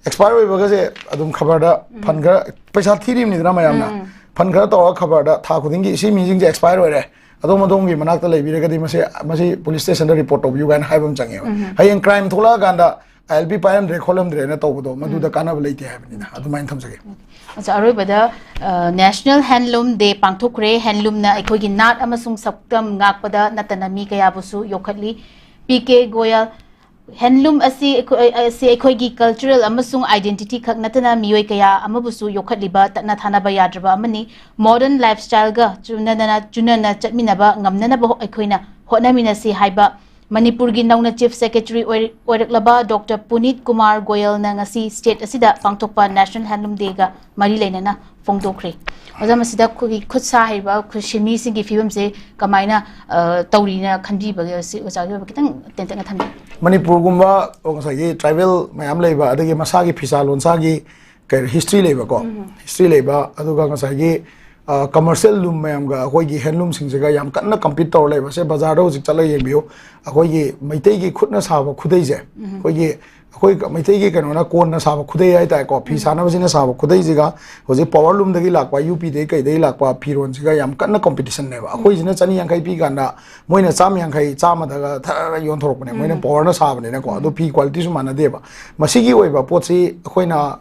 ꯑꯦꯛꯁꯄꯥꯌꯔ ꯑꯣꯏꯕꯒꯁꯦ ꯑꯗꯨꯝ ꯈꯕꯔꯗ ꯐꯟ ꯈꯔ, ꯄꯩꯁꯥ ꯊꯤꯔꯤꯕꯅꯤꯗꯅ ꯃꯌꯥꯝꯅ, ꯐꯟ ꯈꯔ ꯇꯧꯔꯒ ꯈꯕꯔꯗ ꯊꯥ ꯈꯨꯗꯤꯡꯒꯤ ꯁꯤ ꯃꯤꯁꯤꯡꯁꯦ ꯑꯦꯛꯁꯄꯥꯌꯔ ꯑꯣꯏꯔꯦ, ꯑꯗꯣꯝ ꯑꯗꯣꯝꯒꯤ ꯃꯅꯥꯛꯇ ꯂꯩꯕꯤꯔꯒꯗꯤ ꯃꯁꯤ, ꯃꯁꯤ ꯄꯨꯂꯤꯁ ꯁ꯭ꯇꯦꯁꯟꯗ ꯔꯤꯄꯣꯔꯠ ꯇꯧꯕꯤꯌꯨ ꯀꯥꯏꯅ ꯍꯥꯏꯕ ꯑꯃ ꯆꯪꯉꯦꯕ꯫ ꯍꯌꯦꯡ ꯀ꯭ꯔꯥꯏꯝ ꯊꯣꯛꯂꯛꯑꯀꯥꯟꯗ ꯑꯥꯏ ꯑꯦꯜ ꯄꯤ ꯄꯥꯏꯔꯝꯗ꯭ꯔꯦ ꯈꯣꯠꯂꯝꯗ꯭ꯔꯦꯅ ꯇꯧꯕꯗꯣ, ꯃꯗꯨꯗ ꯀꯥꯟꯅꯕ ꯂꯩꯇꯦ ꯍꯥꯏꯕꯅꯤꯅ꯫ ꯑꯗꯨꯃꯥꯏꯅ ꯊꯝꯖꯒꯦ꯫ ꯑꯆꯥ, ꯑꯔꯣꯏꯕꯗ, ꯑ, National Handloom Day ꯄꯥꯡꯊꯣꯛꯈ꯭ꯔꯦ꯫ ꯍꯦꯟꯂꯨꯝꯅ ꯑꯩꯈꯣꯏꯒꯤ ꯅꯥꯠ ꯑꯃꯁꯨꯡ ꯁꯛꯇꯝ ꯉꯥꯛꯄꯗ ꯅꯠꯇꯅ ꯃꯤ ꯀꯌꯥꯕꯨꯁꯨ ꯌꯣꯛꯈꯠꯂꯤ꯫ ꯄꯤ ꯀꯦ ꯒꯣꯌꯜ, ꯍꯦꯟꯂꯨꯝ ꯑꯁꯤ ꯑꯩꯈꯣꯏ, ꯑꯁꯤ ꯑꯩꯈꯣꯏꯒꯤ ꯀꯜꯆꯔꯦꯜ ꯑꯃꯁꯨꯡ ꯑꯥꯏꯗꯦꯟꯇꯤꯇꯤ ꯈꯛ ꯅꯠꯇꯅ ꯃꯤꯑꯣꯏ ꯀꯌꯥ ꯑꯃꯕꯨꯁꯨ ꯌꯣꯛꯈꯠꯂꯤꯕ ꯇꯠꯅ ꯊꯥꯅꯕ ꯌꯥꯗ꯭ꯔꯕ ꯑꯃꯅꯤ꯫ ꯃꯣꯗꯔꯟ ꯂꯥꯏꯐꯁ꯭ꯇꯥꯏꯜꯒ ꯆꯨꯅꯗꯅ, ꯆꯨꯅꯅ ꯆꯠꯃꯤꯟꯅꯕ ꯉꯝꯅꯅꯕ ꯑꯩꯈꯣꯏꯅ ꯍꯣꯠꯅꯃꯤꯟꯅꯁꯤ ꯍꯥꯏꯕ ꯃꯅꯤꯄꯨꯔꯒꯤ ꯅꯧꯅ ꯆꯤꯐ ꯁꯦꯀ꯭ꯔꯦꯇꯔꯤ ꯑꯣꯏ-, ꯑꯣꯏꯔꯛꯂꯕ ꯗꯣꯛꯇꯔ ꯄꯨꯅꯤꯠ ꯀꯨꯃꯥꯔ ꯒꯣꯌꯜꯅ ꯉꯁꯤ ꯁ꯭ꯇꯦꯠ ꯑꯁꯤꯗ ꯄꯥꯡꯊꯣꯛꯄ ꯅꯦꯁꯅꯦꯜ ꯍꯦꯟꯂꯨꯝ ꯗꯦꯒ ꯃꯔꯤ ꯂꯩꯅꯅ ꯐꯣꯡꯗꯣꯛꯈ꯭ꯔꯦ꯫ ꯑꯣꯖꯥ, ꯃꯁꯤꯗ ꯑꯩꯈꯣꯏꯒꯤ ꯈꯨꯠ ꯁꯥ ꯍꯩꯕ, ꯑꯩꯈꯣꯏ ꯁꯤꯟꯃꯤꯁꯤꯡꯒꯤ ꯐꯤꯕꯝꯁꯦ ꯀꯃꯥꯏꯅ, ꯑ, ꯇꯧꯔꯤꯅ ꯈꯟꯕꯤꯕꯒꯦ? ꯁꯤ ꯑꯣꯖꯥꯒꯤ ꯑꯣꯏꯕ ꯈꯤꯇꯪ ꯇꯦꯟꯇꯛꯅ ꯊꯝꯕꯤꯌꯨ꯫ ꯃꯅꯤꯄꯨꯔꯒꯨꯝꯕ ꯉꯁꯥꯏꯒꯤ ꯇ꯭ꯔꯥꯏꯕꯦꯜ ꯃꯌꯥꯝ ꯂꯩꯕ, ꯑꯗꯒꯤ ꯃꯁꯥꯒꯤ ꯐꯤꯁꯥ ꯂꯣꯟꯁꯥꯒꯤ ꯀꯩ, ꯍꯤꯁꯇ꯭ꯔꯤ ꯂꯩꯕꯀꯣ, ꯍꯤꯁꯇ꯭ꯔꯤ ꯂꯩꯕ, ꯑꯗꯨꯒ ꯉꯁꯥꯏꯒꯤ ꯀꯃꯔꯁꯤꯌꯦꯜ ꯂꯨꯝ ꯃꯌꯥꯝꯒ ꯑꯩꯈꯣꯏꯒꯤ ꯍꯦꯟꯂꯨꯝꯁꯤꯡꯁꯤꯒ ꯌꯥꯝ ꯀꯟꯅ ꯀꯝꯄꯤꯠ ꯇꯧꯔ ꯂꯩꯕꯁꯦ ꯕꯖꯥꯔꯗ ꯍꯧꯖꯤꯛ ꯆꯠꯂꯒ ꯌꯦꯡꯕꯤꯌꯨ꯫ ꯑꯩꯈꯣꯏꯒꯤ ꯃꯩꯇꯩꯒꯤ ꯈꯨꯠꯅ ꯁꯥꯕ ꯈꯨꯗꯩꯁꯦ, ꯑꯩꯈꯣꯏꯒꯤ ꯑꯩꯈꯣꯏ ꯃꯩꯇꯩꯒꯤ ꯀꯩꯅꯣꯅ ꯀꯣꯟꯅ ꯁꯥꯕ ꯈꯨꯗꯩ ꯍꯥꯏꯇꯥꯔꯦꯀꯣ, ꯐꯤ ꯁꯥꯟꯅꯕꯁꯤꯅ ꯁꯥꯕ ꯈꯨꯗꯩꯁꯤꯒ ꯍꯧꯖꯤꯛ ꯄꯋꯥꯔ ꯂꯨꯝꯗꯒꯤ ꯂꯥꯛꯄ, ꯌꯨ ꯄꯤꯗꯒꯤ ꯀꯩꯗꯒꯤ ꯂꯥꯛꯄ ꯐꯤꯔꯣꯟꯁꯤꯒ ꯌꯥꯝ ꯀꯟꯅ ꯀꯝꯄꯤꯇꯤꯁꯟꯅꯦꯕ꯫ ꯑꯩꯈꯣꯏꯁꯤꯅ ꯆꯅꯤ ꯌꯥꯡꯈꯩ ꯄꯤ ꯀꯥꯟꯗ ꯃꯣꯏꯅ ꯆꯥꯝꯃ ꯌꯥꯡꯈꯩ, ꯆꯥꯝꯃꯗꯒ ꯊꯔ ꯌꯣꯟꯊꯣꯔꯛꯄꯅꯦ, ꯃꯣꯏꯅ ꯄꯋꯥꯔꯅ ꯁꯥꯕꯅꯤꯅꯀꯣ꯫ ꯑꯗꯨ ꯐꯤ ꯀ꯭ꯋꯥꯂꯤꯇꯤꯁꯨ ꯃꯥꯟꯅꯗꯦꯕ꯫ ꯃꯁꯤꯒꯤ ꯑꯣꯏꯕ ꯄꯣꯠꯁꯤ ꯑꯩꯈꯣꯏꯅ, ꯑ,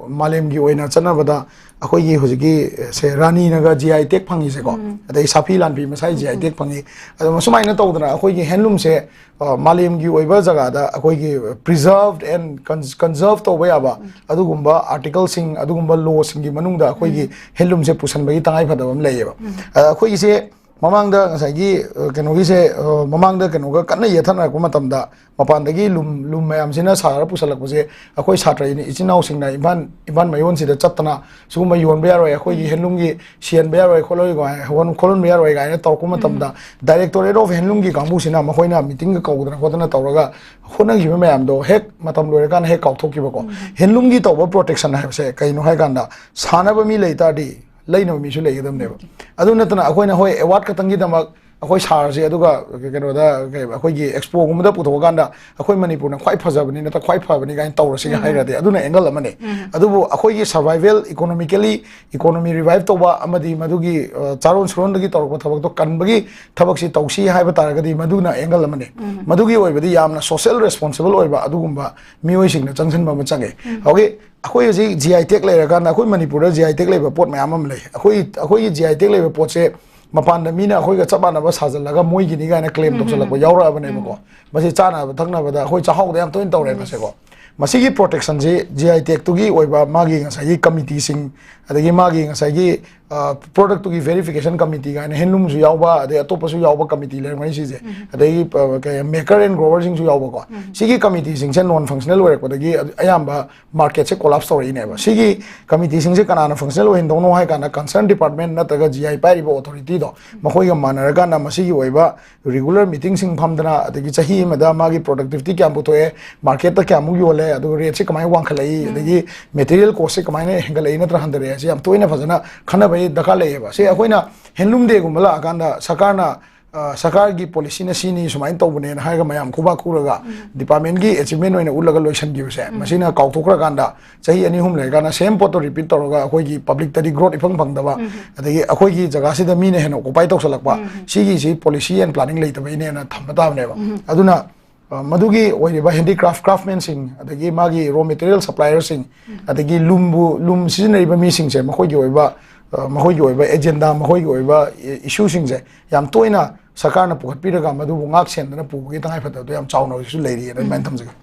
ꯃꯥꯂꯦꯝꯒꯤ ꯑꯣꯏꯅ ꯆꯠꯅꯕꯗ ꯑꯩꯈꯣꯏꯒꯤ ꯍꯧꯖꯤꯛꯀꯤ, ꯑ, ꯁꯦ ꯔꯥꯅꯤꯅꯒ ꯖꯤ ꯑꯥꯏ ꯇꯦꯛ ꯐꯪꯉꯤꯁꯦꯀꯣ, ꯑꯗꯩ ꯁꯥꯐꯤ ꯂꯥꯟꯐꯤ ꯃꯁꯥꯏ ꯖꯤ ꯑꯥꯏ ꯇꯦꯛ ꯐꯪꯉꯤ꯫ ꯑꯗꯣ ꯃꯁꯨꯃꯥꯏꯅ ꯇꯧꯗꯅ ꯑꯩꯈꯣꯏꯒꯤ ꯍꯦꯟꯂꯨꯝꯁꯦ, ꯑ, ꯃꯥꯂꯦꯝꯒꯤ ꯑꯣꯏꯕ ꯖꯒꯥꯗ ꯑꯩꯈꯣꯏꯒꯤ preserved and con-, conserve ꯇꯧꯕ ꯌꯥꯕ ꯑꯗꯨꯒꯨꯝꯕ ꯑꯥꯔꯇꯤꯀꯜꯁꯤꯡ, ꯑꯗꯨꯒꯨꯝꯕ ꯂꯣꯁꯤꯡꯒꯤ ꯃꯅꯨꯡꯗ ꯑꯩꯈꯣꯏꯒꯤ ꯍꯦꯟꯂꯨꯝꯁꯦ ꯄꯨꯁꯟꯕꯒꯤ ꯇꯉꯥꯏꯐꯗꯕ ꯑꯃ ꯂꯩꯌꯦꯕ꯫ ꯑ, ꯑꯩꯈꯣꯏꯒꯤꯁꯦ ꯃꯃꯥꯡꯗ ꯉꯁꯥꯏꯒꯤ, ꯑ, ꯀꯩꯅꯣꯒꯤꯁꯦ, ꯑ, ꯃꯃꯥꯡꯗ ꯀꯩꯅꯣꯒ ꯀꯟꯅ ꯌꯦꯠꯊꯅꯔꯛꯄ ꯃꯇꯝꯗ ꯃꯄꯥꯟꯗꯒꯤ ꯂꯨꯝ, ꯂꯨꯝ ꯃꯌꯥꯝꯁꯤꯅ ꯁꯥꯔ ꯄꯨꯁꯜꯂꯛꯄꯁꯦ ꯑꯩꯈꯣꯏ ꯁꯥꯇ꯭ꯔ ꯏꯆꯤꯟ ꯏꯅꯥꯎꯁꯤꯡꯅ ꯏꯝꯐꯥꯜ, ꯏꯝꯐꯥꯜ ꯃꯌꯣꯟꯁꯤꯗ ꯆꯠꯇꯅ ꯁꯤꯒꯨꯝꯕ ꯌꯣꯟꯕ ꯌꯥꯔꯣꯏ, ꯑꯩꯈꯣꯏꯒꯤ ꯍꯦꯟꯂꯨꯝꯒꯤ ꯁꯤꯍꯟꯕ ꯌꯥꯔꯣꯏ, ꯈꯣꯠꯂꯣꯏ ꯀꯥꯏꯅ, ꯍꯣꯟ-, ꯈꯣꯠꯍꯟꯕ ꯌꯥꯔꯣꯏ ꯀꯥꯏꯅ ꯇꯧꯔꯛꯄ ꯃꯇꯝꯗ Directorate of Handloomꯒꯤ ꯀꯥꯡꯕꯨꯁꯤꯅ ꯃꯈꯣꯏꯅ ꯃꯤꯇꯤꯡꯒ ꯀꯧꯗꯅ ꯈꯣꯠꯇꯅ ꯇꯧꯔꯒ ꯍꯣꯠꯅꯈꯤꯕ ꯃꯌꯥꯝꯗꯣ ꯍꯦꯛ ꯃꯇꯝ ꯂꯣꯏꯔꯀꯥꯟꯗ ꯍꯦꯛ ꯀꯥꯎꯊꯣꯛꯈꯤꯕꯀꯣ꯫ ꯍꯦꯟꯂꯨꯝꯒꯤ ꯇꯧꯕ protection ꯍꯥꯏꯕꯁꯦ ꯀꯩꯅꯣ ꯍꯥꯏ ꯀꯥꯟꯗ ꯁꯥꯟꯅꯕ ꯃꯤ ꯂꯩ ꯇꯥꯔꯗꯤ ꯂꯩꯅꯕ ꯃꯤꯁꯨ ꯂꯩꯒꯗꯕꯅꯦꯕ꯫ ꯑꯗꯨ ꯅꯠꯇꯅ ꯑꯩꯈꯣꯏꯅ ꯍꯣꯏ ꯑꯦꯋꯥꯔꯗ ꯈꯛꯇꯪꯒꯤꯗꯃꯛ ꯑꯩꯈꯣꯏ ꯁꯥꯔꯁꯦ ꯑꯗꯨꯒ ꯀꯩꯅꯣꯗ ꯀꯩ ꯑꯩꯈꯣꯏꯒꯤ ꯑꯦꯛꯁꯄꯣꯒꯨꯝꯕꯗ ꯄꯨꯊꯣꯛꯑꯀꯥꯟꯗ ꯑꯩꯈꯣꯏ ꯃꯅꯤꯄꯨꯔꯅ ꯈ꯭ꯋꯥꯏ ꯐꯖꯕꯅꯤ ꯅꯠꯇ꯭ꯔ ꯈ꯭ꯋꯥꯏ ꯐꯕꯅꯤ ꯀꯥꯏꯅ ꯇꯧꯔꯁꯤꯒ ꯍꯥꯏꯔꯗꯤ ꯑꯗꯨꯅ ꯑꯦꯡꯒꯜ ꯑꯃꯅꯤ꯫ ꯑꯗꯨꯕꯨ ꯑꯩꯈꯣꯏꯒꯤ survival, economically economy revive ꯇꯧꯕ ꯑꯃꯗꯤ ꯃꯗꯨꯒꯤ, ꯑ, ꯆꯥꯔꯣꯟ ꯁꯨꯔꯣꯟꯗꯒꯤ ꯇꯧꯔꯛꯄ ꯊꯕꯛꯇꯣ ꯀꯟꯕꯒꯤ ꯊꯕꯛꯁꯤ ꯇꯧꯁꯤ ꯍꯥꯏꯕ ꯇꯥꯔꯒꯗꯤ ꯃꯗꯨꯅ ꯑꯦꯡꯒꯜ ꯑꯃꯅꯤ꯫ ꯃꯗꯨꯒꯤ ꯑꯣꯏꯕꯗꯤ ꯌꯥꯝꯅ social responsible ꯑꯣꯏꯕ ꯑꯗꯨꯒꯨꯝꯕ ꯃꯤꯑꯣꯏꯁꯤꯡꯅ ꯆꯪꯁꯤꯟꯕ ꯑꯃ ꯆꯪꯉꯦ꯫ ꯍꯧꯖꯤꯛ ꯑꯩꯈꯣꯏ ꯍꯧꯖꯤꯛ ꯖꯤ ꯑꯥꯏ ꯇꯦꯛ ꯂꯩꯔꯀꯥꯟꯗ ꯑꯩꯈꯣꯏ ꯃꯅꯤꯄꯨꯔꯗ ꯖꯤ ꯑꯥꯏ ꯇꯦꯛ ꯂꯩꯕ ꯄꯣꯠ ꯃꯌꯥꯝ ꯑꯃ ꯂꯩ꯫ ꯑꯩꯈꯣꯏ, ꯑꯩꯈꯣꯏꯒꯤ ꯖꯤ ꯑꯥꯏ ꯇꯦꯛ ꯂꯩꯕ ꯄꯣꯠꯁꯦ ꯃꯄꯥꯟꯗ ꯃꯤꯅ ꯑꯩꯈꯣꯏꯒ ꯆꯞ ꯃꯥꯟꯅꯕ ꯁꯥꯖꯜꯂꯒ ꯃꯣꯏꯒꯤꯅꯤ ꯀꯥꯏꯅ ꯀ꯭ꯂꯦꯝ ꯇꯧꯁꯜꯂꯛꯄ ꯌꯥꯎꯔꯛꯑꯕꯅꯦꯕꯀꯣ꯫ ꯃꯁꯤ ꯆꯥꯅꯕ ꯊꯛꯅꯕꯗ ꯑꯩꯈꯣꯏ ꯆꯥꯛꯍꯥꯎꯗ ꯌꯥꯝ ꯇꯣꯏꯅ ꯇꯧꯔꯦ ꯃꯁꯦꯀꯣ꯫ ꯃꯁꯤꯒꯤ ꯄ꯭ꯔꯣꯇꯦꯛꯁꯟꯁꯤ ꯖꯤ ꯑꯥꯏ ꯇꯦꯛꯇꯨꯒꯤ ꯑꯣꯏꯕ ꯃꯥꯒꯤ ꯉꯁꯥꯏꯒꯤ ꯀꯃꯤꯇꯤꯁꯤꯡ, ꯑꯗꯒꯤ ꯃꯥꯒꯤ ꯉꯁꯥꯏꯒꯤ, ꯑ, ꯄ꯭ꯔꯣꯗꯛꯇꯨꯒꯤ ꯚꯦꯔꯤꯐꯤꯀꯦꯁꯟ ꯀꯃꯤꯇꯤ ꯀꯥꯏꯅ ꯍꯦꯟꯂꯨꯝꯁꯨ ꯌꯥꯎꯕ, ꯑꯗꯩ ꯑꯇꯣꯞꯄꯁꯨ ꯌꯥꯎꯕ ꯀꯃꯤꯇꯤ ꯂꯩꯔꯝꯒꯅꯤ ꯁꯤꯁꯦ꯫ ꯑꯗꯒꯤ, ꯑ, ꯀꯩ, maker and growerꯁꯤꯡꯁꯨ ꯌꯥꯎꯕꯀꯣ꯫ ꯁꯤꯒꯤ ꯀꯃꯤꯇꯤꯁꯤꯡꯁꯦ ꯅꯣꯟ ꯐꯪꯁꯅꯦꯜ ꯑꯣꯏꯔꯛꯄꯗꯒꯤ ꯑꯗꯨ ꯑꯌꯥꯝꯕ ꯃꯥꯔꯀꯦꯠꯁꯦ ꯀꯣꯂꯥꯞꯁ ꯇꯧꯔꯛꯏꯅꯦꯕ꯫ ꯁꯤꯒꯤ ꯀꯃꯤꯇꯤꯁꯤꯡꯁꯦ ꯀꯅꯥꯅ ꯐꯪꯁꯅꯦꯜ ꯑꯣꯏꯍꯟꯗꯧꯅꯣ ꯍꯥꯏ ꯀꯥꯟꯗ ꯀꯟꯁꯔꯟ ꯗꯤꯄꯥꯔꯠꯃꯦꯟ ꯅꯠꯇ꯭ꯔꯒ ꯖꯤ ꯑꯥꯏ ꯄꯥꯏꯔꯤꯕ ꯑꯣꯊꯣꯔꯤꯇꯤꯗꯣ ꯃꯈꯣꯏꯒ ꯃꯥꯟꯅꯔꯀꯥꯟꯗ ꯃꯁꯤꯒꯤ ꯑꯣꯏꯕ ꯔꯤꯒꯨꯂꯔ ꯃꯤꯇꯤꯡꯁꯤꯡ ꯐꯝꯗꯅ, ꯑꯗꯒꯤ ꯆꯍꯤ ꯑꯃꯗ ꯃꯥꯒꯤ ꯄ꯭ꯔꯣꯗꯛꯇꯤꯚꯤꯇꯤ ꯀꯌꯥꯝ ꯄꯨꯊꯣꯛꯑꯦ, ꯃꯥꯔꯀꯦꯠꯇ ꯀꯌꯥꯃꯨꯛ ꯌꯣꯜꯂꯦ, ꯑꯗꯨꯒ ꯔꯦꯠꯁꯦ ꯀꯃꯥꯏꯅ ꯋꯥꯡꯈꯠꯂꯛꯏ, ꯑꯗꯒꯤ ꯃꯦꯇꯤꯔꯤꯌꯦꯜ ꯀꯣꯁꯁꯦ ꯀꯃꯥꯏꯅ ꯍꯦꯟꯒꯠꯂꯛꯏ ꯅꯠꯇ꯭ꯔ ꯍꯟꯊꯔꯛꯑꯦ, ꯁꯤ ꯌꯥꯝ ꯇꯣꯏꯅ ꯐꯖꯅ ꯈꯟꯅꯕ ꯗꯔꯀꯥꯔ ꯂꯩꯌꯦꯕ꯫ ꯁꯤ ꯑꯩꯈꯣꯏꯅ ꯍꯦꯟꯂꯨꯝ ꯗꯦꯒꯨꯝꯕ ꯂꯥꯛꯑꯀꯥꯟꯗ ꯁꯔꯀꯥꯔꯅ, ꯑ, ꯁꯔꯀꯥꯔꯒꯤ ꯄꯣꯂꯤꯁꯤꯅ ꯁꯤꯅꯤ, ꯁꯨꯃꯥꯏꯅ ꯇꯧꯕꯅꯦꯅ ꯍꯥꯏꯔꯒ ꯃꯌꯥꯝ ꯈꯨꯕꯥꯛ ꯈꯨꯔꯒ ꯗꯤꯄꯥꯔꯠꯃꯦꯟꯒꯤ ꯑꯦꯆꯤꯞꯃꯦꯟ ꯑꯣꯏꯅ ꯎꯠꯂꯒ ꯂꯣꯏꯁꯤꯟꯈꯤꯕꯁꯦ, ꯃꯁꯤꯅ ꯀꯥꯎꯊꯣꯛꯈ꯭ꯔꯀꯥꯟꯗ ꯆꯍꯤ ꯑꯅꯤ ꯑꯍꯨꯝ ꯂꯩꯔꯀꯥꯟꯗ ꯁꯦꯝ ꯄꯣꯠꯇꯣ ꯔꯤꯄꯤꯠ ꯇꯧꯔꯒ ꯑꯩꯈꯣꯏꯒꯤ ꯄꯕ꯭ꯂꯤꯛꯇꯗꯤ ꯒ꯭ꯔꯣꯠ ꯏꯐꯪ ꯐꯪꯗꯕ, ꯑꯗꯒꯤ ꯑꯩꯈꯣꯏꯒꯤ ꯖꯒꯥꯁꯤꯗ ꯃꯤꯅ ꯍꯦꯟꯅ ꯑꯣꯀꯨꯄꯥꯏ ꯇꯧꯁꯜꯂꯛꯄ, ꯁꯤꯒꯤꯁꯤ ꯄꯣꯂꯤꯁꯤ ꯑꯦꯟ ꯄ꯭ꯂꯥꯅꯤꯡ ꯂꯩꯇꯕꯩꯅꯦꯅ ꯊꯝꯕ ꯇꯥꯕꯅꯦꯕ꯫ ꯑꯗꯨꯅ ꯑ, ꯃꯗꯨꯒꯤ ꯑꯣꯏꯔꯤꯕ ꯍꯦꯟꯗꯤꯀ꯭ꯔꯥꯐ ꯀ꯭ꯔꯥꯐꯃꯦꯟꯁꯤꯡ, ꯑꯗꯒꯤ ꯃꯥꯒꯤ ꯔꯣ ꯃꯦꯇꯔꯤꯌꯦꯜ ꯁꯄ꯭ꯂꯥꯏꯌꯔꯁꯤꯡ, ꯑꯗꯒꯤ ꯂꯨꯝꯕꯨ, ꯂꯨꯝ ꯁꯤꯖꯤꯟꯅꯔꯤꯕ ꯃꯤꯁꯤꯡꯁꯦ, ꯃꯈꯣꯏꯒꯤ ꯑꯣꯏꯕ, ꯑ, ꯃꯈꯣꯏꯒꯤ ꯑꯣꯏꯕ ꯑꯦꯖꯦꯟꯗꯥ, ꯃꯈꯣꯏꯒꯤ ꯑꯣꯏꯕ ꯏ-, ꯏꯁꯨꯁꯤꯡꯁꯦ ꯌꯥꯝ ꯇꯣꯏꯅ ꯁꯔꯀꯥꯔꯅ ꯄꯨꯈꯠꯄꯤꯔꯒ ꯃꯗꯨꯕꯨ ꯉꯥꯛ ꯁꯦꯟꯗꯅ ꯄꯨꯕꯒꯤ ꯇꯉꯥꯏꯐꯗꯕꯗꯣ ꯌꯥꯝ ꯆꯥꯎꯅ ꯍꯧꯖꯤꯛꯁꯨ ꯂꯩꯔꯤꯑꯅ ꯑꯗꯨꯃꯥꯏꯅ ꯊꯝꯖꯒꯦ꯫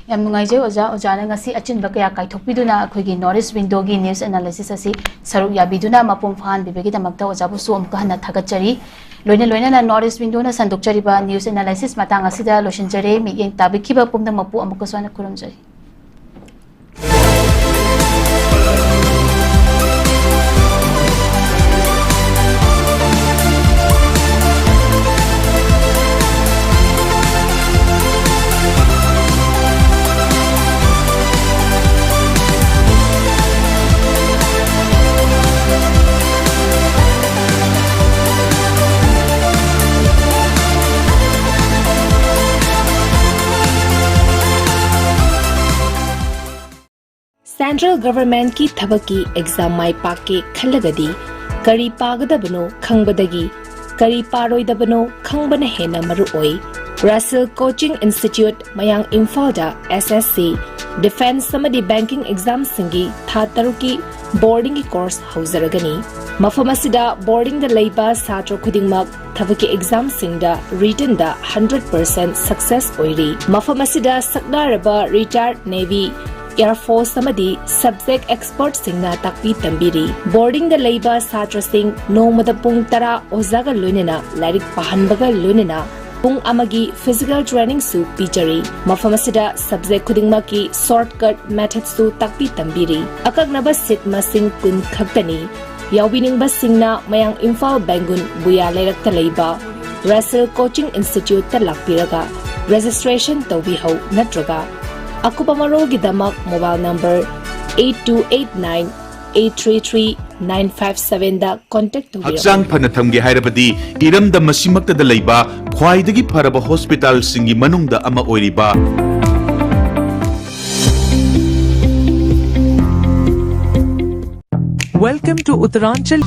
ꯌꯥꯝ ꯅꯨꯡꯉꯥꯏꯖꯩ ꯑꯣꯖꯥ, ꯑꯣꯖꯥꯅ ꯉꯁꯤ ꯑꯆꯤꯟꯕ ꯀꯌꯥ ꯀꯥꯏꯊꯣꯛꯄꯤꯗꯨꯅ ꯑꯩꯈꯣꯏꯒꯤ North East Window ꯒꯤ news analysis ꯑꯁꯤ ꯁꯔꯨꯛ ꯌꯥꯕꯤꯗꯨꯅ ꯃꯄꯨꯡ ꯐꯥꯍꯟꯕꯤꯕꯒꯤꯗꯃꯛꯇ ꯑꯣꯖꯥꯕꯨꯁꯨ ꯑꯃꯨꯛꯀ ꯍꯟꯅ ꯊꯥꯒꯠꯆꯔꯤ꯫ ꯂꯣꯏꯅ ꯂꯣꯏꯅꯅ North East Window ꯅ ꯁꯟꯗꯣꯛꯆꯔꯤꯕ news analysis ꯃꯇꯥꯡ ꯑꯁꯤꯗ ꯂꯣꯏꯁꯤꯟꯖꯔꯦ꯫ ꯃꯤꯠꯌꯦꯡ ꯇꯥꯕꯤꯈꯤꯕ ꯄꯨꯝꯅꯃꯛꯄꯨ ꯑꯃꯨꯛꯀꯁꯨ ꯍꯟꯅ ꯈꯨꯔꯨꯝꯖꯔꯤ꯫ Central Government ꯀꯤ ꯊꯕꯛꯀꯤ exam ꯃꯥꯏ ꯄꯥꯛꯀꯦ ꯈꯜꯂꯒꯗꯤ ꯀꯔꯤ ꯄꯥꯒꯗꯕꯅꯣ ꯈꯪꯕꯗꯒꯤ ꯀꯔꯤ ꯄꯥꯔꯣꯏꯗꯕꯅꯣ ꯈꯪꯕꯅ ꯍꯦꯟꯅ ꯃꯔꯨ ꯑꯣꯏ꯫ Russell Coaching Institute, ꯃꯌꯥꯡ ꯏꯝꯐꯥꯜꯗ S S C, defence ꯑꯃꯗꯤ banking exam ꯁꯤꯡꯒꯤ ꯊꯥ ꯇꯔꯨꯛꯀꯤ boarding ꯒꯤ course ꯍꯧꯖꯔꯒꯅꯤ꯫ ꯃꯐꯝ ꯑꯁꯤꯗ boarding ꯗ ꯂꯩꯕ ꯁꯥꯇ꯭ꯔ ꯈꯨꯗꯤꯡꯃꯛ ꯊꯕꯛꯀꯤ exam ꯁꯤꯡꯗ written ꯗ hundred percent success ꯑꯣꯏꯔꯤ꯫ ꯃꯐꯝ ꯑꯁꯤꯗ ꯁꯛꯅꯥꯔꯕ retired Navy, Air Force ꯑꯃꯗꯤ subject expert ꯁꯤꯡꯅ ꯇꯥꯛꯄꯤ ꯇꯝꯕꯤꯔꯤ꯫ Boarding ꯗ ꯂꯩꯕ ꯁꯥꯇ꯭ꯔꯁꯤꯡ ꯅꯣꯡꯃꯗ ꯄꯨꯡ ꯇꯔꯥ ꯑꯣꯖꯥꯒ ꯂꯣꯏꯅꯅ ꯂꯥꯏꯔꯤꯛ ꯄꯥꯍꯟꯕꯒ ꯂꯣꯏꯅꯅ ꯄꯨꯡ ꯑꯃꯒꯤ physical training ꯁꯨ ꯄꯤꯖꯔꯤ꯫ ꯃꯐꯝ ꯑꯁꯤꯗ subject ꯈꯨꯗꯤꯡꯃꯛꯀꯤ shortcut method ꯁꯨ ꯇꯥꯛꯄꯤ ꯇꯝꯕꯤꯔꯤ꯫ ꯑꯀꯛꯅꯕ seat ꯃꯁꯤꯡ ꯀꯨꯟ ꯈꯛꯇꯅꯤ꯫ ꯌꯥꯎꯕꯤꯅꯤꯡꯕꯁꯤꯡꯅ ꯃꯌꯥꯡ ꯏꯝꯐꯥꯜ ꯕꯦꯡꯒꯨꯟ ꯕꯨꯌꯥ ꯂꯩꯔꯛꯇ ꯂꯩꯕ Russell Coaching Institute ꯇ ꯂꯥꯛꯄꯤꯔꯒ registration ꯇꯧꯕꯤꯍꯧ ꯅꯠꯇ꯭ꯔꯒ ꯑꯀꯨꯞꯄ ꯃꯔꯣꯜꯒꯤꯗꯃꯛ mobile number eight two eight nine eight three three nine five ꯁꯚꯦꯟꯗ ꯀꯣꯟꯇꯦꯛ ꯇꯧꯕꯤꯔꯛꯎ꯫ ꯍꯛꯆꯥꯡ ꯐꯅ ꯊꯝꯒꯦ ꯍꯥꯏꯔꯕꯗꯤ ꯏꯔꯝꯗꯝ ꯑꯁꯤꯃꯛꯇꯗ ꯂꯩꯕ ꯈ꯭ꯋꯥꯏꯗꯒꯤ ꯐꯔꯕ ꯍꯣꯁꯄꯤꯇꯥꯜꯁꯤꯡꯒꯤ ꯃꯅꯨꯡꯗ ꯑꯃ ꯑꯣꯏꯔꯤꯕ Welcome to Uttaranchal.